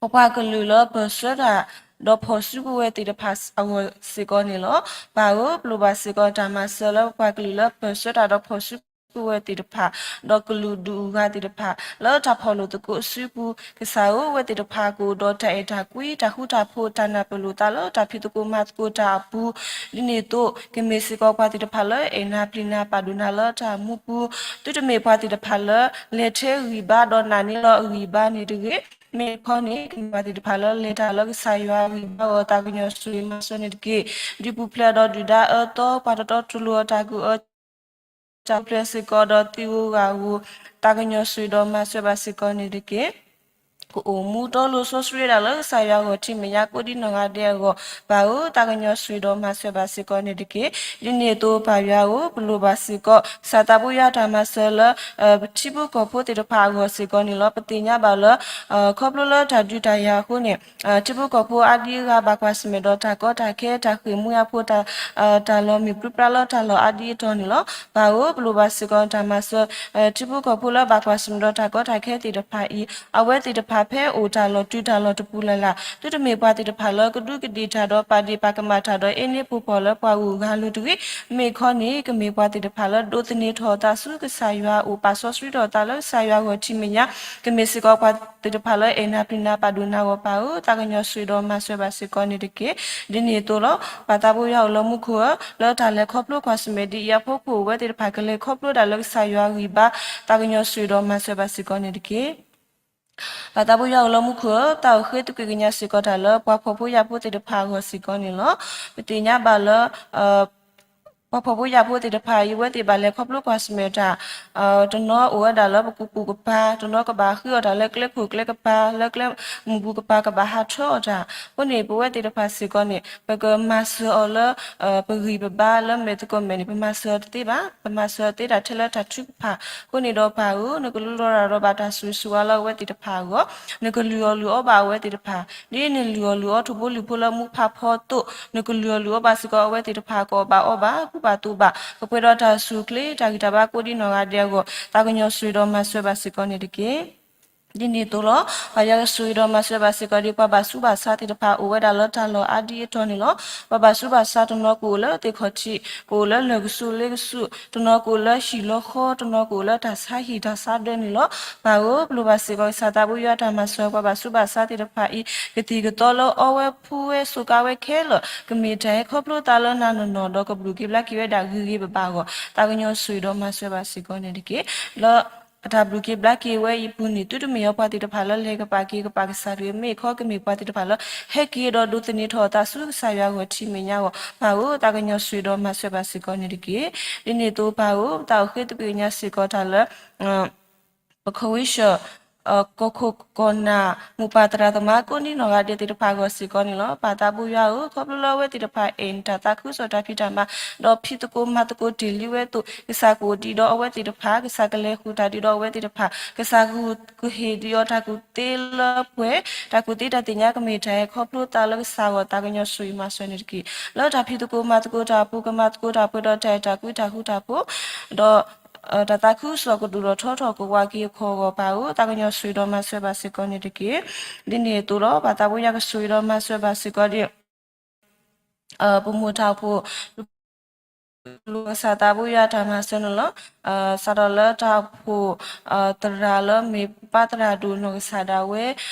ပပှၤကလုာ်လၢပၢၢ်ဆၢတၢ် ဒီးဖီၣ်စုကဝဲၤသ့ၣ်တဖၣ်အဂီၢ်စ့ၢ်ကီးန့ၣ်လီၤ. ပၢ်ဧၢ, ပလိၣ်ဘၣ်စ့ၢ်ကီးတၢ်မၤစၢၤလၢပပှၤကလုာ်လၢပၢၢ်ဆၢတၢ်ဒီးဖီၣ်စုကဝဲၤသ့ၣ်တဖၣ်, ဒီးကလုာ်ဒူၣ်အဂၤသ့ၣ်တဖၣ် လၢတၢ်ဖီၣ်လိာ်သကိးအစုပူၤ, ကစၢ်ဧၢ, အဝဲသ့ၣ်တဖၣ်ကအိၣ်ဒီးတၢ်အဲၣ်တၢ်ကွံ တၢ်ဃူတၢ်ဖိး တၢ်နၢ်ပၢၢ်လိာ်သးလၢတၢ်ဖံးသကိးမၤသကိးတၢ်အပူၤ, ဒ်န့ၣ်အသိး ကမ့ၢ်စ့ၢ်ကီးပှၤသ့ၣ်တဖၣ်လၢအဲၣ်နၤပျံၤနၤပာ်ဒိၣ်နၤလၢတၢ်မူပူၤ, သုတမ့ၢ်ပှၤသ့ၣ်တဖၣ်လၢ လဲၤထဲဂံၢ်ဘါဒီးနာ်န့ၢ်လီၤအဂံၢ်ဘါန့ၣ်တဂ့ၤ. မ့ၢ်တခီန့ၣ် ကမ့ၢ်ပှၤသ့ၣ်တဖၣ်လၢလဲၤတၢ်လၢကစၢ်ယွၤအဂံၢ်ဘါအဂီၢ် သးကညီၤဆိၣ်ဂ့ၤမၤစၢၤန့ၣ်တက့ၢ်. ဒုးပူၤဖျဲးဒီးဒုၣ်ဒါအၢသီ ပှၤတတီတလိၤအတၢ်ကူၣ်အၢ တၢ်ပူၤဖျဲးစ့ၢ်ကီးဒီးသံဧိၤဂၤဧိၤ သးကညီၤဆိၣ်ဂ့ၤဒီးမၤစၢၤဘၣ်စ့ၢ်ကီးန့ၣ်တက့ၢ်. ကအိၣ်မူတီလိၤစီဆှံဒၣ်လၢကစၢ်ယွၤအဂီၢ်ထံမဲာ်ညါကိးဒံနီၢ်ဂၤဒဲးအဂီၢ် ပၢ်ဧၢ, သးကညီၤဆိၣ်ဂ့ၤဒီးမၤစၢၤဘၣ်စ့ၢ်ကီးန့ၣ်တက့ၢ်. ဒ်န့ၣ်အသိးပၢ်ယွၤဧၢ, ပလိၣ်ဘၣ်စ့ၢ်ကီး ကစၢ်သးဘိယွၤတၢ်မၤစၢၤလၢ ပထံဖိကီၢ်ဖိသ့ၣ်တဖၣ်အဂီၢ်စ့ၢ်ကီးန့ၣ်လီၤ. ပသ့ၣ်ညါဘၣ်လၢ ခီဖျိလၢတၢ်ဒုးတၢ်ယၤအဃိန့ၣ် ထံဖိကီၢ်ဖိအါဒံအါဂၤဘၣ်ကွၢ်ဆၢၣ်မဲာ်ဒီးတၢ်ကီတၢ်ခဲ တၢ်ဃ့ၢ်မှံဟးဖျိး တၢ်လီၤမုၢ်ပြံပြါလၢတၢ်လီၢ်အါဒံအါတီၤန့ၣ်လီၤ. ပၢ်ဧၢ, ပလိၣ်ဘၣ်စ့ၢ်ကီးတၢ်မၤစၢၤ ထံဖိကီၢ်ဖိလၢဘၣ်ကွၢ်ဆၢၣ်မဲာ်ဒီးတၢ်ကီတၢ်ခဲသ့ၣ်တဖၣ်အံၤ အဝဲသ့ၣ်တဖၣ်ဖဲအိၣ်တၢ်လီၢ်တုၤတၢ်လီၢ်တပူၤလၢ်လၢ် သုတမ့ၢ်ပှၤသ့ၣ်တဖၣ်လၢကဒူးကဒ့ၣ်တၢ်ဒီးပာ်ဒ့ၣ်ပာ်ကမၣ်တၢ်ဒီး အ့န့ဖိၣ်ပီၣ်လၢပှၤဂုၤဂၤလိၤတဂ့ၤ. မ့ၢ်ခီန့ၣ် ကမ့ၢ်ပှၤသ့ၣ်တဖၣ်လၢဒိးသန့ၤထီၣ်အသးဆူကစၢ်ယွၤအအိၣ် ပာ်စီဆှံထီၣ်အသးလၢကစၢ်ယွၤအဂီၢ်ထံမဲာ်ညါ ကမ့ၢ်စ့ၢ်ကီးပှၤသ့ၣ်တဖၣ်လၢအဲၣ်နၤပျံၤနၤပာ်ဒိၣ်နၤအဂီၢ် ပၢ်ဧၢ, သးကညီၤဆိၣ်ဂ့ၤဒီးမၤစၢၤဘၣ်စ့ၢ်ကီးန့ၣ်တက့ၢ်. ဒ်န့ၣ်အသိးလီၤ. ပၢ်သးဘိယွၤအိၣ်လၢမူခိၣ်ဧၢ, လၢတၢ်လဲၤခီဖျိကွၢ်ဆၢၣ်မဲာ်ဒ်အံၤအဖီခိၣ် အဝဲသ့ၣ်တဖၣ်ကလဲၤခီဖျိဒၣ်လၢကစၢ်ယွၤအဂံၢ်ဘါ သးကညီၤဆိၣ်ဂ့ၤဒီးမၤစၢၤဘၣ်စ့ၢ်ကီးန့ၣ်တက့ၢ်. ပၢ်သးဘိယွၤအိၣ်လၢမူခိၣ်ဧၢ, တၢ်အိၣ်ဃ့သကွံာ်ကညးစ့ၢ်ကီးတၢ်လၢပှၤဖှီၣ်ဖိယာ်ဖိသ့ၣ်တဖၣ်အဂီၢ်စ့ၢ်ကီးန့ၣ်လီၤ. ပသ့ၣ်ညါဘၣ်လၢ ပှၤဖှီၣ်ဖိယာ်ဖိသ့ၣ်တဖၣ်အံၤ အဝဲသ့ၣ်ဘၣ်လဲၤခီဖျိကွၢ်ဆၢၣ်မဲာ်တၢ်, တနီၤအိၣ်ဝဲဒၣ်လၢပကူပူၤကပၤ, တနီၤကဘၣ်ဃ့အီၣ်တၢ်လၢကျဲခိၣ်ကျဲကပၤ လၢကျဲမုၢ်ပူၤကပၤ ကဘၣ်ဟးထၢအီၣ်တၢ်. အဃိန့ၣ် ပဝဲသ့ၣ်တဖၣ်စ့ၢ်ကီးန့ၣ် ပကမၤစၢၤအီၤလၢ ပဂံၢ်ပဘါလၢမဲာ်သကိးမဲာ်န့ၣ် ပမၤစၢၤအီၤတသ့ဘၣ်. ပမၤစၢၤအီၤသ့ဒၣ်ထဲလၢတၢ်ထုကဖၣ်. အဃိန့ၣ်ဒီးပၢ်ဧၢ, နကလူလီၤရၤဒီးဘၣ်တၢ်ဆိၣ်ဂ့ၤဆိၣ်ဝါလၢအဝဲသ့ၣ်တဖၣ်အဂီၢ်, နကလုၢ်အီၣ်လုၢ်အီဘၣ်အဝဲသ့ၣ်တဖၣ်, ဒ်နလုၢ်အီၣ်လုၢ်အီထိၣ်ဖိလံၣ်ဖိလၢမူဖးဖီသိး, နကလုၢ်အီၣ်လုၢ်အီဘၣ်စ့ၢ်ကီးအဝဲသ့ၣ်တဖၣ် ကအီၣ်ဘၣ်အီဘၣ် ကူဘၣ်သိးဘၣ် ကပှဲၤဒီးတၢ်အိၣ်ဆူၣ်အိၣ်ချ့ တၢ်ဂံၢ်တၢ်ဘါကိးဒံနီၢ်ဂၤဒဲးအဂီၢ် သးကညီၤဆိၣ်ဂ့ၤဒီးမၤစၢၤဘၣ်စ့ၢ်ကီးန့ၣ်တက့ၢ်. ဒ်န့ၣ်အသိးလီၤ. ပၢ်ယွၤကဆိၣ်ဂ့ၤဒီးမၤစၢၤဘၣ်စ့ၢ်ကီးဒ်ပှၤဘၣ်ဆူးဘၣ်ဆါသ့ၣ်တဖၣ် အိၣ်ဝဲဒၣ်လၢတၢ်လီၢ်အါဒံအါတီၤန့ၣ်လီၤ. ပှၤဘၣ်ဆူးဘၣ်ဆါတနီၤကအိၣ်လၢသ့ၣ်ခီၣ်ထံး, ကအိၣ်လၢလၢၢ်ကဆူးလ့ကဆူး, တနီၤကအိၣ်လၢဟံၣ်လီၤဃီ, တနီၤကအိၣ်လၢတၢ်ဆါဟံၣ်တၢ်ဆါဒၢန့ၣ်လီၤ. ပၢ်ဧၢ, ပလိၣ်ဘၣ်စ့ၢ်ကီးကစၢ်သးဘိယွၤတၢ်မၤစၢၤ ပှၤဘၣ်ဆူးဘၣ်ဆါသ့ၣ်တဖၣ်အံၤ ကသံၣ်ကသီလၢအီဝဲဖှူဝဲစူးကါဝဲခဲလၢာ် ကမ့ၢ်တၢ်ဟဲခီဖျိသးလၢနၤနီၢ်နီၢ် ဒီးကဘျုးက့ၤဘျါက့ၤဝဲဒၣ်ဂ့ၤဂ့ၤဘၣ်ဘၣ်အဂီၢ် သးကညီၤဆိၣ်ဂ့ၤဒီးမၤစၢၤဘၣ်စ့ၢ်ကီးန့ၣ်တက့ၢ်. လၢ အတၢ်ဘျုးက့ၤဘျါက့ၤဝဲအံၤအပူၤန့ၣ် သုတမ့ၢ်အီၤပှၤသ့ၣ်တဖၣ်လၢလဲၤကပာ်က့ၤကပာ်ကစၢ်တဂ့ၤ. မ့ၢ်အခီကမ့ၢ်ပှၤသ့ၣ်တဖၣ်လၢ ဟဲက့ၤဒီးဒိးသန့ၤထီၣ်အသးဆူကစၢ်ယွၤအဂီၢ်ထံမဲာ်ညါအဂီၢ် ပၢ်ဧၢ, သးကညီၤဆိၣ်ဂ့ၤဒီးမၤစၢၤဘၣ်စ့ၢ်ကီးန့ၣ်တက့ၢ်. ဒ်န့ၣ်အသိးပၢ်ဧၢ, ပသးအိၣ်ဃ့သကွံာ်ကညးစ့ၢ်ကီးတၢ်လၢ ပခိၣ်ဝံၡၢၣ် ကီၢ်ခိၣ်ကီၢ်နၢ် မိၢ်ပၢ်သရၣ်သမါကိးဒံနီၢ်ဂၤဒဲးသ့ၣ်တဖၣ်အဂီၢ်စ့ၢ်ကီးန့ၣ်လီၤ. ပၢ်သးဘိယွၤဧၢ, ခီဖျိလၢအဝဲသ့ၣ်တဖၣ်အဲၣ်နၤတၢ်သးခုကစီၣ်တၢ်ဖံးတၢ်မၤ ဒီးဖံးသကိးမၤသကိးတ့ၢ်လံဝဲအသိး ကစၢ်ကအိၣ်ဒံးဒီးအဝဲသ့ၣ်တဖၣ်, ကစၢ်ကလဲၤဃုာ်တၢ်ဒံးဒီးအဝဲသ့ၣ်တဖၣ်, ကစၢ်ကဟ့ၣ်ဒံးအီၤတၢ်ကူၣ်သ့လၢပှဲၤ, တၢ်ကူၣ်သ့တၢ်သ့ၣ်ညါကမ့ၢ်တၢ်ဟဲခီဖျိသးလၢကစၢ်အဂီၢ် သးကညီၤဆိၣ်ဂ့ၤမၤစၢၤန့ၣ်တက့ၢ်. လၢတၢ်ဖံးသကိးမၤသကိးတၢ်အပူၤ ကမၤသကိးတၢ်ပှဲၤဒီးတၢ်အဲၣ်တၢ်ကွံတၢ်ဃူတၢ်ဖိး ဒီး တၢ်သးခုကစီၣ်ကဒိၣ်ထီၣ်ထီထီၣ်ကဝးက့ၤအခီၣ်အဂီၢ် ပၢ်ဧၢ, သးကညီၤဆိၣ်ဂ့ၤဒီးမၤစၢၤဘၣ်စ့ၢ်ကီးန့ၣ်တက့ၢ်. ဒ်န့ၣ်အသိးလီၤ. ပၢ်သးဘိယွၤကဆိၣ်ဂ့ၤဒီးမၤစၢၤဘၣ်စ့ၢ်ကီးဒ် ပမိၢ်တၢ်အိၣ်ဖှိၣ် ကစၢ်သးဘိယွၤအတၢ်မၤစၢၤန့ၣ်လီၤ. စးထီၣ်လၢတၢ်အိၣ်ဖှိၣ်သရၣ်လၢမ့ၢ်ပပၢ်သရၣ်ဒိၣ်နီၢ်ကစၢ်ဒၣ်ဝဲ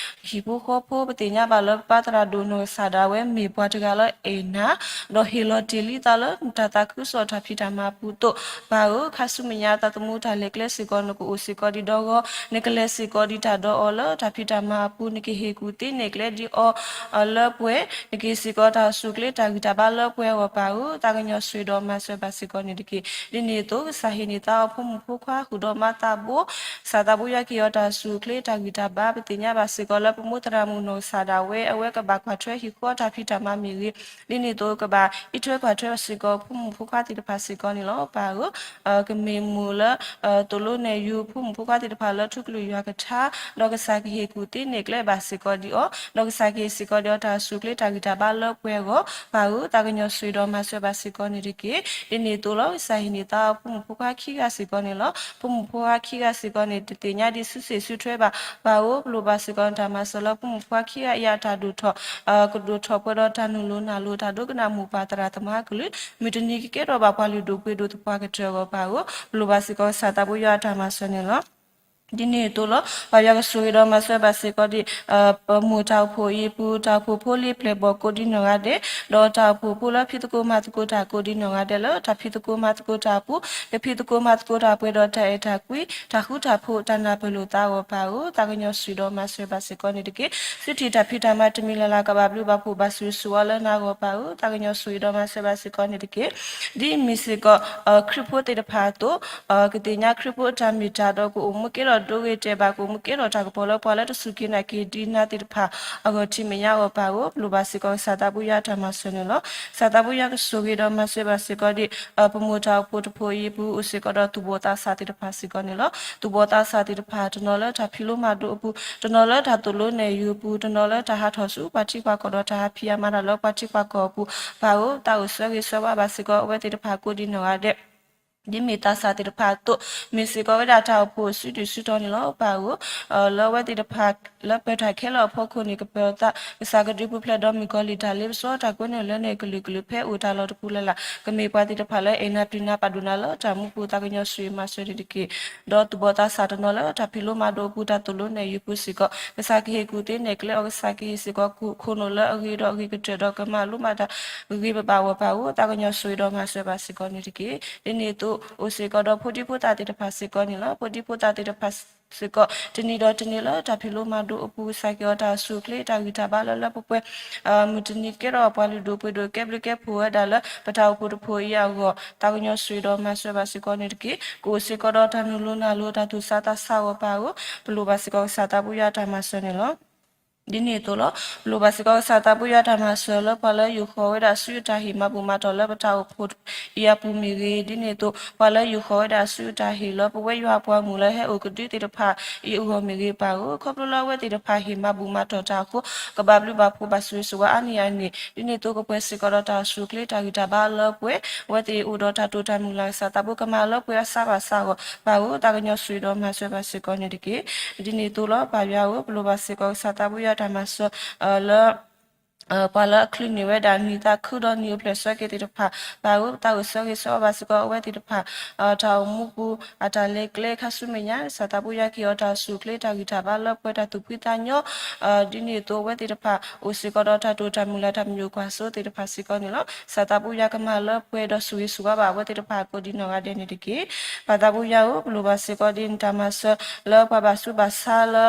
ဟံၣ်ဖိဃီဖိ ပသ့ၣ်ညါဘၣ်လၢပပၢ်သရၣ်ဒိၣ်နီၢ်ကစၢ်ဒၣ်ဝဲ မ့ၢ်ပှၤတဂၤလၢအဲၣ်နၤ ဒီးဟ့ၣ်လီၤတ့ၢ်လံသးလၢ တၢ်သးခုကစီၣ်တၢ်ဖံးတၢ်မၤအပူၤအသိး, ပၢ်ဧၢ, ခါဆူမဲာ်ညါသးသမူတၢ်လဲၤကျဲစ့ၢ်ကီး နကအိၣ်စ့ၢ်ကီးဒံးဒီးအီၤ, နကလဲၤစ့ၢ်ကီးဒံးတၢ်ဒီးအီၤလၢတၢ်ဖံးတၢ်မၤအပူၤ, နကဟ့ၣ်ကူၣ်သ့န့ၢ်ကျဲဒံးအီၤလၢပှဲၤ, နကဟ့ၣ်စ့ၢ်ကီးတၢ်အိၣ်ဆူၣ်အိၣ်ချ့တၢ်ဂံၢ်တၢ်ဘါလၢပှဲၤအဂီၢ် ပၢ်ဧၢ, သးကညီၤဆိၣ်ဂ့ၤဒီးမၤစၢၤဘၣ်စ့ၢ်ကီးန့ၣ်တက့ၢ်. ဒ်န့ၣ်အသိး ကစၢ်ဟ့ၣ်န့ၢ်သးအီၤဖိမုၣ်ဖိခွါဃုာ်ဒီးမါသးဘိ, ကစၢ်သးဘိယွၤကဟ့ၣ်အီၤတၢ်အိၣ်ဆူၣ်အိၣ်ချ့တၢ်ဂံၢ်တၢ်ဘါ, ပသ့ၣ်ညါဘၣ်စ့ၢ်ကီးလၢပမိၢ်သရၣ်မုၣ်နီၢ်ကစၢ်ဒၣ်ဝဲ အဝဲကဘၣ်ကွၢ်ထွဲဟံၣ်ဃီတၢ်ဖံးတၢ်မၤမ့ၢ်ဂ့ၤ, ဒ်န့ၣ်အသိးကဘၣ်အံးထွဲကွၢ်ထွဲစ့ၢ်ကီးဖိမုၣ်ဖိခွါသ့ၣ်တဖၣ်စ့ၢ်ကီးန့ၣ်လီၤ. ပၢ်ဧၢ, ကမ့ၢ်မိၢ်လၢ သိၣ်လိနဲၣ်ယုာ်ဖိမုၣ်ဖိခွါသ့ၣ်တဖၣ်လၢထူကလုာ်ယွၤကထါ, ဒီးကစၢ်ကဟ့ၣ်ကူၣ်သ့န့ၢ်ကျဲဘၣ်စ့ၢ်ကီးဒံးအီၤ, ဒီးကစၢ်ကဟ့ၣ်စ့ၢ်ကီးဒံးအီၤတၢ်အိၣ်ဆူၣ်အိၣ်ချ့တၢ်ဂံၢ်တၢ်ဘါလၢပှဲၤအဂီၢ်, ပၢ်ဧၢ, သးကညီၤဆိၣ်ဂ့ၤဒီးမၤစၢၤဘၣ်စ့ၢ်ကီးန့ၣ်တက့ၢ်. ဒ်န့ၣ်အသိးလီၤ ကစၢ်ဟ့ၣ်န့ၢ်သးအီၤဖိမုၣ်ဖိခွါခံဂၤစ့ၢ်ကီးန့ၣ်လီၤ. ဖိမုၣ်ဖိခွါခံဂၤစ့ၢ်ကီးန့ၣ် တသ့ၣ်ညါဒံးစုစ့ၣ်စုထွဲဘၣ်, ပၢ်ဧၢ, ပလိၣ်ဘၣ်စ့ၢ်ကီးတၢ်မၤစၢၤလၢဖိမုၣ်ဖိခွါခံဂၤအံၤအတၢ်ဒိၣ်ထီၣ် ကဒိၣ်ထီၣ်ပှဲၤဒီးတၢ်နုာ်လိၤနၢ်လိၤ တၢ်ဒိကနၣ်မိၢ်ပၢ်သရၣ်သမါကလုၢ်, မုၢ်တနံၤကကဲထီၣ်ဘၣ်ပှၤလုၢ်ဒိၣ်ပှ့ၤဒိၣ်သပှၢ်ကတၢၢ်အဂီၢ် ပၢ်ဧၢ, ပလိၣ်ဘၣ်စ့ၢ်ကီးကစၢ်သးဘိယွၤအတၢ်မၤစၢၤန့ၣ်လီၤ. ဒ်န့ၣ်အသိးလီၤ ပၢ်ယွၤကဆိၣ်ဂ့ၤဒီးမၤစၢၤဘၣ်စ့ၢ်ကီးဒံး ပမိၢ်တၢ်အိၣ်ဖှိၣ်အံၤအပူၤ တၢ်အိၣ်ဖှိၣ်ဖိလံၤပျဲၢ်ဘီၣ်ကိးဒံနီၢ်ဂၤဒဲး, ဒီးတၢ်အိၣ်ဖှိၣ်ဖိလၢဖံးသကိးမၤသကိးတၢ်ကိးဒံနီၢ်ဂၤဒဲး လၢတၢ်ဖံးသကိးမၤသကိးတၢ်အပူၤ ကဖံးသကိးမၤသကိးတၢ်ပှဲၤဒီးတၢ်အဲၣ်တၢ်ကွံ တၢ်ဃူတၢ်ဖိး တၢ်နၢ်ပၢၢ်လိာ်သးအဂီၢ် ပၢ်ဧၢ, သးကညီၤဆိၣ်ဂ့ၤဒီးမၤစၢၤဘၣ်စ့ၢ်ကီးန့ၣ်တက့ၢ်. သုထံၣ်တၢ်ဖံးတၢ်မၤတမံၤလၢ်လၢ် ကဘၣ်ဘျုးဘၣ်ဖှိၣ်ဘၣ်ဆိၣ်ဂ့ၤဆိၣ်ဝါလၢနၤအဂီၢ် ပၢ်ဧၢ, သးကညီၤဆိၣ်ဂ့ၤဒီးမၤစၢၤဘၣ်စ့ၢ်ကီးန့ၣ်တက့ၢ်. ဒ်မ့ၢ်စ့ၢ်ကီး ခရံာ်ဖိသ့ၣ်တဖၣ်အသိး ကသ့ၣ်ညါခရံာ်ဖိအတၢ်မ့ၢ်တၢ်တီ ကအိၣ်မူကဲထီၣ်ဒိဂ့ၤတဲာ်ဘၣ် ကအိၣ်မူကဲထီၣ်တၢ်ကပီၤလၢပှၤလၢတစူၢ်က့ၤနာ်က့ၤဒံးနၤသ့ၣ်တဖၣ် အဂီၢ်ထံးမဲာ်ညါအဂီၢ် ပၢ်ဧၢ, ပလိၣ်ဘၣ်စ့ၢ်ကီးကစၢ်သးဘိယွၤအတၢ်မၤစၢၤန့ၣ်လီၤ. ကစၢ်သးဘိယွၤကဆိၣ်ဂ့ၤဒီးမၤစၢၤဘၣ်စ့ၢ်ကီးဒံး ပမိၢ်တၢ်အိၣ်ဖှိၣ်တဖှိၣ်အံၤအပူၤ အိၣ်စ့ၢ်ကီးဒီးသူၣ်ဘီၣ်သးစၢ်သ့ၣ်တဖၣ်စ့ၢ်ကီးန့ၣ်လီၤ. သူၣ်ဘီၣ်သးစၢ်သ့ၣ်တဖၣ် တနီၤလၢတၢ်ဖံးလိမၤဒိးအပူၤ, တနီၤလၢတၢ်သိၣ်လိနဲၣ်ယုာ်အပူၤ, တနီၤလၢတၢ်ဟးထီၣ်ဆူပှၤထံပှၤကီၢ်ဒီးတၢ်ဟးဖံးအမၤတၢ်လၢပှၤထံပှၤကီၢ်အပူၤ, ပၢ်ဧၢ, သးအိၣ်ဆၢဂ့ၤဆၢဝါဘၣ်စ့ၢ်ကီးအဝဲသ့ၣ်တဖၣ်ကိးဒံနီၢ်ဂၤဒဲး ဒ်မ့ၢ်သးစၢ်သ့ၣ်တဖၣ်အသိး မ့ၢ်စ့ၢ်ကီးဝဲဒၣ်တၢ်အိၣ်ဖှိၣ်အစုဒုၣ်စုတီၤန့ၣ်လီၤ. ပၢ်ဧၢ, လၢအဝဲသ့ၣ်တဖၣ် လၢပၢၤတၢ်ခဲလၢာ်အဖီခိၣ်န့ၣ် ကပၢၤအသး ကစၢ်ကဒုးပူၤဖျဲးဒီးမုၣ်ကီၤလံၢ်တၢ်လ့ပစီတၢ်ကွဲန့ၣ်လၢန့ၣ်ကလုာ်ကလုာ်ဖဲအိၣ်တၢ်လီၢ်တပူၤလၢ်လၢ် ကမ့ၢ်ပှၤသ့ၣ်တဖၣ်လၢအဲၣ်နၤပျံၤနၤပာ်ဒိၣ်နၤလၢတၢ်မူပူၤ သးကညီၤဆိၣ်ဂ့ၤမၤစၢၤန့ၣ်တက့ၢ်. ဒီးသူၣ်ဘီၣ်သးစၢ်တနီၤလၢတၢ်ဖံးလိမၤဒိးအပူၤ တၢ်သိၣ်လိနဲၣ်ယုာ်ပူၤစ့ၢ်ကီး ကစၢ်ကဟ့ၣ်ကူၣ်သ့နဲၣ်ကျဲအီၤ ကစၢ်ကဟ့ၣ်စ့ၢ်ကီးခိၣ်နူာ်လၢအဂ့ၤဒီးအဂ့ၤကတၢၢ်ဒီးကမၤလိမၤတၢ်ဂ့ၤဘၣ်ဘၣ်အဂီၢ် ပၢ်ဧၢ, သးကညီၤဆိၣ်ဂ့ၤဒီးမၤစၢၤဘၣ်စ့ၢ်ကီးန့ၣ်တက့ၢ်. ဒ်န့ၣ်အသိး အိၣ်စ့ၢ်ကီးဒီးဖိဒံဖိသၣ်သ့ၣ်တဖၣ်စ့ၢ်ကီးန့ၣ်လီၤ. ဖိဒံဖိသၣ်သ့ၣ်တဖၣ်စ့ၢ်ကီး တနံၤဒီးတနံၤလၢတၢ်ဖံးလိမၤဒိးအပူၤ ကစၢ်ကဟ့ၣ်အီၤတၢ်အိၣ်ဆူၣ်အိၣ်ချ့ တၢ်ဂံၢ်တၢ်ဘါလၢလၢပှဲၤပှဲၤ မုၢ်တနံၤကဲထီၣ်ပှၤလုၢ်ဒိၣ်ပှ့ၤဒိၣ် ကဲဘျုးကဲဖှိၣ်ဝဲဒၣ်လၢပတၢ်အိၣ်ဖှိၣ်တဖှိၣ်အံၤအဂီၢ် သးကညီၤဆိၣ်ဂ့ၤဒီးမၤစၢၤဘၣ်စ့ၢ်ကီးန့ၣ်တက့ၢ်. ကအိၣ်စ့ၢ်ကီးဒီးတၢ်နုာ်လိၤနၢ်လိၤတၢ်သူၣ်ဆးသးဆးအဂီၢ် ပၢ်ဧၢ, ပလိၣ်ဘၣ်စ့ၢ်ကီးကစၢ်သးဘိယွၤအတၢ်မၤစၢၤန့ၣ်လီၤ. ဒ်န့ၣ်အသိးလီၤ. ပလိၣ်ဘၣ်စ့ၢ်ကီးကစၢ်သးဘိယွၤအတၢ်မၤစၢၤလၢပှၤလၢယိၤဃီၤဝဲဒၣ်ဆူအတၢ်ဟ့ၣ်မၤဘူၣ်မၤတီၢ်လၢပတၢ်အိၣ်ဖှိၣ်အံၤအပူၤမ့ၢ်ဂ့ၤ, ဒ်န့ၣ်အသိး ပှၤလၢယိၤဃီၤဝဲဒၣ်ဆူအတၢ်ဟ့ၣ်လၢပဝဲယွၤအပှၤမုၣ်လၢဟဲအိၣ်ကဒုသ့ၣ်တဖၣ်အံၤအဂီၢ်မ့ၢ်ဂ့ၤ ပၢ်ဧၢ, ခီဖျိလၢအဝဲသ့ၣ်တဖၣ်ဟ့ၣ်မၤဘူၣ်မၤတီၢ်တၢ်အဃိ ကဘၣ်ဘျုးဘၣ်ဖှိၣ်ဘၣ်ဆိၣ်ဂ့ၤဆိၣ်ဝါအါန့ၢ်အန့ၣ်, ဒ်န့ၣ်အသိးကပှဲၤစ့ၢ်ကီးဒီးတၢ်အိၣ်ဆူၣ်အိၣ်ချ့တၢ်ဂံၢ်တၢ်ဘါလၢပှဲၤ အဝဲသ့ၣ်အိၣ်ဒီးတၢ်တိာ်တၢ်မုၢ်လၢ် ကစၢ်သးဘိကမၤလၢပှဲၤအစးဘၣ်စးအဂီၢ် ပၢ်ဧၢ, သးကညီၤဆိၣ်ဂ့ၤဒီးမၤစၢၤဘၣ်စ့ၢ်ကီးန့ၣ်တက့ၢ်. ဒ်န့ၣ်အသိးလီၤ. ပၢ်ယွၤဧၢ, ပလိၣ်ဘၣ်စ့ၢ်ကီးကစၢ်သးဘိယွၤတၢ်မၤစၢၤလၢ ပှၤလၢအချုးန့ၢ်ဝဲဒၣ်နံၣ်သးခုဒီးနံၣ်အိၣ်ဖျဲၣ်ဆၢက့ၤသ့ၣ်တဖၣ် ပၢ်ဧၢ, သးအိၣ်ဆၢဂ့ၤဆၢဝါဘၣ်စ့ၢ်ကီးအဝဲသ့ၣ်တဖၣ် တၢ်အိၣ်မူပူၤ အတၢ်လဲၤကျဲခါဆူမဲာ်ညါ ကစၢ်သးဘိယွၤကဟ့ၣ်အီၤတၢ်အိၣ်ဆူၣ်အိၣ်ချ့တၢ်ဂံၢ်တၢ်ဘါလၢပှဲၤတၢ်သူၣ်ဖှံသးညီ ဒ်န့ၣ်အသိးအဝဲသ့ၣ်တဖၣ် အိၣ်စ့ၢ်ကီးဒီးတၢ်တိာ်တၢ်မုၢ်လၢ်တၢ်မံၤအိၣ်ကွၢ်စိသ့ၣ်တဖၣ်စ့ၢ်ကီးန့ၣ်လီၤ. ကစၢ်သးဘိယွၤကမၤလၢပှဲၤဒီးဆိၣ်ဂ့ၤဆိၣ်ဝါဘၣ်အဝဲသ့ၣ်တဖၣ်ကိးဒံနီၢ်ဂၤဒဲးန့ၣ်တက့ၢ်. ပၢ်သးဘိယွၤဧၢ, ပလိၣ်ဘၣ်စ့ၢ်ကီးဒ်နတၢ်မၤစၢၤလၢပှၤဘၣ်ဆူးဘၣ်ဆါလၢ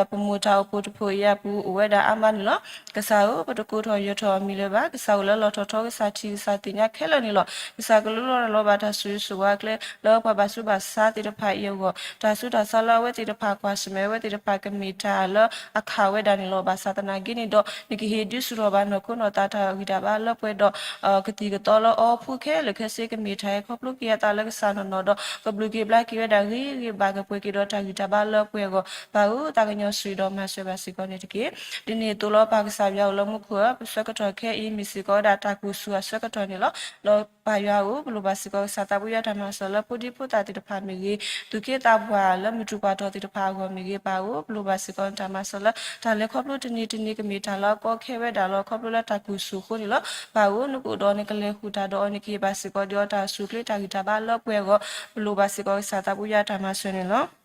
ပမိၢ်တၢ်အိၣ်ဖှိၣ်တဖှိၣ်အံၤအပူၤအိၣ်ဝဲဒၣ်အါမးန့ၣ်လီၤ. ကစၢ်ဧၢ, ပတကိးထီၣ်ယၢၤထီၣ်အမံၤလၢၤဘၣ်. ကစၢ်အိၣ်လၢလီၢ်ထီၣ်ထီ ကစၢ်ထံၣ်ကစၢ်သ့ၣ်ညါခဲလၢာ်န့ၣ်လီၤ. ကစၢ်ကလူလီၤလီၤဘၣ်တၢ်ဆိၣ်ဂ့ၤဆိၣ်ဝါကျဲလၢပှၤဘၣ်ဆူးဘၣ်ဆါသ့ၣ်တဖၣ်အံၤအဂီၢ်, တၢ်ဆူးတၢ်ဆါလၢအဝဲသ့ၣ်တဖၣ်ကွၢ်ဆၢၣ်မဲာ်ဝဲသ့ၣ်တဖၣ်ကမ့ၢ်တၢ်လၢအခးဝဲဒၣ်န့ၣ်လီၤ. ဘၣ်ဆၣ်သနာ်က့န့ၣ်ဒီး နကဟ့ၣ်ဒုးဆူၣ်ထီၣ်ဘၣ်နီၢ်ခိနီၢ်သးတၢ်ဂံၢ်တၢ်ဘါလၢပှဲၤဒီး ကသံၣ်ကသီလၢအီအဖှိၣ်ခဲလၢာ်ခဲဆ့ ကမ့ၢ်တၢ်ဟဲခီဖျိက့ၤအသးလၢကစၢ်နီၢ်နီၢ်ဒီး ကဘျုးက့ၤဘျါက့ၤဝဲဒၣ်ဂ့ၤဂ့ၤဘၣ်ကပှဲၤက့ၤဒီးတၢ်ဂံၢ်တၢ်ဘါလၢပှဲၤအဂီၢ် ပၢ်ဧၢ, သးကညီၤဆိၣ်ဂ့ၤဒီးမၤစၢၤဘၣ်စ့ၢ်ကီးန့ၣ်တက့ၢ်. ဒ်န့ၣ်အသိးလီၤ. ပၢ်ကစၢ်ယွၤအိၣ်လၢမူခိၣ် မူခိၣ်ဧၢ, ပဆၢကတီၢ်ခဲအံၤ မ့ၢ်စ့ၢ်ကီးဝဲဒၣ်တၢ်ကူၣ်ဆူၣ်အဆၢကတီၢ်န့ၣ်လီၤ. ဒီးပၢ်ယွၤဧၢ, ပလိၣ်ဘၣ်စ့ၢ်ကီးကစၢ်သးပူၤယွၤတၢ်မၤစၢၤလၢဖိဒံဖိသၣ်သ့ၣ်တဖၣ်မ့ၢ်ဂ့ၤ, သူၣ်က့သးပှၢ်လၢမုၢ်တြူၢ်ပှၤတီၢ်သ့ၣ်တဖၣ်အဂီၢ်မ့ၢ်ဂ့ၤ, ပၢ်ဧၢ, ပလိၣ်ဘၣ်စ့ၢ်ကီးနတၢ်မၤစၢၤလၢ တၢ်လဲၤခီဖျိတနံၤတနံၤကမ့ၢ်တၢ်လၢအကီခဲဝဲဒၣ်လီၤ. ခီဖျိလၢတၢ်ကူၣ်ဆူၣ်အဃိန့ၣ်လီၤ. ပၢ်ဧၢ, နကအိၣ်ဒီးနကလဲၤဃုာ်တၢ်ဒီးအီၤ, နကဟ့ၣ်ဘၣ်စ့ၢ်ကီးဒံးအီၤတၢ်ဆူၣ်ချ့တၢ်ဂံၢ်တၢ်ဘါလၢပှဲၤအဂီၢ်, ပလိၣ်ဘၣ်စ့ၢ်ကီးကစၢ်သးပူၤယွၤတၢ်မၤစၢၤန့ၣ်လီၤ.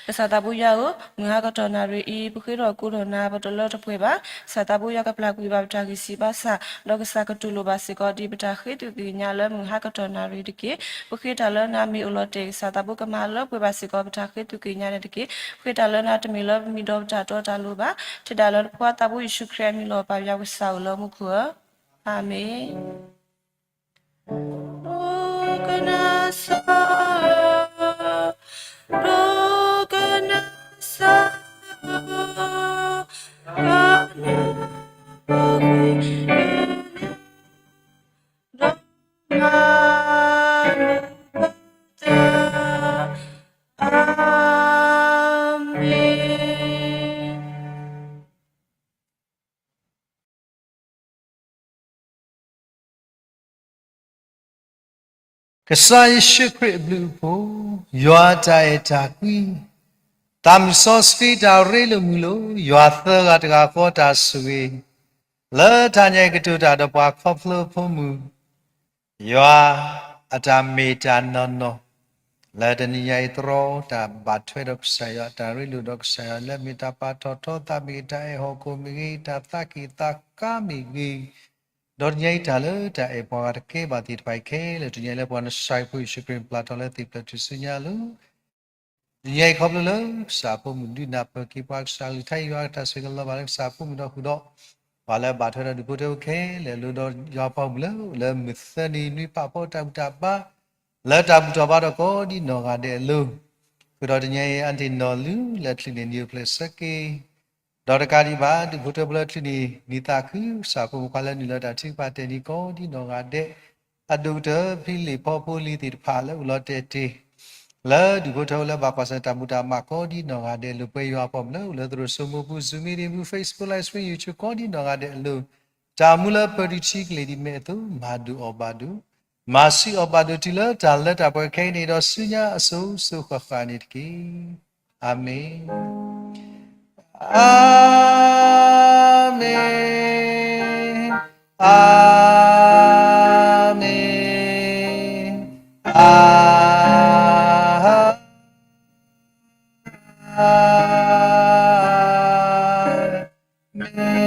ကစၢ်သးပူၤယွၤဧၢ, မုၢ်ဟါကတီၢ်နၣ်ရံၣ်အံၤ ပဃ့ထီၣ်ကိးထီၣ်နၤ ပတလၢတပှဲၤဘၣ်. ကစၢ်သးပူၤယွၤကပျၢ်ကွံာ်ဘၣ်ပတၢ်ဂံၢ်စၢ်ဘါစၢ်, ဒီးကစၢ်ကတူၢ်လိာ်ဘၣ်စ့ၢ်ကီးဒံးပတၢ်ဃ့သုးက့ၤညါလၢမုၢ်ဟါကတီၢ်နၣ်ရံၣ်တက့ၢ်. ပဃ့တၢ်လၢနၤမ့ၢ်အိၣ်လီၤတဲာ်, ကစၢ်သးပူၤကမၤလၢပှဲၤဘၣ်စ့ၢ်ကီးပတၢ်ဃ့သုးက့ၤညါန့ၣ်တက့ၢ်. ပဃ့တၢ်လၢနၤတမ့ၢ်လၢပမံၤဒီးပတၢ်တီတၢ်လိၤဘၣ်. ထဲဒၣ်လၢနဖိခွါသးဘိယ့ၣ်ၡူးခရံာ်အမံၤလီၤ. ပၢ်ယွၤကစၢ်ဧၢ, လၢမူခိၣ်ဧၢ, အၤမ့ၣ်. ဒိကနၣ်စၢ်, ဒိကနၣ်စၢ်, ကနၢ်ပှၤဂ့ၤ, ဒီးမၤမုာ်ပသး, အၤမ့ၣ်. ကစၢ်ယ့ၣ်ၡူးခရံာ်အဘျုးအဖှိၣ်, ယွၤအတၢ်အဲၣ်တၢ်ကွံ, သးမုၢ်စီဆှံတၢ်ရ့လိာ်မုာ်လိာ်, ယွၤသၢဂၤတဂၤဃီတၢ်ဆိၣ်ဂ့ၤ, လၢတၢ်ညါအံၤကတိၤတၢ်ဒီးပှၤခီဖျိအဖိမုၢ် ယွၤအတၢ်မ့ၢ်တၢ်နီၢ်နီၢ်, လၢတနံၤညါအံၤတြီတၢ်ဘၣ်ထွဲဒီးကစၢ်ယွၤ, တၢ်ရ့လိာ်ဒီးကစၢ်ယွၤ, လၢမ့ၢ်တၢ်ပာ်ထီၣ်ထီသးမ့ၢ်ဂ့ၤ, တၢ်အဲၣ်ဟီၣ်ခိၣ်မ့ၢ်ဂ့ၤ, တၢ်သးက့ၣ်သးကါမ့ၢ်ဂ့ၤ, ဒီးတနံၤညါအံၤတၢ်လၢတၢ်အဲၣ်ပှၤဂၤတကဲဘၣ်သ့ၣ်တဖၣ်အံၤခဲလၢာ်, တနံၤညါအံၤလၢပှၤနဆှၢဖှိၣ်ယ့ၣ်ၡူးခရံာ်ပျၢ်ထီၣ်လၢသ့ၣ်ဖျၢၣ်ထူၣ်စုညါအလိၤ တနံၤညါအံၤခီဖျိလၢကစၢ်အဖိမုၢ်ဒုးနၢ်ပၢၢ်က့ၤပှၤ, ကစၢ်အကလုၢ်ကထါယွၤအတၢ်ဆၢကလီၤဘၣ်လၢကစၢ်အဖိမုၢ်ဒီးဃုာ်ဒီး ပှၤလၢအဘၣ်ထွဲဒီးဒူၣ်ဖိထၢဖိခဲလၢာ်အလိၤ, ဒီးယွၤပှၤမုၢ်လၢအိၣ်လၢမုၢ်သၢနံၤနွံဖးဖီတၢ်ဘူၣ်တၢ်ဘါ လၢတၢ်ဘူၣ်ထီၣ်ဘါထီၣ်ကိးဒ်နီၢ်ဂၤဒဲးအလိၤ, ဃုာ်ဒီးတနံၤညါအံၤ အါတ့ၢ်နီၢ်လုၢ်လၢချုးန့ၣ် နံၤအိၣ်ဖျဲၣ်ဆၢက့ၤ ဒီးတကးဒံးဘၣ် ဒူၣ်ဖိထၢဖိလၢချုးန့ၣ် နံၤသးခု, ကစၢ်ဖိမုၣ်ခွါလၢနုာ်လီၤတၢ်ထုကဖၣ်တဲာ်နံၤကိးဒ်နီၢ်ဂၤဒဲး, အဒိၣ်ကတၢၢ်ဖံလံၣ်ဖီဖိလံၤသ့ၣ်တဖၣ်လၢအိၣ်လီၤတဲာ်တ့ၢ် လၢဒူၣ်ဖိထၢဖိလၢဘၣ်ကွၢ်ဆၢၣ်တၢ်ဘူၣ်တၢ်ဘါကိးဒ်နီၢ်ဂၤဒဲးအလိၤ, ပှဲၤယွၤအပှၤမုၣ်လၢအိၣ်လၢသရိာ်စိမိၤပူၤ, Zoom meetingပူၤ, Facebook live stream, YouTube ကိးဒ်နီၢ်ဂၤဒဲးအလိၤ, တၢ်မူလၢပၢၤတုၤထံကလ့ၢ်ဒ်မဲာ်အသိး မၤဒိၣ်အီၤဘၣ်ဒိၣ်, မၤဆူၣ်အီၤဘၣ်ဒိၣ် တုၤလၢတၢ်လၢတၢ်ပှဲၤခဲအံၤန့ၣ်ဒီး ဆူညါအစိၤစိၤဃၣ်ဃၣ်န့ၣ်တက့ၢ်. အၤမ့ၣ်, အၤမ့ၣ်, အၤမ့ၣ်, အၤမ့ၣ်.